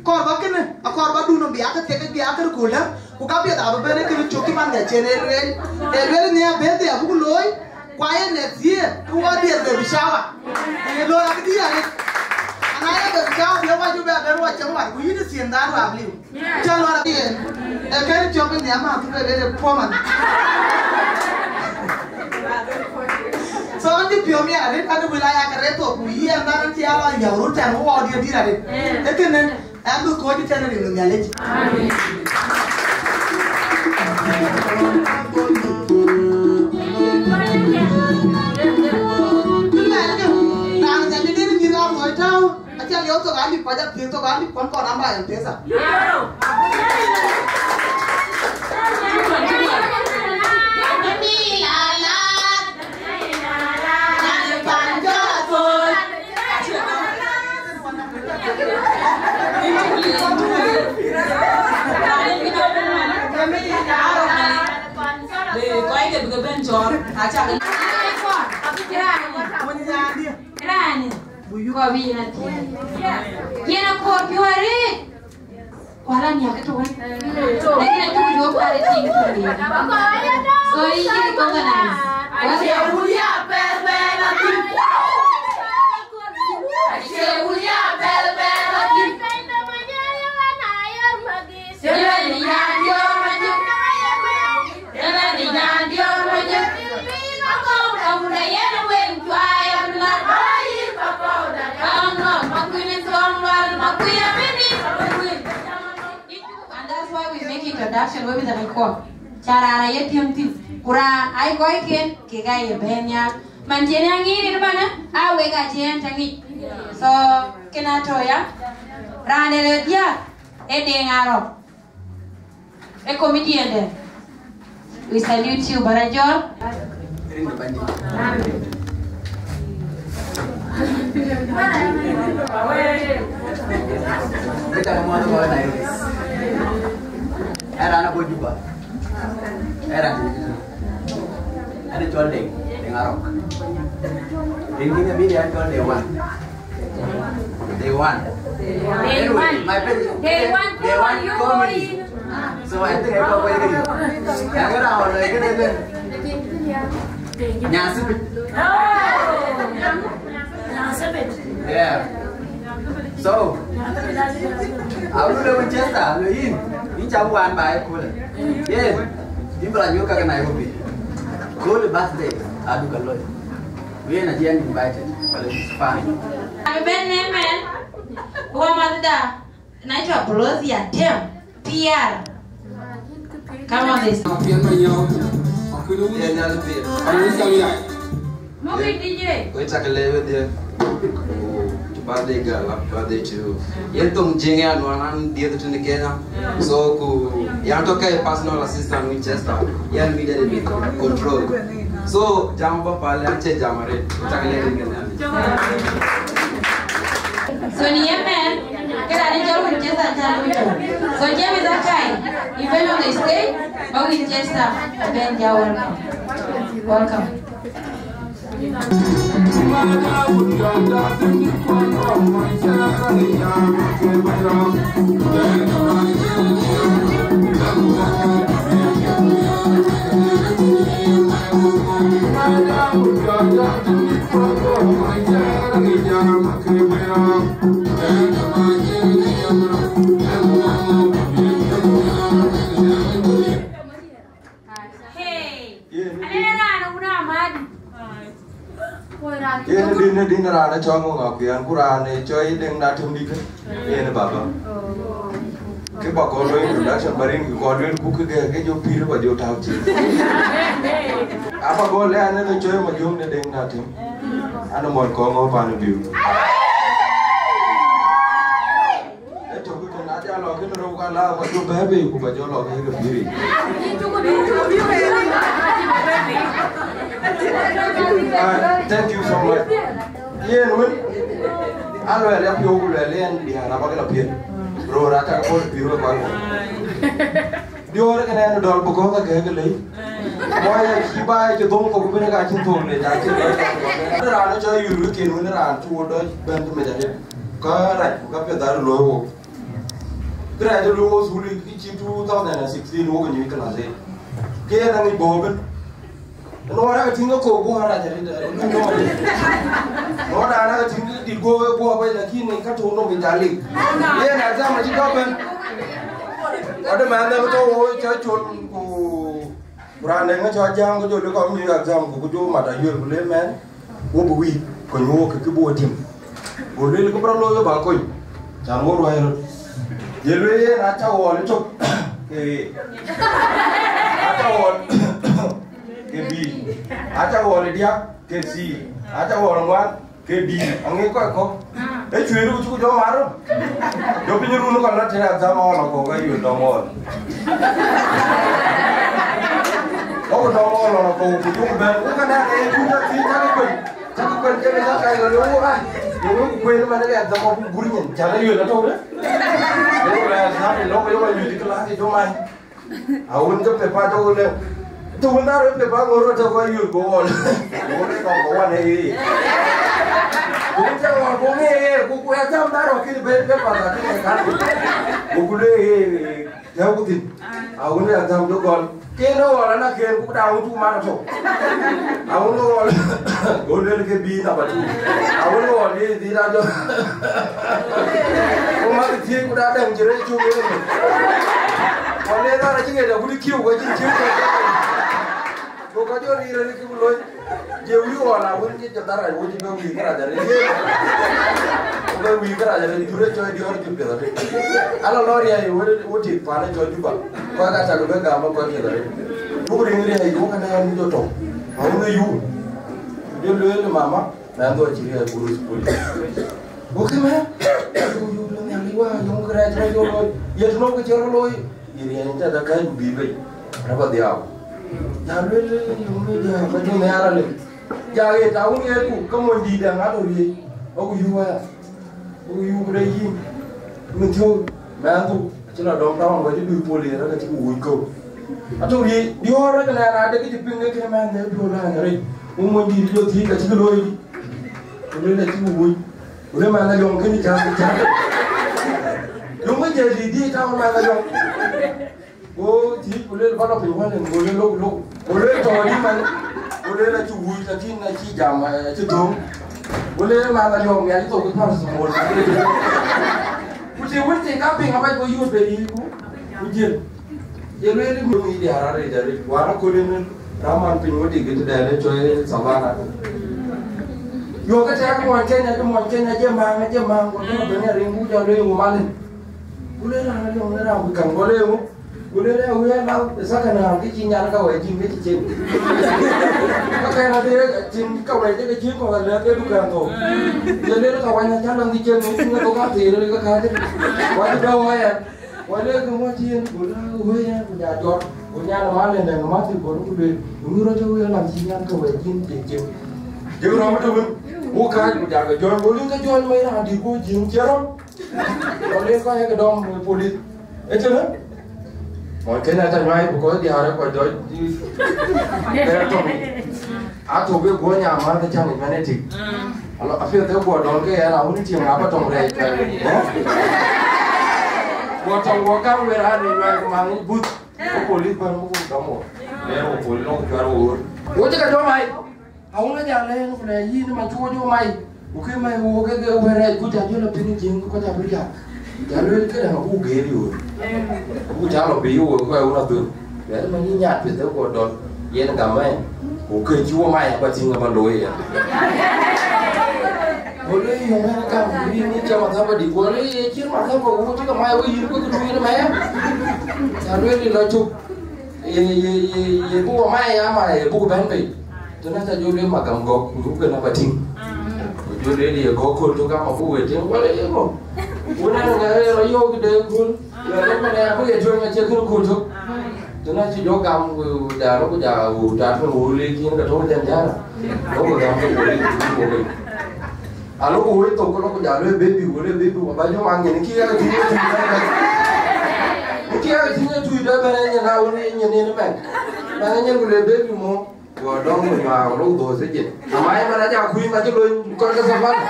kɔɔr bä kënë, akɔɔr bä dun bï akë thiek bï akë röt kööl däŋ, ku ka piɛth abï bɛ̈n ë kënë cök cï man de cen ë lueel. Ë lueel nhiaar bɛ̈n dhia buk looi, ku aye next year, ku wɔ dhiëth baby shower. Ë looi abï dhia ë. Ana ye baby shower bï wɔ cï bɛ bɛ̈n wɔ cäŋ wär, ku yïn ë thiën dhan wä liu. Cä lɔ rɔt yen. Ë kën cök bï nhiam ma ku bɛ bɛ̈n ë puɔ̈man. So, an cï piɔ̈u miɛt arëët, an wël aya ke rɛth thok, ku yï ɛn dhal an cï ya lɔ yäu röt tɛ̈n wɔ diɛt dït arëët. Ee kënë, an bï kɔc tɛ̈n rin ë Nhialic. Amen. Bï lɛɛr kë, raan ë Nhialic dït ë nyïïr aa mɔc tääu. Aca liɛu thok alip, aca piëëth thok alip, kɔn kɔn namba M-Pesa. Aca ke raan, raan, kɔc bï yen athiɛɛi. Yen akɔɔr piɔ̈u arëët. Kuala niak ke tuwen. Lakini atuku jɔ pare tiŋ tuwen. So yï yï organize. Wala ya. And that's why we make introduction, we with the record. Ca raan aye tiɛm thïn. Ku raan ai kɔcken, kek aye bɛ̈n nhial. Man cïn aŋic rin ëbɛ̈n, a wek acï ɣɛn tɔ ŋic. So, kënë atɔ̈ ya. Raan ë rɛ̈t diäk, ee Deŋ Arɔ̈k. Ee comedian dɛ̈. We salute you, Barajɔl. Rin ë Bɛ̈nydït. Këda ŋuɔ̈th ë Nairobi. Ee raan abɔ̈ Juba. Ee raan tënë kënë. Ɣɛn ë cɔl Deŋ, Deŋ Arɔ̈k. Rin kïn ë media cɔl Day One. Day One. Anyway, my friend, Day One, Day One comedy. So I think I got away with it. I got out like it. Nyasip. Yeah. So, I will never just tell you, you jump one by cool. Yeah. You brought your Nairobi. Cool birthday. I do a lot. We are not invited, but it's fine. Abï bɛ̈n në mɛn, wä madhda, na cɔk Apolosia Tem, P R. Come on, this. Muk D J. We take a lay with you. Birthday girl, happy birthday to you. Yen thoŋ Jiëŋ ya nuan an dieth tënë Kenya. So ku yan tɔ ke personal assistant Winchester. Yan media de control. So jam ba pal yan che jam arëët. Chak le rin gana. So ni yemen, kila ni jol Winchester chan Winchester. So James Akai, even on the stage, ba Winchester, ben ja welcome. Welcome. Hey, yen din, din raan ë cɔl ŋö ŋa ku yan ku raan ë cɔl Deŋ na Tem dït. Yen baba. Kë ba kɔn lo introduction ba rin kë kɔn luel ku kë gɛ̈k ke jɔ pïïr ba jɔ tääu cin. Aba gɔl ë an ë cɔl Majöŋ de Deŋ na Tem. An ë mɔny kɔŋ ɣɔ̈u pan ë biu. Ë tök kën na jɔ lɔ kën rou ka la ba jɔ bɛ̈ɛ̈i bei ku ba jɔ lɔ kën ke pïïr. Ah, thank you so much. Yen wën, a luɛɛl ya piɔ̈u ku luɛɛl yen diäär abak la piɛth. Röör acak puɔ̈l pïïr wek kɔc wɔ. Diöör kënë ɛn dɔl bï kɔ̈k ke gɛ̈k lei. Mɔc acï ba cï dhoŋ thok bïn ka cïn thok lec acï. Raan cɔl yul wëkken wën raan cï wo dɔc bɛ̈n të mec arëët. Ka rac ku ka piɛth dhal looi wok. Kërɛɛc ë luöi wo thul ë cï two thousand and sixteen wok ë nyuc class eight. Ke yen aŋic bɔ̈ ëbën. Nuɔɔr ake tïŋ ke kok guɔ rac arëët, ë luöi nɔɔr. Nuɔɔr dan ake tïŋ ke dit guɔ wek guɔ bɛ̈c, lakini ka tuŋ nɔm ë jal lik. Yen exam acï tɔ bɛ̈n. Ade mɛnh ë tɔ wo cä col ku Ku raan dɛ̈ ŋö cɔl Ajaŋ, ku jɔ lëk kɔc nyuc exam, ku jɔ mat ayuel, ku le mɛn, wo bï wïc, ku nyuɔɔk kë bï wo tim. Ku lueel kë bï rɔt looi ba kony, can wo ruai röt. Ye lueel yen, aca ɣɔɔl ëtök, ke A, aca ɣɔɔl, ke B, aca ɣɔɔl ë diäk, ke C, aca ɣɔɔl ŋuan, ke dïït, aŋic kɔc kɔ̈k. Ee cuëëc ku cuk jɔ mar röt. Jɔ piny run kɔn la tënë exam ɣɔn la kɔ̈k ayuel dɔm ɣɔn. Kɔ̈k dɔm ɣɔn la kɔ̈k ku cuk bɛ̈n. Ku kënë ee cuëëc cak cï cak kueny. Cak kueny ke bï cak ka yɔl yöŋ ai. Yöŋ ku kueen man ke exam ku gur nyin. Cak ayuel atɔ̈u de. Yöŋ la exam lɔk yöŋ ayuel class jɔ mai. Awun ke pepa tɔ̈ wun lë. Të wun dhar wek pek ba ŋor rot tɔ̈ kɔc yöl go ɣɔl. Ŋor rot tɔ̈ go wan ee. Ku wun cä ɣɔl go ŋe ee, ku ku ya jam dhar wek kïn ben ben ba dhar kïn kan. Go ku le ee, ee, tɛ̈ɛ̈u ku thïn. A wun ya jam do gɔl. Ken ɣɔl ana ken ku da wun tu man tɔ̈. A wun ɣɔl. Go le ke bi na ba tu. A wun ɣɔl ye di da do. Ku ma ti ku da dɛm jire chu ye. Ku le da ra jige da ku di kiu ko jin kiu. Ko ka jɔ ri ri ki loy. Je wi wala wun ki jɔ dara wo ji be wi kara jare. Be wi kara jare jure choi di or ju pe dare. Ala lori ai wo wo ti pa ne choi ju ba. Ko ka ta be ga ma ko ke dare. Bu ri ri ai wo ka na mu jɔ to. Ma wo yu. Jɔ le mama. Na ndo chiri ai guru school. Go ke me. Yo yo lo ne wa yo kara jare yo lo. Ye no ke chero lo. Iriɛɛny tɛ̈ ke kɛ̈ɛ̈c ku bïï bei, rɛ̈p adhiau. Ja lueel, yöŋ ë jɔ, ka jɔ nhiaar alec. Ja ɣet, awun ɣetku, ke mony dïït dɛ̈ŋ atɔ̈ riëëc, aku yuk aya, aku yuk rɛc yïn, min thiöök, mɛnhdu, acï la dɔm tɔŋ, ka cï dui pol yen, ka cï ku wuc kɔ̈u. Atɔ̈ riëëc, diɔ̈ɔ̈r rɛ̈k ënɛn, adek cï piŋ ke kë mɛnhde piɔ̈u lääny arëc, ku mony dïït jɔ thiëëc, ka cï ke looi dï. Ku lueel acï ku wuc. Ku le man ayɔŋ kënë cä cä. Yöŋ ë jël dït dït tau man ayɔŋ. Go thiëc ku lueel ba lɔ piny wälën, go le lok lok. Go le tɔ̈ dï man. Go le acï wuc lakin acï jam, eh, acï thöŋ. Go le man ayɔŋ ya cï thok kë paracetamol. Ku cï wën thïn ka piŋ abac go yöt be dït ku. Ku jël. Ye lueel mi ŋic diäär arëët arëët, wään aköl en raman piny wä dik ëtëdɛn ë cɔl Savana. Yöök ke tɛ̈ɛ̈k muɔny Kenya, ke muɔny Kenya, acie maŋ, acie maŋ, ku tɔ̈ ben ya riŋ, ku jɔ lueel ŋu malin. Ku lueel raan alɔŋ ë raan bï käŋ gɔl ë ŋu. Ku lueel ë wëë alau, ë thakana, ke cï nyan ka wɛɛc cin, ke cï cin. Ka kɛn adhie cin ka wɛɛc ke cï kɔ̈k alɛ̈k ke dukɛn thou. Ye lueel ka wany acä lɔŋ cï cin, ŋic cin ke thok athir, ke kääc. Wany bɛ wä yɛn. Wale ke ŋuɔt yen, ku la wëë yɛn, ku ja jɔt, ku nyan mal en dɛŋ math, ku ku lueel, ku ŋï rɔt wëë lam cï nyan ke wɛɛc cin cin cin. Jek rɔm të wën, ku kääc, ku ja ke jɔt, ku lïŋ ke jɔt, me raan dït, ku jiëŋ cie rɔm. Ku lïŋ kɔc ke dɔm, police. Ëtënë? Mɔn kën ata nyuai, ku kɔc diäär, ku jɔt, ke tɔŋ. Atök ke guɔ nyam ma ke cäŋ ëmɛn ë tik. Alo, apiɛth ke guɔ dɔl ke yɛn awun tiɛŋ aba tɔŋ rɛɛc. Eh? Guɔ tɔŋ guɔ gam wël an ë nyuai ku maŋ buth. Ku polis bän ku dɔm wɔ. Lɛɛr wɔ polis lɔ ku cuar wɔ ɣöör. Wo cï ke dɔm ai. Awun ajal lɛɛr ku lɛ yïn ma cuɔ jɔ mai. Ku ke mai wo ke ke wɛ̈t rɛɛc ku ca jɔ lɔ piŋ jiëŋ ku ka ca bï riak. Ja lueel këdäŋ abuk geer yoor. Abuk ca lɔ piny yoor ku awun adhur. Luɛɛl man yï nyaat piɛth ë guɔ dɔl. Yen gam ë. Ku ke cï wo mai aba tïŋ aba looi yen. Go lueel yöŋ ɛn gam ku yïn yïn ca mathaba dï. Go lueel ye cïn mathaba ku cï ke mai wo yïn ku ke du yïn mai. Ja lueel yï lɔ cuk. Ye, ye, ye, ye buk wa mai ama ye buk bɛ̈n bei. Tënë ca jɔ lueel magam gɔk, ku yuk kën aba tïŋ. Ku jɔ lueel ye gɔk kööl tök ama buk we tïŋ, wala ye ŋö? Wun ɛn ŋɛk rɔ yöök de kööl, luɛɛl rɔt man aya buk ye tueŋ acie kën kööl tök. Tënë cï jɔ gam, ku ja rɔ, ku ja wu, ja tueŋ wu le kïn ke tɔ̈u jɛn jana. Lɔ ku gam ke ku le ku ku le. Alo ku wec thok, ku lɔ ku ja lueel baby, ku le baby, ku ba jɔ man nyin, kï ya ke tïŋ ye tui dɛ bɛ̈n. Kï ya ke tïŋ ye tui dɛ bɛ̈n, nyin na wun nyin nyin mɛn. Mɛn nyin ku le baby mo. Guɔ dɔm ku nyuaar ku lok dhööth ë jin. Ama ye man aja kuc ma cï lony kɔc ke Savana.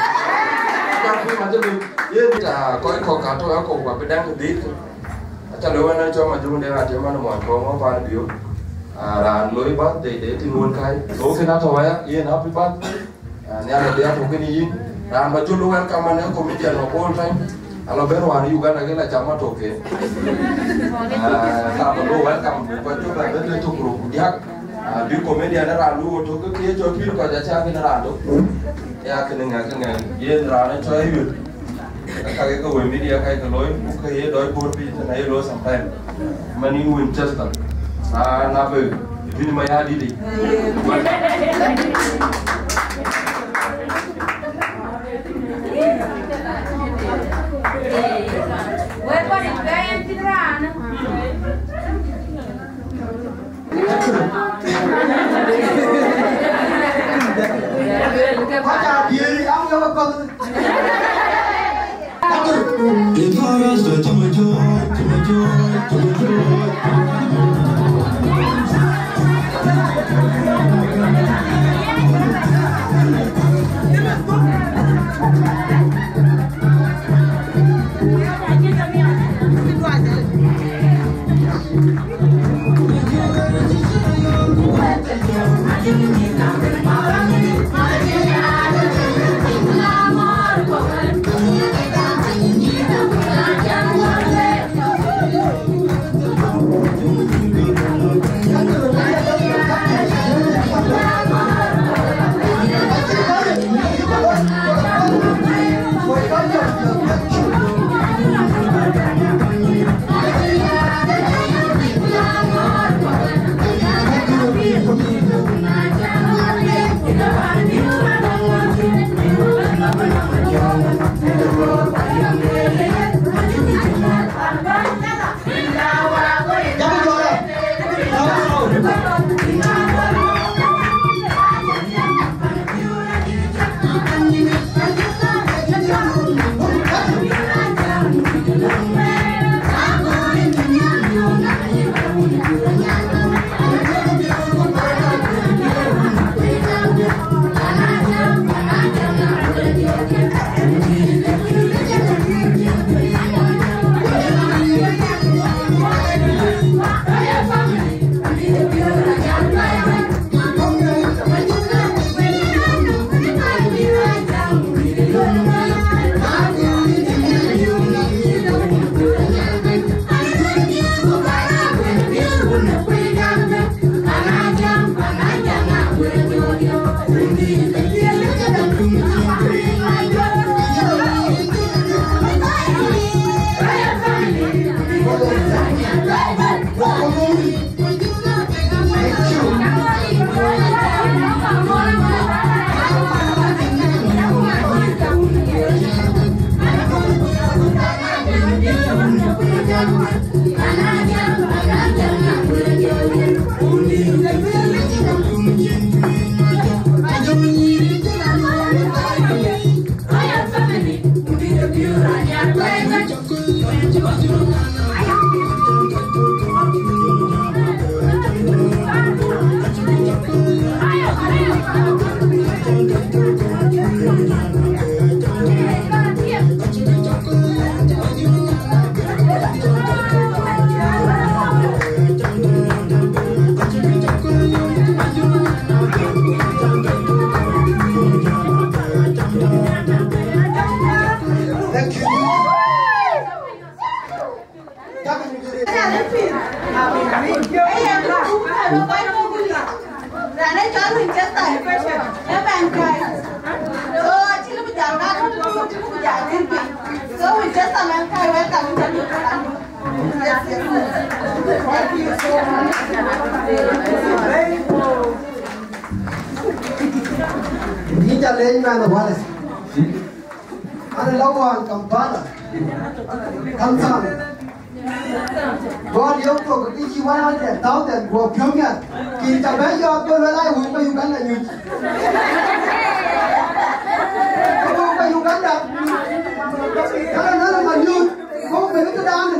Aja kuc ma cï lony. Yen ta kɔc kɔ̈k ka tɔ̈ akɔ̈k ku abï dɛŋ dhil. Aca loi wën acɔl ma jurun de ŋa tiëm man muɔny kɔ̈k ŋö pan biöök. Ah, raan loi birthday de tïŋ wun kai. So kën atɔ̈ waya, yen happy birthday. Ah, nhial abï atök kën yïn. Raan ba jul welcome man ë comedian of all time. Alɔ ben wään Uganda kën acam atök ke. Ah, ka ba lo welcome, ba jul ba ben le tök rok ku diäk. Ah, bï comedian ë raan lu tök ke ye jɔ pïïr kɔc acä kën raan tök. Ya kën ŋɛk ŋɛk. Yen raan ë cɔl Ayuel. Ka ke ke wëi media ka ke looi, ku ke ye dɔc bor piny tën aye looi sometime. Man in Winchester. Na, na be, bini ma ya didi. Wek kɔc ë cuɛɛi en cïn raan. Kɔc aa diëëi, aŋiɔ̈k ë kɔ̈th. It was the Jumajor, Jumajor, Jumajor. So we just welcome you. Yes, yes. Thank you so much. Yïn ca leec man ë Wallace. An lɔ wään Kampala. Kampala. Gɔl yök thok kë cï one hundred thousand guɔ piɔ̈u miɛt. Kï ca bɛ̈n yɔɔk bï luel ai wuk bä Uganda nyuc. Wuk bä Uganda. Kala nɔn ë ma nyuc. Wuk bï kë daanë.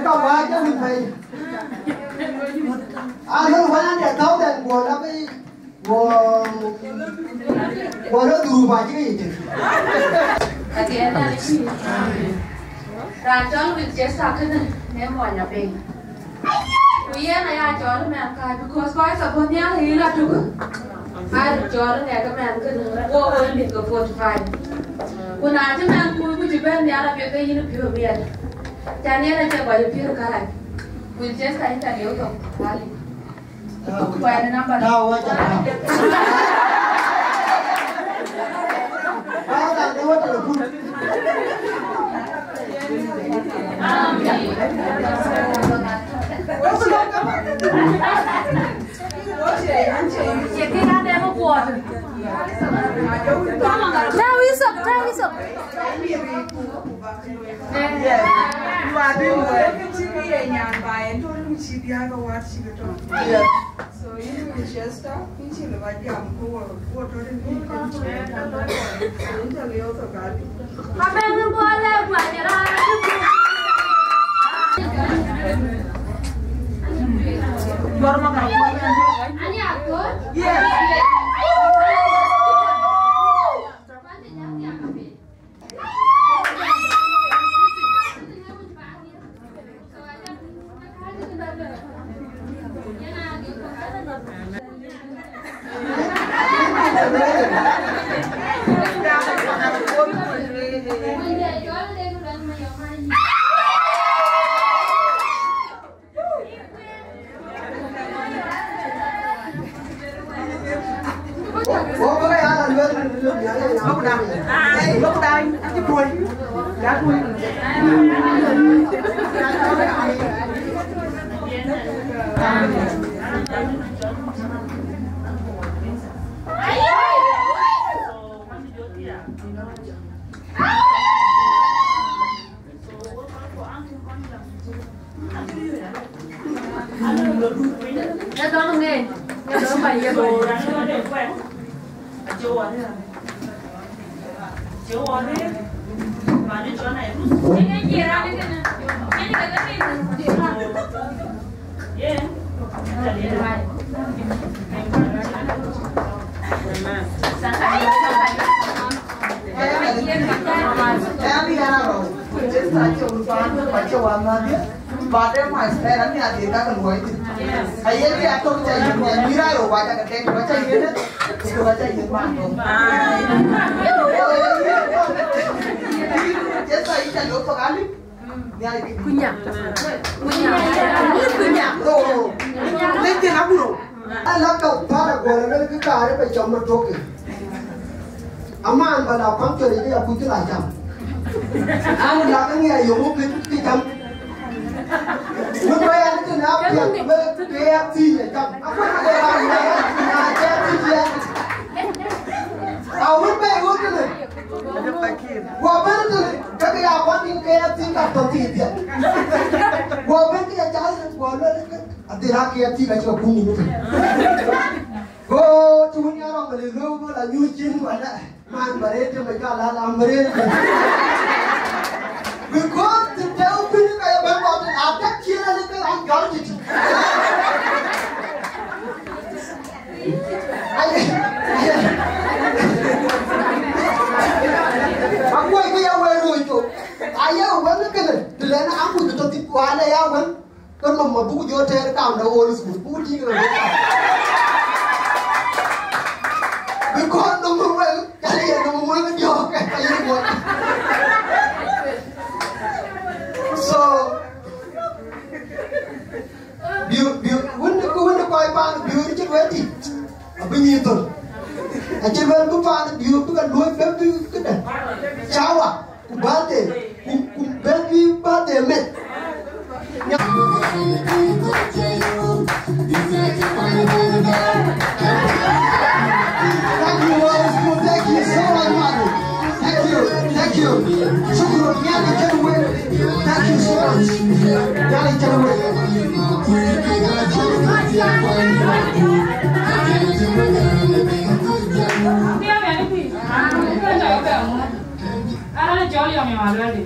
Ka wac jɔ wïc pɛ̈i. A lɔ one hundred thousand guɔ la bï Wo, wo lo dhuru ba jike yite. Atiɛɛn Nhialic. Raan cɔl Winchester kënë ë mony apei. Ku yen aya cɔl mɛn ka, because kɔc support nhial ë yïn atuk. Aa cɔl ŋɛk mɛn kënë, wo wo mïth ke forty five. Ku na cï mɛn kuc ku cï bɛ̈n nhial apiɛth ke yïn piɔ̈u miɛt. Can yen acie kɔc piɔ̈u kärac. Winchester yïn ca lieu thok, Alic. Tau, tau, wacha tau. Baba, ne wata da kun. Tau isok, tau isok. Yes. You are doing well. Yes. So in Winchester, in Chile, by jam, who are, who are talking to you. So in Chile, also got it. Yes. Baada ya maisha, yaani, hadi kaka luwaiti. Ayeli ato cha yini, mira yo wacha ka tek, wacha yini, wacha yini manto. Yesu aisha leo to gali. Kunya. Kunya. Kunya. Oh. Lete na buro. Ala ka para gole ne ka are pe chama toke. Aman ba la pam chori ya kutu la jam. An la ka ngi ayo mo ke ti jam. Mo ba ya ni na pia be ke ya ti ya jam. Akwai ke ba ya na ke ti ya. A wun be wo ke ne. Wa ben ke ne. Ka ya ba ni ke ya ti ka to ti ya. Wa ben ke ya ja wa lo ke. Adhil haki ya ti ka chika kumi ni. Go to wun ya ro mali lo go la nyu chin wala. Man, barete me ka la la mrel. Because the tell pin ka ya ba ko ta ta kila le ka an garjiti. Ai. Akwai ke ya we ro to. Aya we ke ne. Dilena an ku to ti wala ya we. Ke nɔm ma buk jɔ tɛɛr kam de wol school, buk tïŋ rɔt. Because nɔm wek, ka ye nɔm wek diɔ̈k, ka ye wek. So, biu, biu, wun, wun kɔc paan biu cï wek tïc, abï nyin thöl. Acï wek bï paan biu bï ka luɔi bï bï këdë. Cawa. Shukran, Nhialic cïn wek. Thank you so much. Nhialic cïn wek. Ara cɔl yɔm yɔm aluɛɛldi.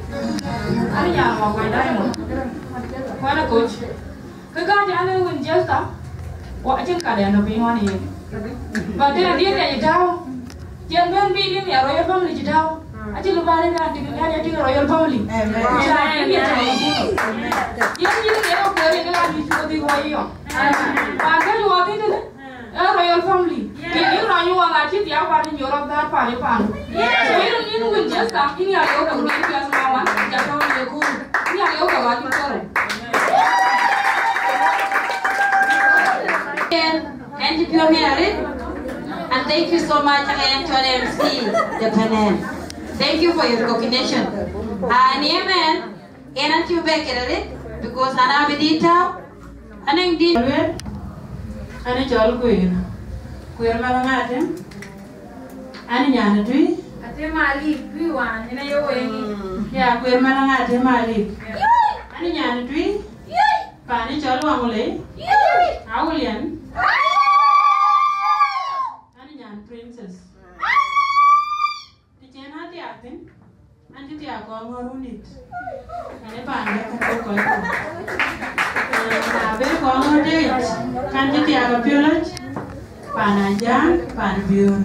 Ani nyan wɔ kuany Diamond. Kuan ë koc. Kë ka jal ë wën Jester, wa acïn ka dɛn dɔ piny wan yen. But then adï riɛc ë tääu. Cien bɛ̈n bï dï nhiar royal family cï tääu. Acï lë bä rëër an tïŋ, an ya tïŋ royal family. Amen. Ca yen ye tääu. Yen yïn ŋiɛc ë kueer yen ke ka dï cuk dhil wɔ yɔm. Pan kë luɔk thïn tënë. Ee royal family. Kë yïn rɔny wɔ ŋa cï thiak pan ë nyuɔɔr ɔk dhär pan ë pan. So yïn, yïn wën Jester, yïn ya yɔ̈ɔ̈k ke luɔi piath ma wan, ja family ku. Yïn ya yɔ̈ɔ̈k ke wan cï thɔ̈rë. Ɛn cï piɔ̈u miɛt arëët, and thank you so much, ɛn cɔl M C de Panel. Thank you for your recognition. And amen, ɛn an cï bɛ kɛt arëët, because an abï dït tääu, anɛŋ dït. Luel, an cɔl Kueer. Kueer Malɔŋ Atem, an nyan ë Tui. Atem Malik, Tui wan, yen aye weŋ. Ya, Kueer Malɔŋ Atem Malik. An nyan ë Tui. Pan ë cɔl Waŋulei. Awulian. An nyan Princess. Të cïn a thiaak thïn, an cï thiaak Kɔŋɔ̈ɔ̈r wundït. Ɛn ë paan dɛ̈ kën ke kɔc kɔ̈k. Na bë Kɔŋɔ̈ɔ̈r tëëc, kan cï thiaak Apiɔl lɔc, paan Ajaŋ, paan Biöör.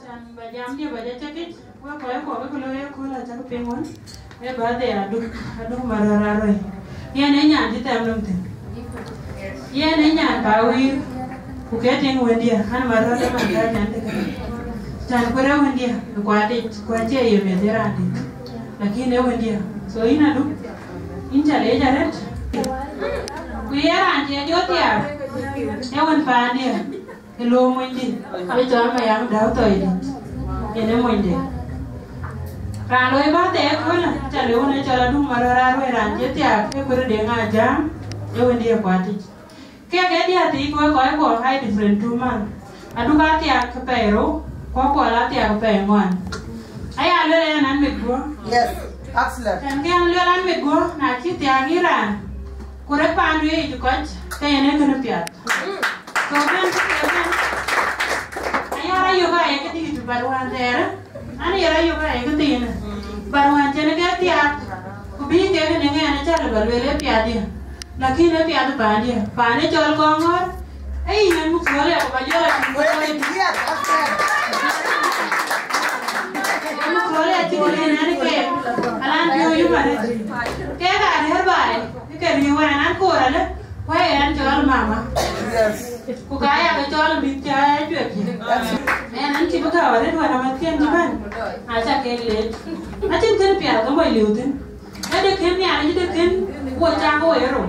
Can ba jam diɛ̈ ba jɔ cäk yic, wek kɔc kɔ̈k ke looi ëkööl acäk piŋ wën. Ee birthday Aduk, Aduk Marɔ̈ɔ̈r Arɔ̈i. Yen ee nyan cï thɛm nɔm thïn. Yen ee nyan Pawir, ku ke tiŋ wëndiɛ̈, an Marɔ̈ɔ̈r ë man thɛɛr nyan tëkë. Can kuër ë wëndiɛ̈, ë kuat yic, ku acie ye meth ë raan dït. Lakin ee wëndiɛ̈. So yïn Aduk, yïn ca leec arëët. Ku ye raan cie jɔ thiaak, ee wën paandiɛ̈. Ë looi monydï, ë cɔl Mayaŋ Däu Thɔidït, yen ë monyde. Raan looi birthday ëköölë, ca lëu në cɔl Aduk Marɔ̈ɔ̈r Arɔ̈i, raan cï thiaak, ë kuër Deŋ Ajaŋ, ë wëndiɛ̈ kuat yic. Kek ee diäär thii, ku wek kɔc kuɔ aa different two month. Aduk aa thiaak pɛɛi rou, ku Akuɔl aa thiaak pɛɛi ŋuan. Aya luel yen an mit guɔ. Yes, excellent. Tɛ̈n ke an luel an mit guɔ, na cï thiaak yïn raan, ku rek paandu yic kɔc, ke yen ee kënë piath. So bɛ̈n, bɛ̈n. Aya rɔt yök aye këdït, but wään thɛɛrë, an ye rɔt yök aye këthiinë. But wään cïn ke thiaak, ku bï kek në ŋɛn acä lë ba lueel ë piath diɛ̈. Lakin ë piath paandiɛ̈, paan ë cɔl Kɔŋɔ̈ɔ̈r, ee yïn ë muk thöl ya ku ba jɔl a tïŋ. Wek ë diɛt, athɛɛr. Ë muk thöl ya cïk lëën ɛn keek, alan piɔ̈u yum arëët. Kek aa rëër baai, ke riëëu ɛn an koor alë, ku ee ɛn cɔl mama. Yes. Ku ka ya ke cɔl mïth cä cuɛk. Ɛn an cï bï gäu arëët wën amäthkiɛn cï bɛ̈n, aca kek leec. Acïn kën piath ke mɔc liu thïn. Ë de kën Nhialic, ë de kën wo cak wo ë rou.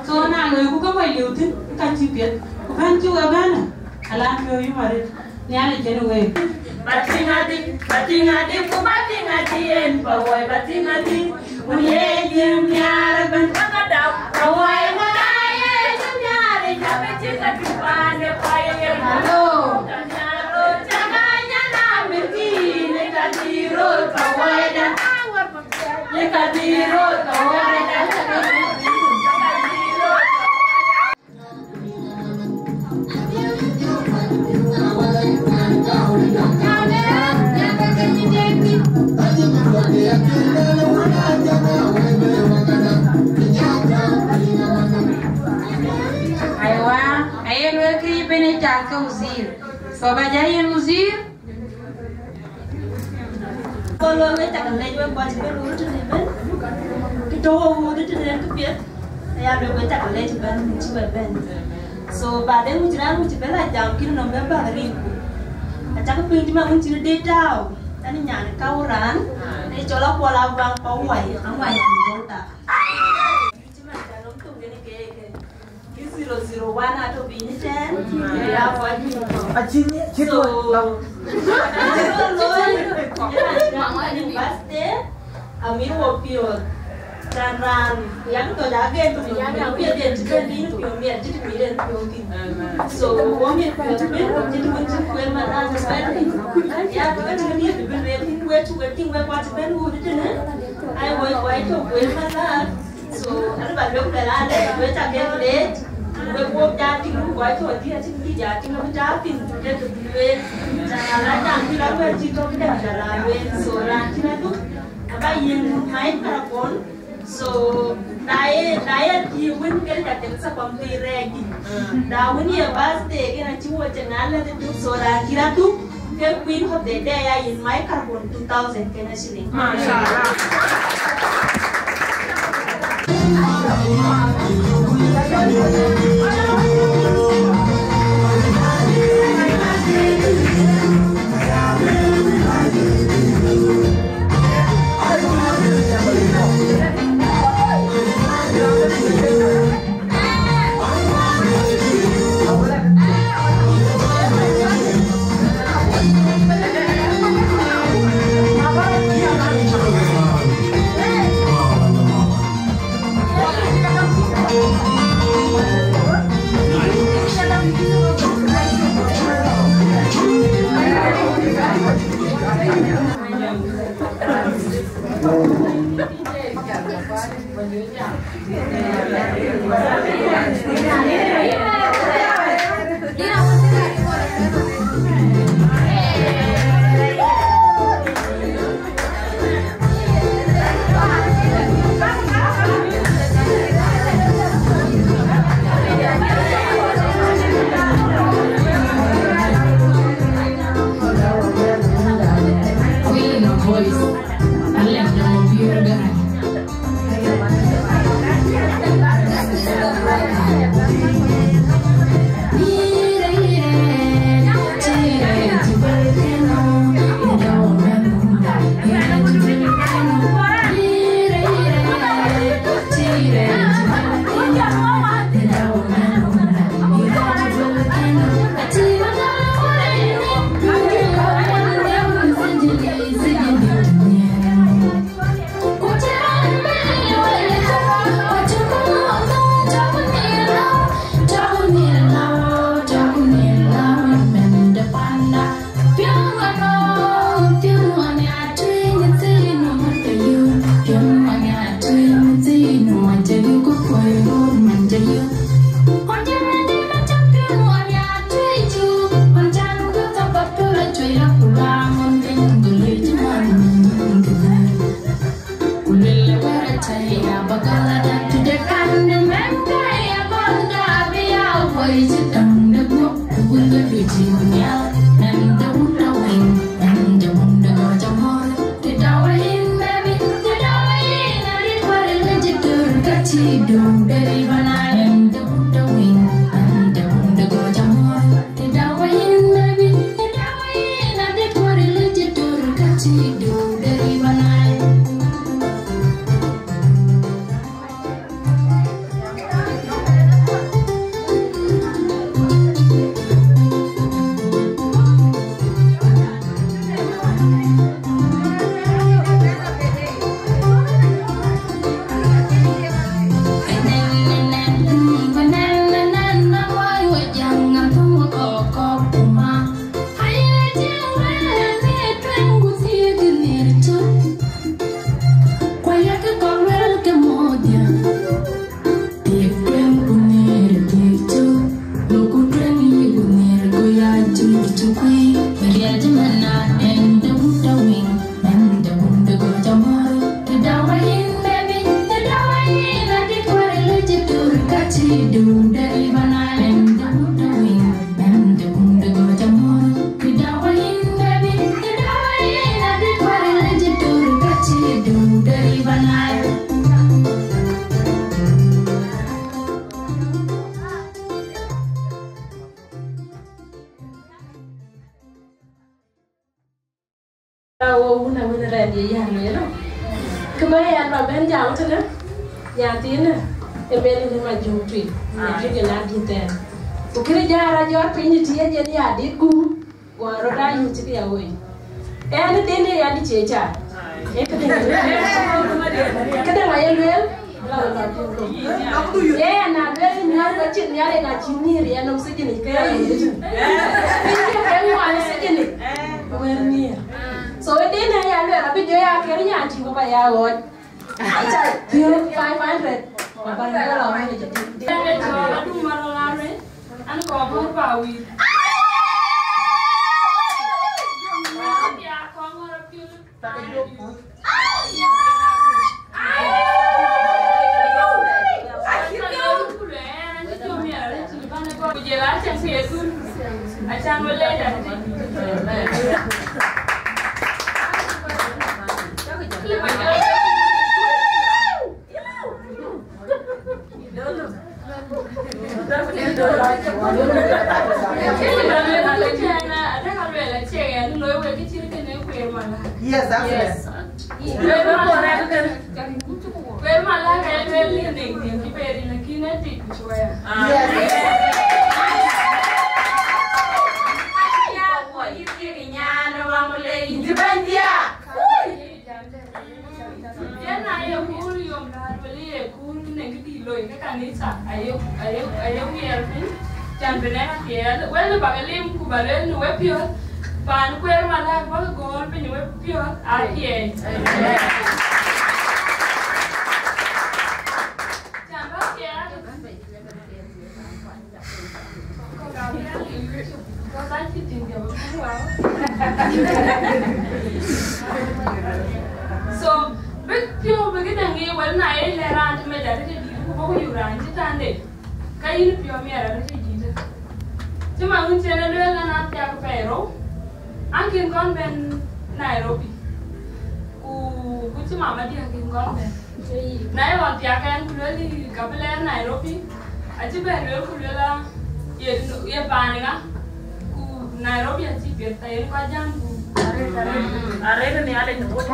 So na loi ku ke mɔc liu thïn, ka cï piɛth. Ku bɛ̈n cï we bɛ̈n, alan piɔ̈u yum arëët. Nhialic cïn week. Ba tïŋ adï, ba tïŋ adï, ku ba tïŋ adï en ba woi, ba tïŋ adï. Wun ye jim nhiaar ëbɛ̈n ba ka dap, ba woi wun a ye jim nhiaar ë jam ë cï ka tïŋ paande kɔc ë yen. Hello. Ka nhiaar röt cak a nyan a mïthkiin ë ka dhil röt ba woi da. Ë ka dhil röt ba woi da. Aywa, aye luel kë yï bɛ̈n ë cak ke wazir. So ba jɔ yen wazir. Kɔn wek, wek cak lɛc wek kɔc bï röt tëde bɛ̈n. Kë tɔ̈u wek wut tëde kë piɛth, aya luel wek cak lɛc bɛ̈n, cï wek bɛ̈n. So, baden wïc raan wïc bɛ la jam kïn nɔm bɛ bäk rin. Acak piny cï man wun cïn dee tääu, ɛn nyan ka wun raan, ë cɔl Akuɔl Aguaŋ pa wai, aŋuany kïn dɔ̈u tak. Cï man ca nɔm thok yen ke, ke. Kï zero zero one atɔ̈ piny ëtɛ̈ɛ̈n, ya kɔc juëc. Acïn, cïn. So, looi, ë raan cï university, amï wo piɔ̈ɔ̈th. Can raan, yak tɔ̈c agen, piɔ̈ɔ̈th yen cï bɛ̈n bï piɔ̈ɔ̈th miɛt, cï tïŋ yen piɔ̈ɔ̈th thïn. So, wo miɛt piɔ̈ɔ̈th bï, cï tïŋ cï kuel man raan cï bɛ̈n bï. Ya tɔ̈c cï bï Wek wä cï bɛ̈n wut tënë, ai wek kɔc tök wek mɛn lääk. So, an ba lok bɛ la lɛc, wek ca kek leec, wek wok ja tïŋ, wek kɔc tök adhil acïn bï ja tïŋ, abï ja piŋ, ku dek bï lueel. Ca la jam cï la wek cï tök dek ca la lueel. So, raan cïn aduk, aba yiën mai karapon. So, na ye, na ye ti win kel ka tem sa pam ti regi. Da win ye birthday, kena ci wo te na le tu, so da kira tu, ke Queen of the Day ya in my carbon two thousand Kenya shilling. Mashallah. Queen of voice. I love the beautiful guy. Awo wun a wun rɛn ye ya lelo. Kë ba ya ba ben jam tënë. Ya tïnë. E ben ni ma jung tui. Ma jung ye na di tɛn. Ku kiri jara jor piny ni tiye jen ya di gum. Go rot a yuc cï ya woi. Ɛn dhin ya di cie ca. E këdë. Këdë ma ye luel. Ye na luel ni nyuɔɔth ka cïn nhial ë na cïn nhiir yɛn nɔm sijini ke ya luel. Ni ke ke ŋuan sijini. Wer nhiir. So e dhin ya luel abi jɔ Cï baba ya ɣɔɔc. Aca piɔ̈u five hundred. Baba ni wala wala jati. Dɛŋ e cɔɔl adum marɔ la rɛc. An kɔmɔr ba wir. Ya kɔmɔr apiɔl. Yes, that's it. Kuer malak e luel ni neng neng ki beri na kine tik ku cuaya. Yes. Ya ko yiti ki nyan wa mule yiti bandia. Yen na ye kul yom la weli ye kul neng ki di loi ke kanisa aye aye aye wiel piny. Can bi nɛn athiɛɛl wël bak lim ku ba luel ni wepiɔ̈ɔ̈th. Paan kueer malak bäk gɔ̈ɔ̈r piny wepiɔ̈ɔ̈th athiɛɛi. Can bä thiɛɛl. So bï piɔ̈u bï këdäŋ ŋic wël na ye lɛ̈k raan cï mec arëët ë dït ku bɔ̈ ku yök raan cï tande. Ka yïn piɔ̈u miɛt arëët ë dït. Cï man wun cïn e lueel an athiak pɛɛi rou. An kïn kɔn bɛ̈n Nairobi. Ku ku cï mama diɛ̈ kïn kɔn bɛ̈n. Na ye ɣɔn thiak ɛn ku lueel ka bï lɛɛr Nairobi. Acï bɛ̈n lueel ku lueel a ye ye paan ŋa. Ku Nairobi acï piɛth ka yen kɔc jam ku arëët Nhialic në wot.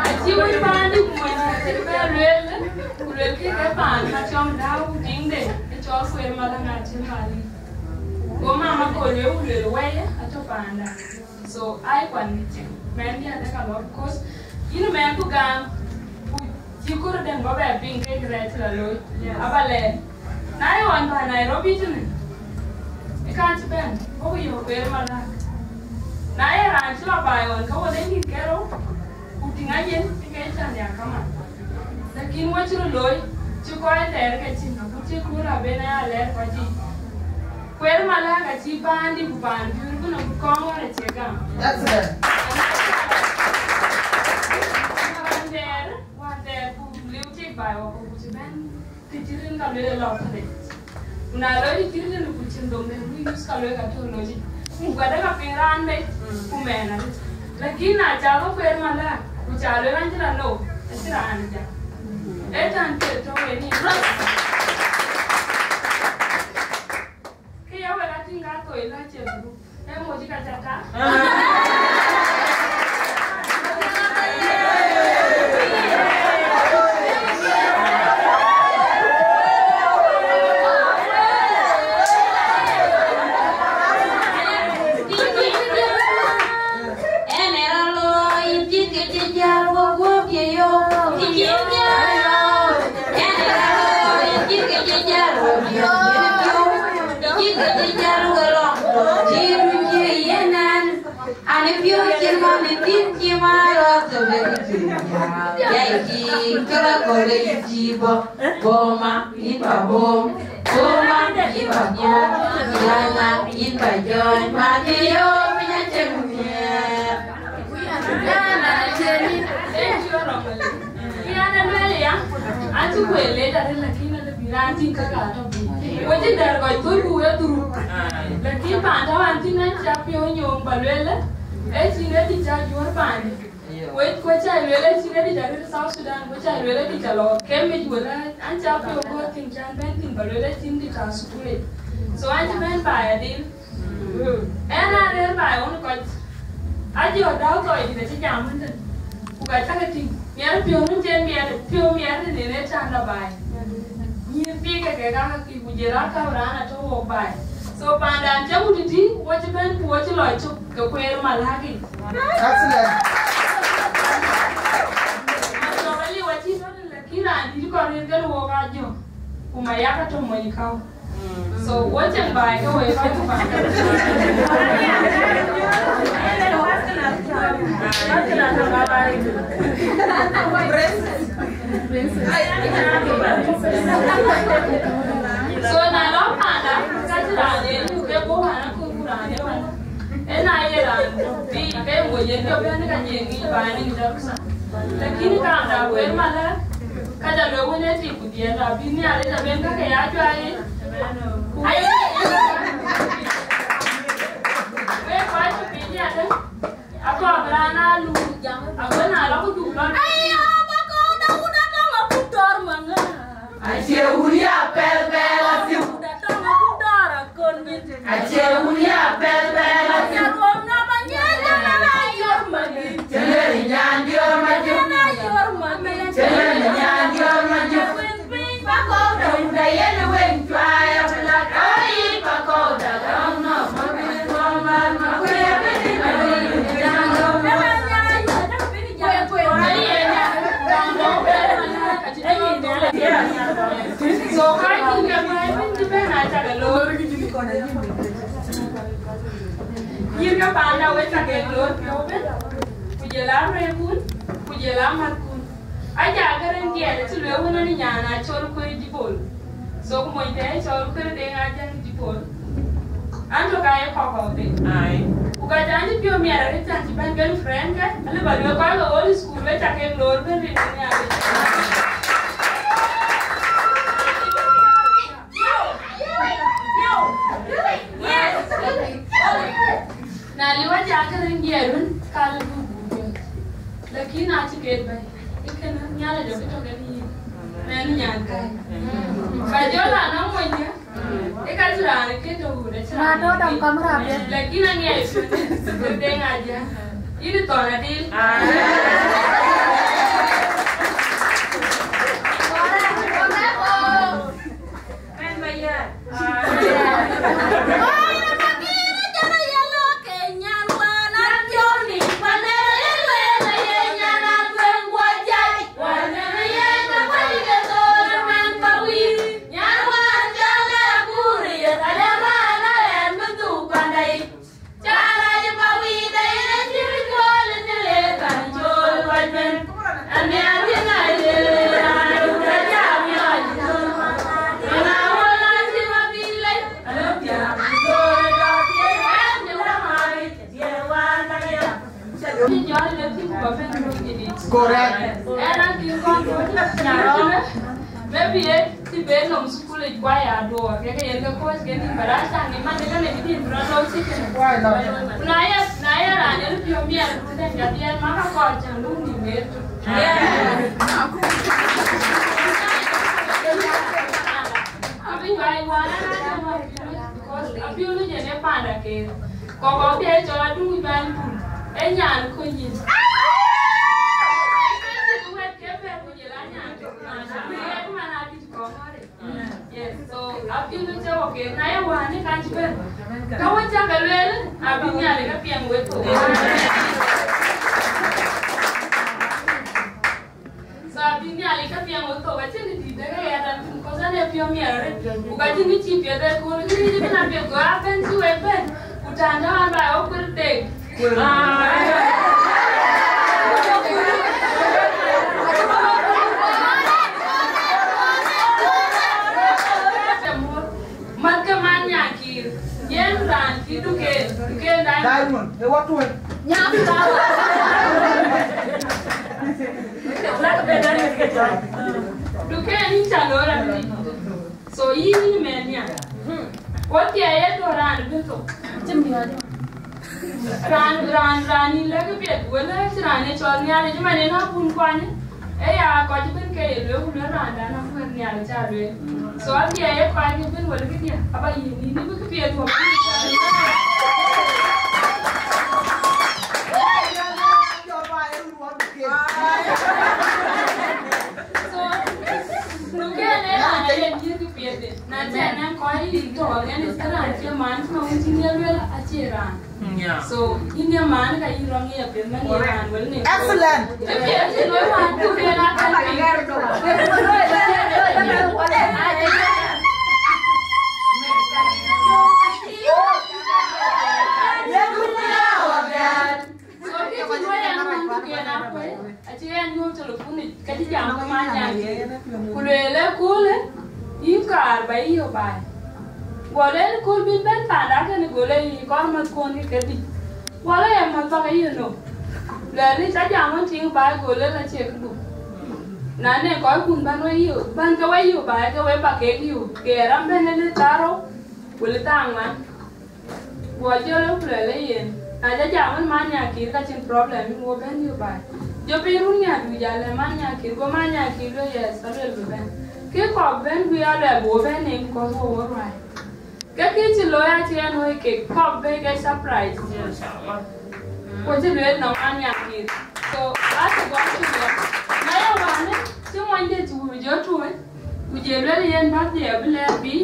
Acï wec paan dï ku mony acï bɛ̈n lueel ku lueel kï ke paan ka cɔm dau tiŋde ë cɔl kueer malak na cï mali. Go mama go lueel ku lueel wɛi atɔ̈ paanda. So ai kuan ni cï mɛn diɛ̈ adek alɔ because yïn mɛn ku gam ku cï kor den bɔ̈ bɛ piŋ kek rɛɛc la looi aba lɛɛr. Na ye ɣɔn bä Nairobi tënë ë kan cï bɛ̈n bɔ̈ ku yök kueer malak. Na ye raan cï lɔ baai ɣɔn ke wo den nïn kerou. Ku tïŋ ayen ke can ya kaman. Lakin wec röt looi cï kɔc thɛɛr ke cïn, ku cï kuur abën aya lɛɛr kɔc yiic. Kueer malak acï paandï ku paan jur bï nɔm kɔŋ ɣɔn acie gam. That's it. Wään thɛɛr, wään thɛɛr ku liu tik baai wä ku cï bɛ̈n. Kë cï rin ka lueel ë lɔ këde. Ku na lɔ cï rin ku cïn dom den wïc ka lueel ka tɔ̈ lɔ cï. Ku ka dek ka piŋ raan bei ku mɛɛn arëët. Lakin na ca lɔ kueer malak ku ca lueel an cï la nou, acï raan jam. Ee tän ke tɔ̈ ë ni. Kë ya wek atïŋ ka thoi la cï la. Ani piööcë man ë thïn cï man rɔt ke bɛ̈n cï jai cï kërë kɔ̈k ë cï bɔ̈. Boma yïn ba bom, boma yïn ba bom, jɔnyma yïn ba jɔny, ma ke yo piny acïn miɛɛr. Yɛn ë lueel ya, acï kueer lec arëët, lakin adï bï raan tïŋ käk atɔ̈ piny. Wec ë dɛ̈r kɔc thöl ku wek dhuruk. Lakin paan tɔ̈ an thïn an cä piɔ̈u nyooŋ ba lueel, ee cïn ë dï cä juɔ̈r paandï. Wec ku cä lueel ee cïn ë dï cä rëër South Sudan, ku cä lueel ee dï cä lɔ kemic wël an cä piɔ̈u gɔ̈ɔ̈r thïn cän bɛ̈n thïn ba lueel ee cïn dï cä thukul yic. So an cï bɛ̈n baai adil. Ɛn a rëër baai ɣön kɔc. Ajɔ dau thɔɔc dït acï jam wën tën. Ku ka cä ke tïŋ. Miɛt piɔ̈u wën cen miɛt, piɔ̈u miɛt tën en ee cän lɔ baai. Nyïïr thii ke kek aa ke kï ku jël aa käu raan atɔ̈ wok baai. So pandan cä ku tïtï, wo cï bɛ̈n ku wo cï lɔc cök ke kueer malääk yic. Excellent. Matɔ̈ aliu acï tɔ̈ tën, lakin raan dït kɔn rëër kën wok ajɔ. Ku mayak atɔ̈ mony käu. So, watching by, go away, go to So, na lɔ panda, ka cï raan ë yök ke bɔ̈ wään, akɔ̈k ku raan ë wään. Ëna ye raan bï ke ŋö yen jɔ bɛ̈n ka nyiëëŋ yic bä ënë dɔ̈k. Lakini kaam da wëër malä, ka jɔ lɔ wën ë tik ku dhiëëth abï Nhialic abën ka ke ya juäi. Ku wek kɔc cï piny yadë, akɔɔr bï raan aa luui, ago na lɔ ku duk lɔ. Ayo, ba kɔn da wut atɔŋ akut tɔɔr maŋa. Acie wun ya pɛl bɛɛl athiu. Wut atɔŋ akut tɔɔr akon nyin. Acie wun ya pɛl bɛɛl athiu. Ya ruɔm na ma nyɛ jam na yor magi. Cëlë nyan dior ma jëm. Na yor magi. Cëlë nyan dior ma jëm. Piny ba kɔɔr da wut ayen weng cuai abï la. Ai, ba kɔɔr da rɔm nɔ ma bï rɔm ma ma bï ya bï di ma bï di jam. So, I think that my thing depend on that alone. Yïn ke panda wek cak ke loor piɔ̈u ëbën, ku jël arëëkun, ku jël amatkun. Aja ke rin diɛɛr acï lueel wën ënë nyan Acol Kuer Jibol. So, ku mony thɛɛr Acol Kuer Deŋ Ajäŋ Jibol. An tök aye kɔ̈k kɔ̈k de. Ai. Ku ka jɔ an cï piɔ̈u miɛt arëët an cï bɛ̈n bɛ̈n friend ke, alë ba lueel kɔc ke ɣööt school wek cak ke loor bën rin rin ya. Na liu aja ke rin diɛɛr wën, ka lë buk buk. Lakin acï ket bɛ̈i. Ë kënë Nhialic abï tɔ̈ kenë yïn. Mɛn nyan kai. Ka jɔl a nɔŋ monyë. Ë ka cï raan ë ket tɔ̈ wut, acï raan ë ket. Lakin aŋiɛc, Deŋ Ajäŋ. Yïn ë thɔn adil. Correct. Maybe ë cï ben nɔm thukul yic, kua ya duɔɔr, kek yen ke kɔc ke nïm, but aca ŋic man de ka nek dït bï rɔt lɔ cï kënë. Ku na ye, na ye raan yen piɔ̈u miɛt, ku dɛ̈ŋ jɔ dhiɛl, ma ka kɔɔr cäŋ du nïm ë tök. Abï juai wään, because apiöl ë jɛn ë panda ke. Kɔk kɔk bï ë cɔl aduk bɛ̈n pur, ë nyan kony yïn. Wɛ̈t ke bɛ̈n ku jël anyan. Yes, so apiöl ë cä wɔ ke, na ye wään ë kan cï bɛ̈n. Ka wën cä ke lueel, abï Nhialic ka piɛŋ wek thok. So abï Nhialic ka piɛŋ wek thok, acïn kë dït de ke ya dan tïŋ, 'cause ane piɔ̈u miɛt arëët. Ku ka cïn kë cï piɛth ë kööl, kë dït bï na piɛth, go abɛ̈n cï wek bɛ̈n. Ku tän tɔ̈ an ba wek kuer dek. Mat ke man Nyankïr, yen raan cï Duken, Duken Diamond. Diamond, ë wɔ tuɔ̈l. Nyankïr. Duken yïn ca lor abï. So yïn yïn mɛn nya. Wɔ thiɛ ye tɔ̈ raan bï thok. Raan, raan, raan yïn lɛ̈k piɛth, wël cï raan ë cɔl Nhialic, man en akun kuany. Ë ya kɔc bën ke ye lueel, ku lueel raan dan akuɛ̈r Nhialic ca lueel. So athiɛɛi ye kɔc kë bën wël këdiɛ̈, aba yiëk nïn bï kë piɛth wɔ. So, duken ë raan aye yiëk kë piɛth de. Na cï anɛn kɔc yï tɔ̈ against kë raan cï man cï man wun cï ŋiɛc lueel acie raan. Yeah. So, yïn ye man ka yï rɔŋ ye piɛth man ye raan wël ne. Excellent. Ë piɛth cï looi wään duken a kan piŋ. Go lɛɛr kööl bï bɛ̈n panda kënë, go lɛɛr yï kɔɔr mäthkuɔn ke kedï. Go lɛɛr ye mäth bäk ye nɔm. Lɛɛr ni ca jam wën tiŋ baai, go lɛɛr acie këdu. Na ne kɔckun bän we yï, bän ke we yï baai, ke we bäk kek yï, ke ram bɛ̈n ënë thaa rou, wël thaa ŋuan. Go jɔl ë ku luɛl ë yen, na ca jam wën man Nyakïr ka cïn problem, yïn wo bɛ̈n yï baai. Jɔ piny run nya du jal ë man Nyakïr, go man Nyakïr lueel, yes, aluel bï bɛ̈n. Ke kɔk bɛ̈n guiir aluɛl bï wo bɛ̈n en, because wo wo ruai. Ke kï cï looi acï en woi kek kɔk bɛ̈i ke surprise. Ku cï lueel nɔm man Nyakïr. So, acï gɔl cï lueel. Na ya wani, cï mony de cï wur jɔ tuɔɔc, ku je lueel yen birthday abï lɛɛr bï,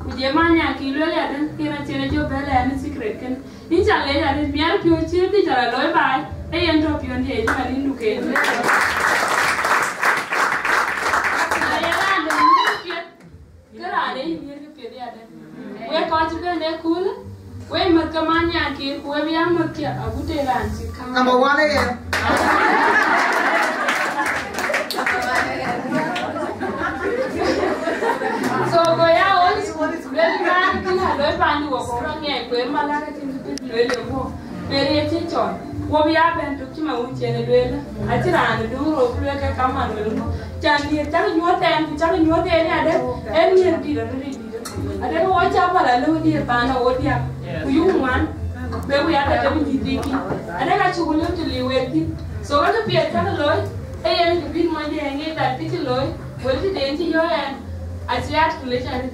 ku je man Nyakïr lueel ya den, kën acïn jɔ bɛ lɛɛr ni secret kën. Yïn ca lec arëët, miɛt piɔ̈u cï dï ca la looi baai, ee yen tɔ piɔ̈ndiɛ, cï man yïn du ke. Na ye raan de miɛt piɛth, ke raan ee yï miɛt ke piɛth ya den. Wek kɔc cï bɛ̈n ë köölë, wek mäth ke man Nyakïr, ku wek bï ya mäth kiɛ̈ agut ë raan cï käŋ. Number one ë yen. So, go ya ɣöl, luel raan kën a loi paan di wok, ku rɔt ŋiɛc, ku ë malak acïn kë bï lueel ë guɔ̈p. Ber ye cï cɔl, wo bï ya bɛ̈n tök cï man wun cï en ë lueel. Acï raan ë duŋ rou bï lueel ke kaman wël ŋö. Can diëër cak nyuɔ̈th ɛn, ku cak nyuɔ̈th en adë, en nhiëër dït arëët dït. Adë ke wo cä päl alëu diëër paan ë wo diäk, ku yuk ŋuan, be ku ya dë tëm nyïïth dï kï. Adë ka cuk lëu të liu wek thïn. So, wek piɛth cak looi, ee yen kë bïn mony de ŋic that kë cï looi, wël tëden cï yɔ̈ɔ̈k ɛn, acï at ku lec arëët.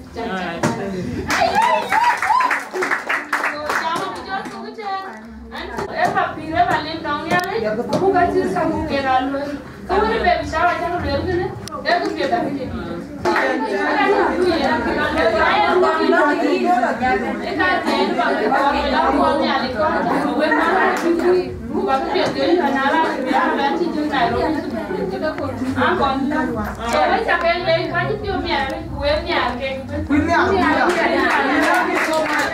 Jam ku jɔl thuk ëtɛ̈ɛ̈n. Ɛn, ë bä pïïr, ë bä lim nɔŋ Nhialic, ku ka cït ka ku kek aa lueel. Ka wën ë bɛ bï cawa cä lueel kënë, ee kë piɛth abï ke dït. Ë ka dhiɛɛn bä ke kɔn ë la kuɔth Nhialic kɔn, ku wek man aa cï kuc, ku bä ke piɛth ke yïn na raan cï bï raan cï jël Nairobi. Ankɔn. So, wek cä ke leec, ka cï piɔ̈u miɛt arëët, ku wek nhiaar kek. Kuïn nhiaar, kuïn nhiaar. Thank you so much.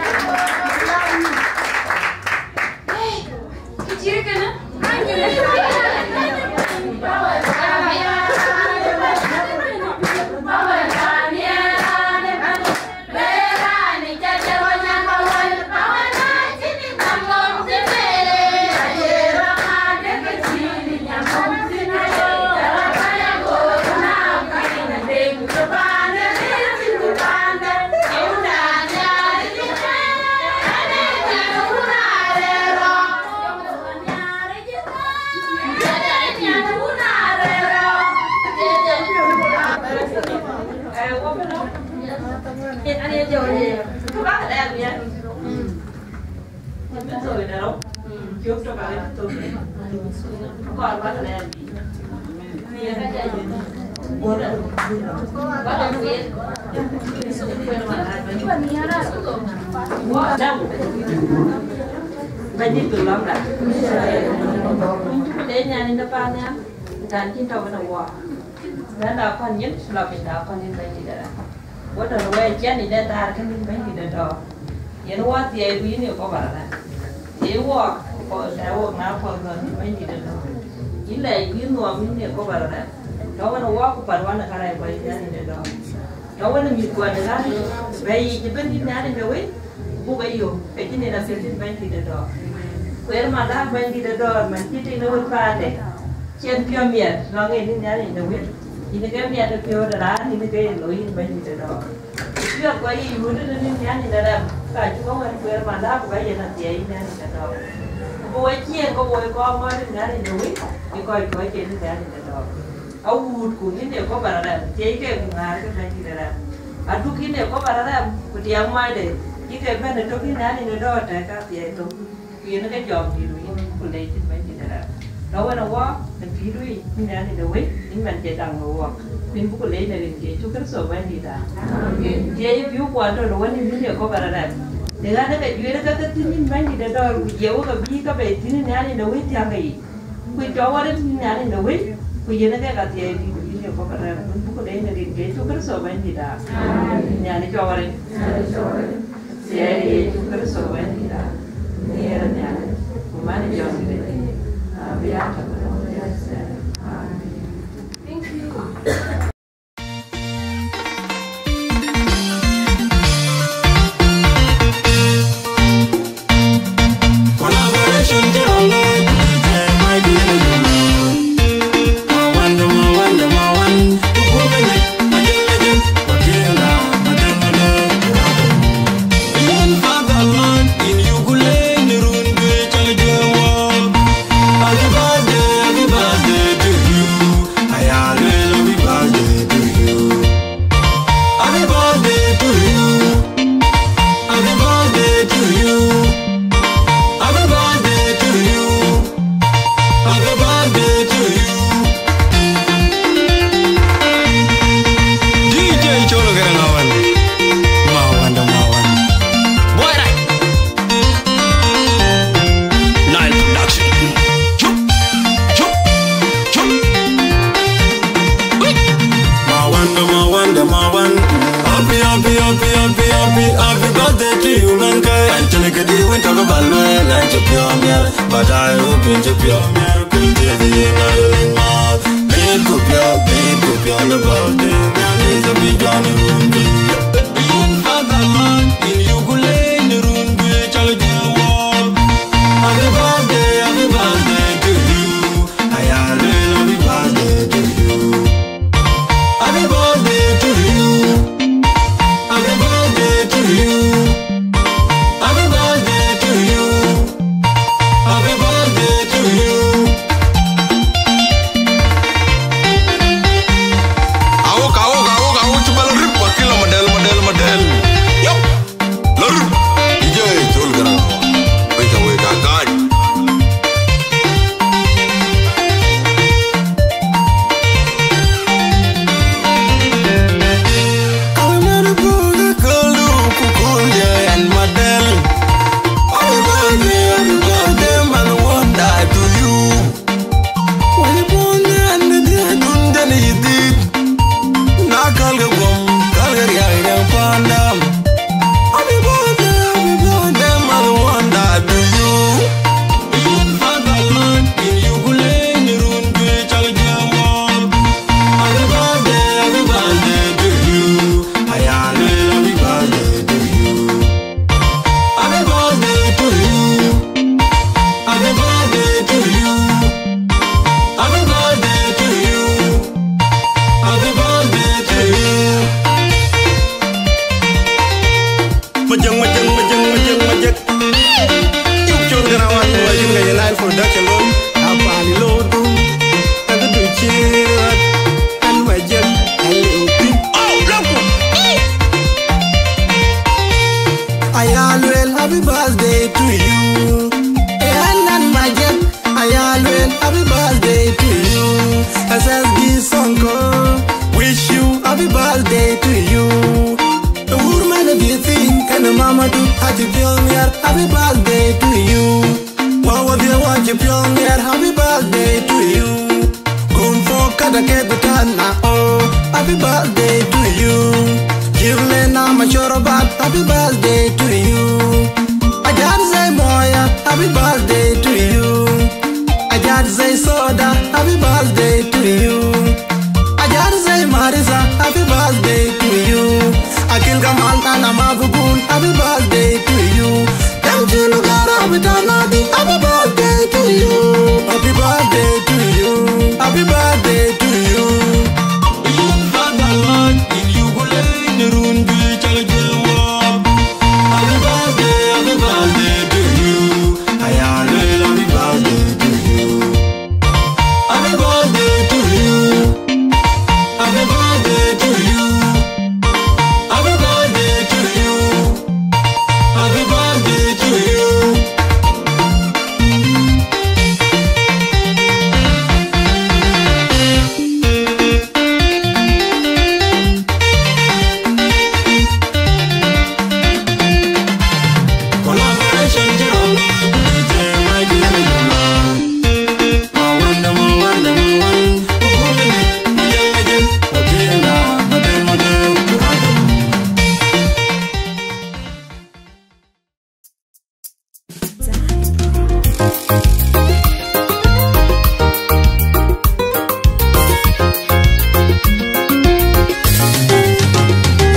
We love you. Kï cït kënë. Bɛ̈nydït, bï lɔ̈ŋda. Kuny cï ku leec Nhialic de paannhial, than cïn tɔ̈u ënë wɔɔk. Bɛ̈nda kɔn nyin, lɔ pinyda kɔn nyin, Bɛ̈nydït de rɛ̈m. Wo tɔ̈ në wɛɛc ciɛ̈n yic de thaar kën yïn Bɛ̈nydït de dɔ̈ɔ̈r. Yen wɔ thiɛɛi ku yïn ye kɔ̈p arëët. Ye wɔɔk, kɔc dɛ wɔɔk na puɔth nɔn yïn Bɛ̈nydït de dɔ̈ɔ̈r. Yïn lɛc ku yïn nuɔɔm yïn ye kɔ̈p arëët. Tɔ̈ wën wɔɔk ku pan wën ë kärɛc kɔc yïn Bɛ̈nydït de dɔ̈ɔ̈r. Tɔ̈ wën ë mïthkuɔn de ɣän bɛ̈i yiic ëbën yïn Nhialic de wëi, buk e yök, ke cïn en apiɛth yïn Bɛ̈nydït de dɔ̈ɔ̈r. Kueer mandak Bɛ̈nydït de dɔ̈ɔ̈r, man cï tïŋ ë wën paande, cïn piɔ̈u miɛt, lɔ̈ŋ en yïn Nhialic de wëi. Yïn ke miɛt ë piɔ̈u de raan, yïn ke ye looi yïn Bɛ̈nydït de dɔ̈ɔ̈r. Piɔ̈ɔ̈th kɔc yiic wut ënë yïn Nhialic de rɛ̈m, ka cuk wën kueer mandak ku ka yen athiɛɛi yïn Nhialic de dɔ̈ɔ̈r. Ku bï we ciëën ke woi kɔɔr ŋɔ̈ɔ̈r yïn Nhialic de wëi, ë kɔc kɔc cie yïn Nhialic de dɔ̈ɔ̈r. Awuutku yïn ee kɔ̈p arëët rɛm, thiëi ke ku ŋäär ke Bɛ̈nydït arëët. Aduk yïn ee kɔ̈p arëët rɛm, ku tiɛɛk mɔcde, yï ke bɛ̈n ëtök yïn Nhialic në dɔ̈ɔ̈r tɛ̈k ka thiɛɛi thok. Ku yen ke jɔŋdït, yïn buk leec yïn Bɛ̈nydït arëët. Tɔ̈ wën ë wɔɔk në pïïrdu yic, yïn Nhialic de wëi, yïn man cie daŋ në wɔɔk. Ku yïn buk leec në rin ke Yecu Kërtho Bɛ̈nydït aa. Thiëi pïu kuɔn tɔ̈ në wën yïn, yïn ee kɔ̈p arëët rɛm. Në ɣän ë ke juëër ke ke thïn yïn Bɛ̈nydït de dɔ̈ɔ̈r, ku jiɛɛu ke bïï ke bei thïn yïn Nhialic de wëi thiäŋ ke yic. Ku cɔk wär ë tïŋ Nhialic në wëi, ku yen ë kek athiɛɛi pïïr, ku yïn ye kɔ̈p arëët rɛm, wën buk leec në rin ke Yecu Kërtho Bɛ̈nydït aa. Nhialic cɔk wär ë thiɛɛi Yecu Kërtho Bɛ̈nydït aa. Nhiɛɛr Nhialic, ku man ë jɔŋdït, abï aa tɔ̈ në wëi. Amen. Thank you. Kadi win talk about loyal and champion, yeah. But I hope you champion, yeah. Kadi you know you mad. Big champion, big champion, the ball thing, and it's a big Johnny Room. In fatherland, in Ugule, in the room, we shall do war. Happy birthday, happy birthday to you. I am happy birthday to you. Happy birthday to you. Happy birthday to you. Happy birthday to you. Happy birthday to you. Awok, awok, awok, awok, cï bä lɔ rip, akï lɔ model, model, model. Yop. Lor, ijö e col gäraŋ. Weka, weka, gany. Kawë mɛn buk köl du ku köl jɛ ɛn madɛl. Happy birthday, happy birthday, man, won't die to you. Wël puɔ̈n ɛn në dhiëëdun jɛn yï dhït. Na kälkë guɔ̈m, kälkë riäk riäk paanda. Happy birthday, happy birthday, mother wonder to you. In fatherland, in Ugule, in run jue chal jua wɔ. Happy birthday, happy birthday to you. Ayalel, happy birthday to you. Happy birthday to you. Happy birthday to you. Happy birthday to you. Happy birthday to you. Majek, majek, majek, majek, majek. Yuk col gäraŋ wan, majek, majek, Nile Production looi. Apali lodu. Kadu ciɛ̈t, an majek, aliu piny. Oh, loku. Ayalel, happy birthday to you. Ɛn, an majek, ayalel, happy birthday to you. S S D Sonko, wish you happy birthday to you. The woman of your thing, and the mama do, happy birthday, happy birthday to you. Wawa bia wa ci piɔ̈u miɛt, happy birthday to you. Kun fok kada ke bitana, oh, happy birthday to you. Jivlena machoro bat, happy birthday to you. Ajar zay moya, happy birthday to you. Ajar zay soda, happy birthday to you. Ajar zay marisa, happy birthday to you. Akil kamal ana mabukun, happy birthday to you. Thank you, Lugara Bitanadi. Happy birthday to you. Happy birthday to you. Happy birthday to you. In fatherland, in Ugule, in Rundu, Chalajua. Happy birthday, happy birthday to you. Ayalel, happy birthday to you. Happy birthday to you. Happy birthday to you. Happy birthday to you. Happy birthday to you. Collaboration, Jerome, D J Mike, Mike, Mike.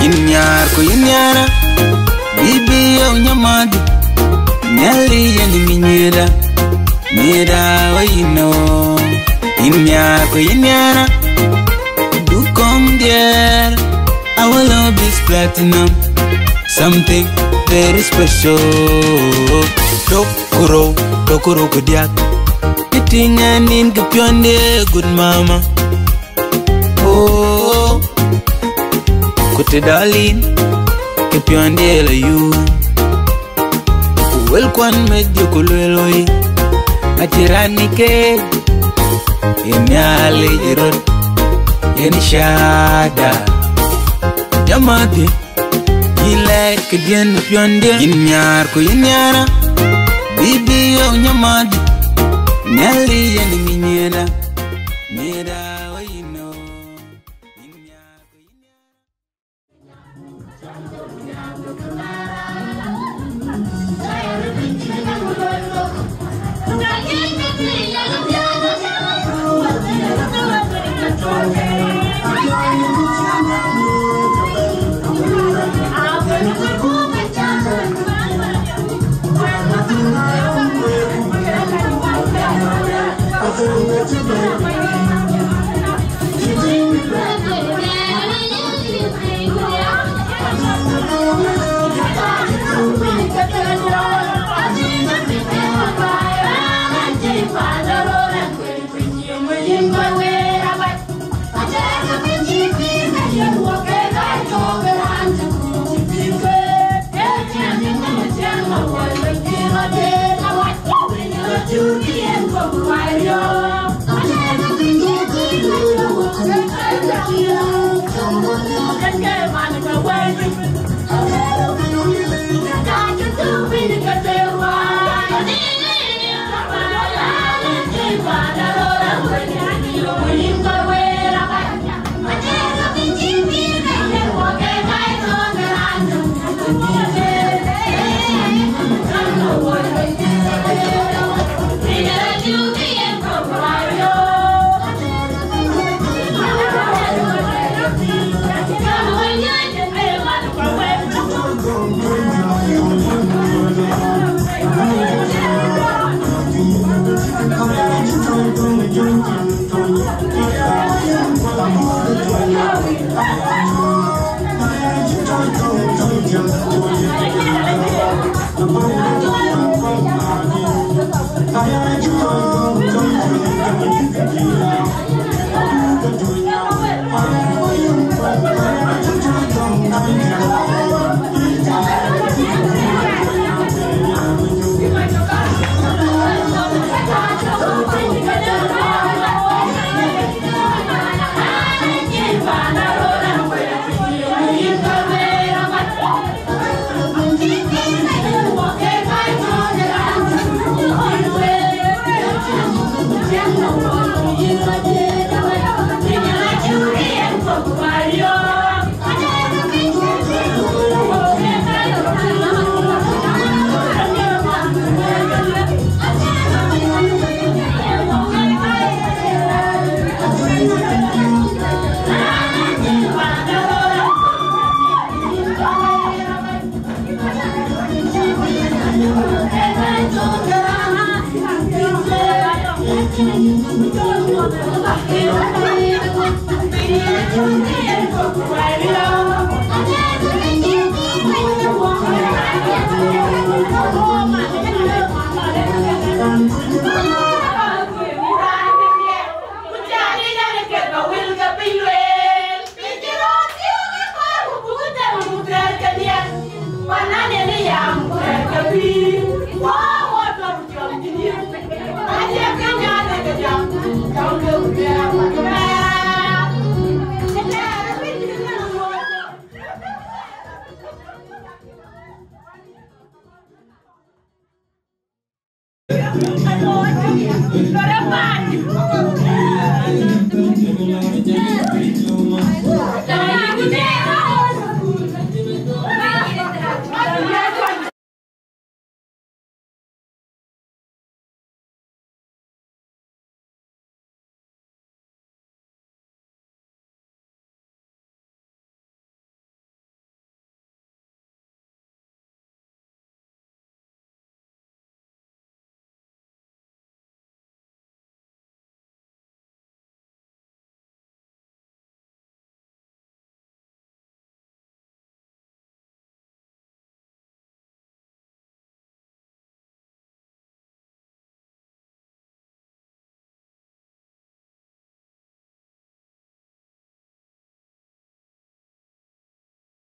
Yin nyar ku yin nyara, bibi yow nyamadi, nyali yen mi nyeda, nyeda wa yino. Yin nyar ku yin nyara, du kong dier, our love is platinum, something very special. Tokuro, tokuro ku diak, iting anin ke pionde, good mama. Oh, ku të dɔ̈l yïn, ke piɔ̈ndiɛ̈ la yum. Ku wël kuan mec jɔ ku lueel wei, acï raan ë keek, yen Nhialic ë röt, yen shada. Jamadhi, yïn lɛɛc ke diën ë piɔ̈ndiɛ̈, yïn nhiaar ku yïn nhiaara, bibi yök nyamadhi, Nhialic yen ë ŋic nhiëëda, nhiëëda wä yïn nööm. Yïn nhiaar ku yïn nhiaara.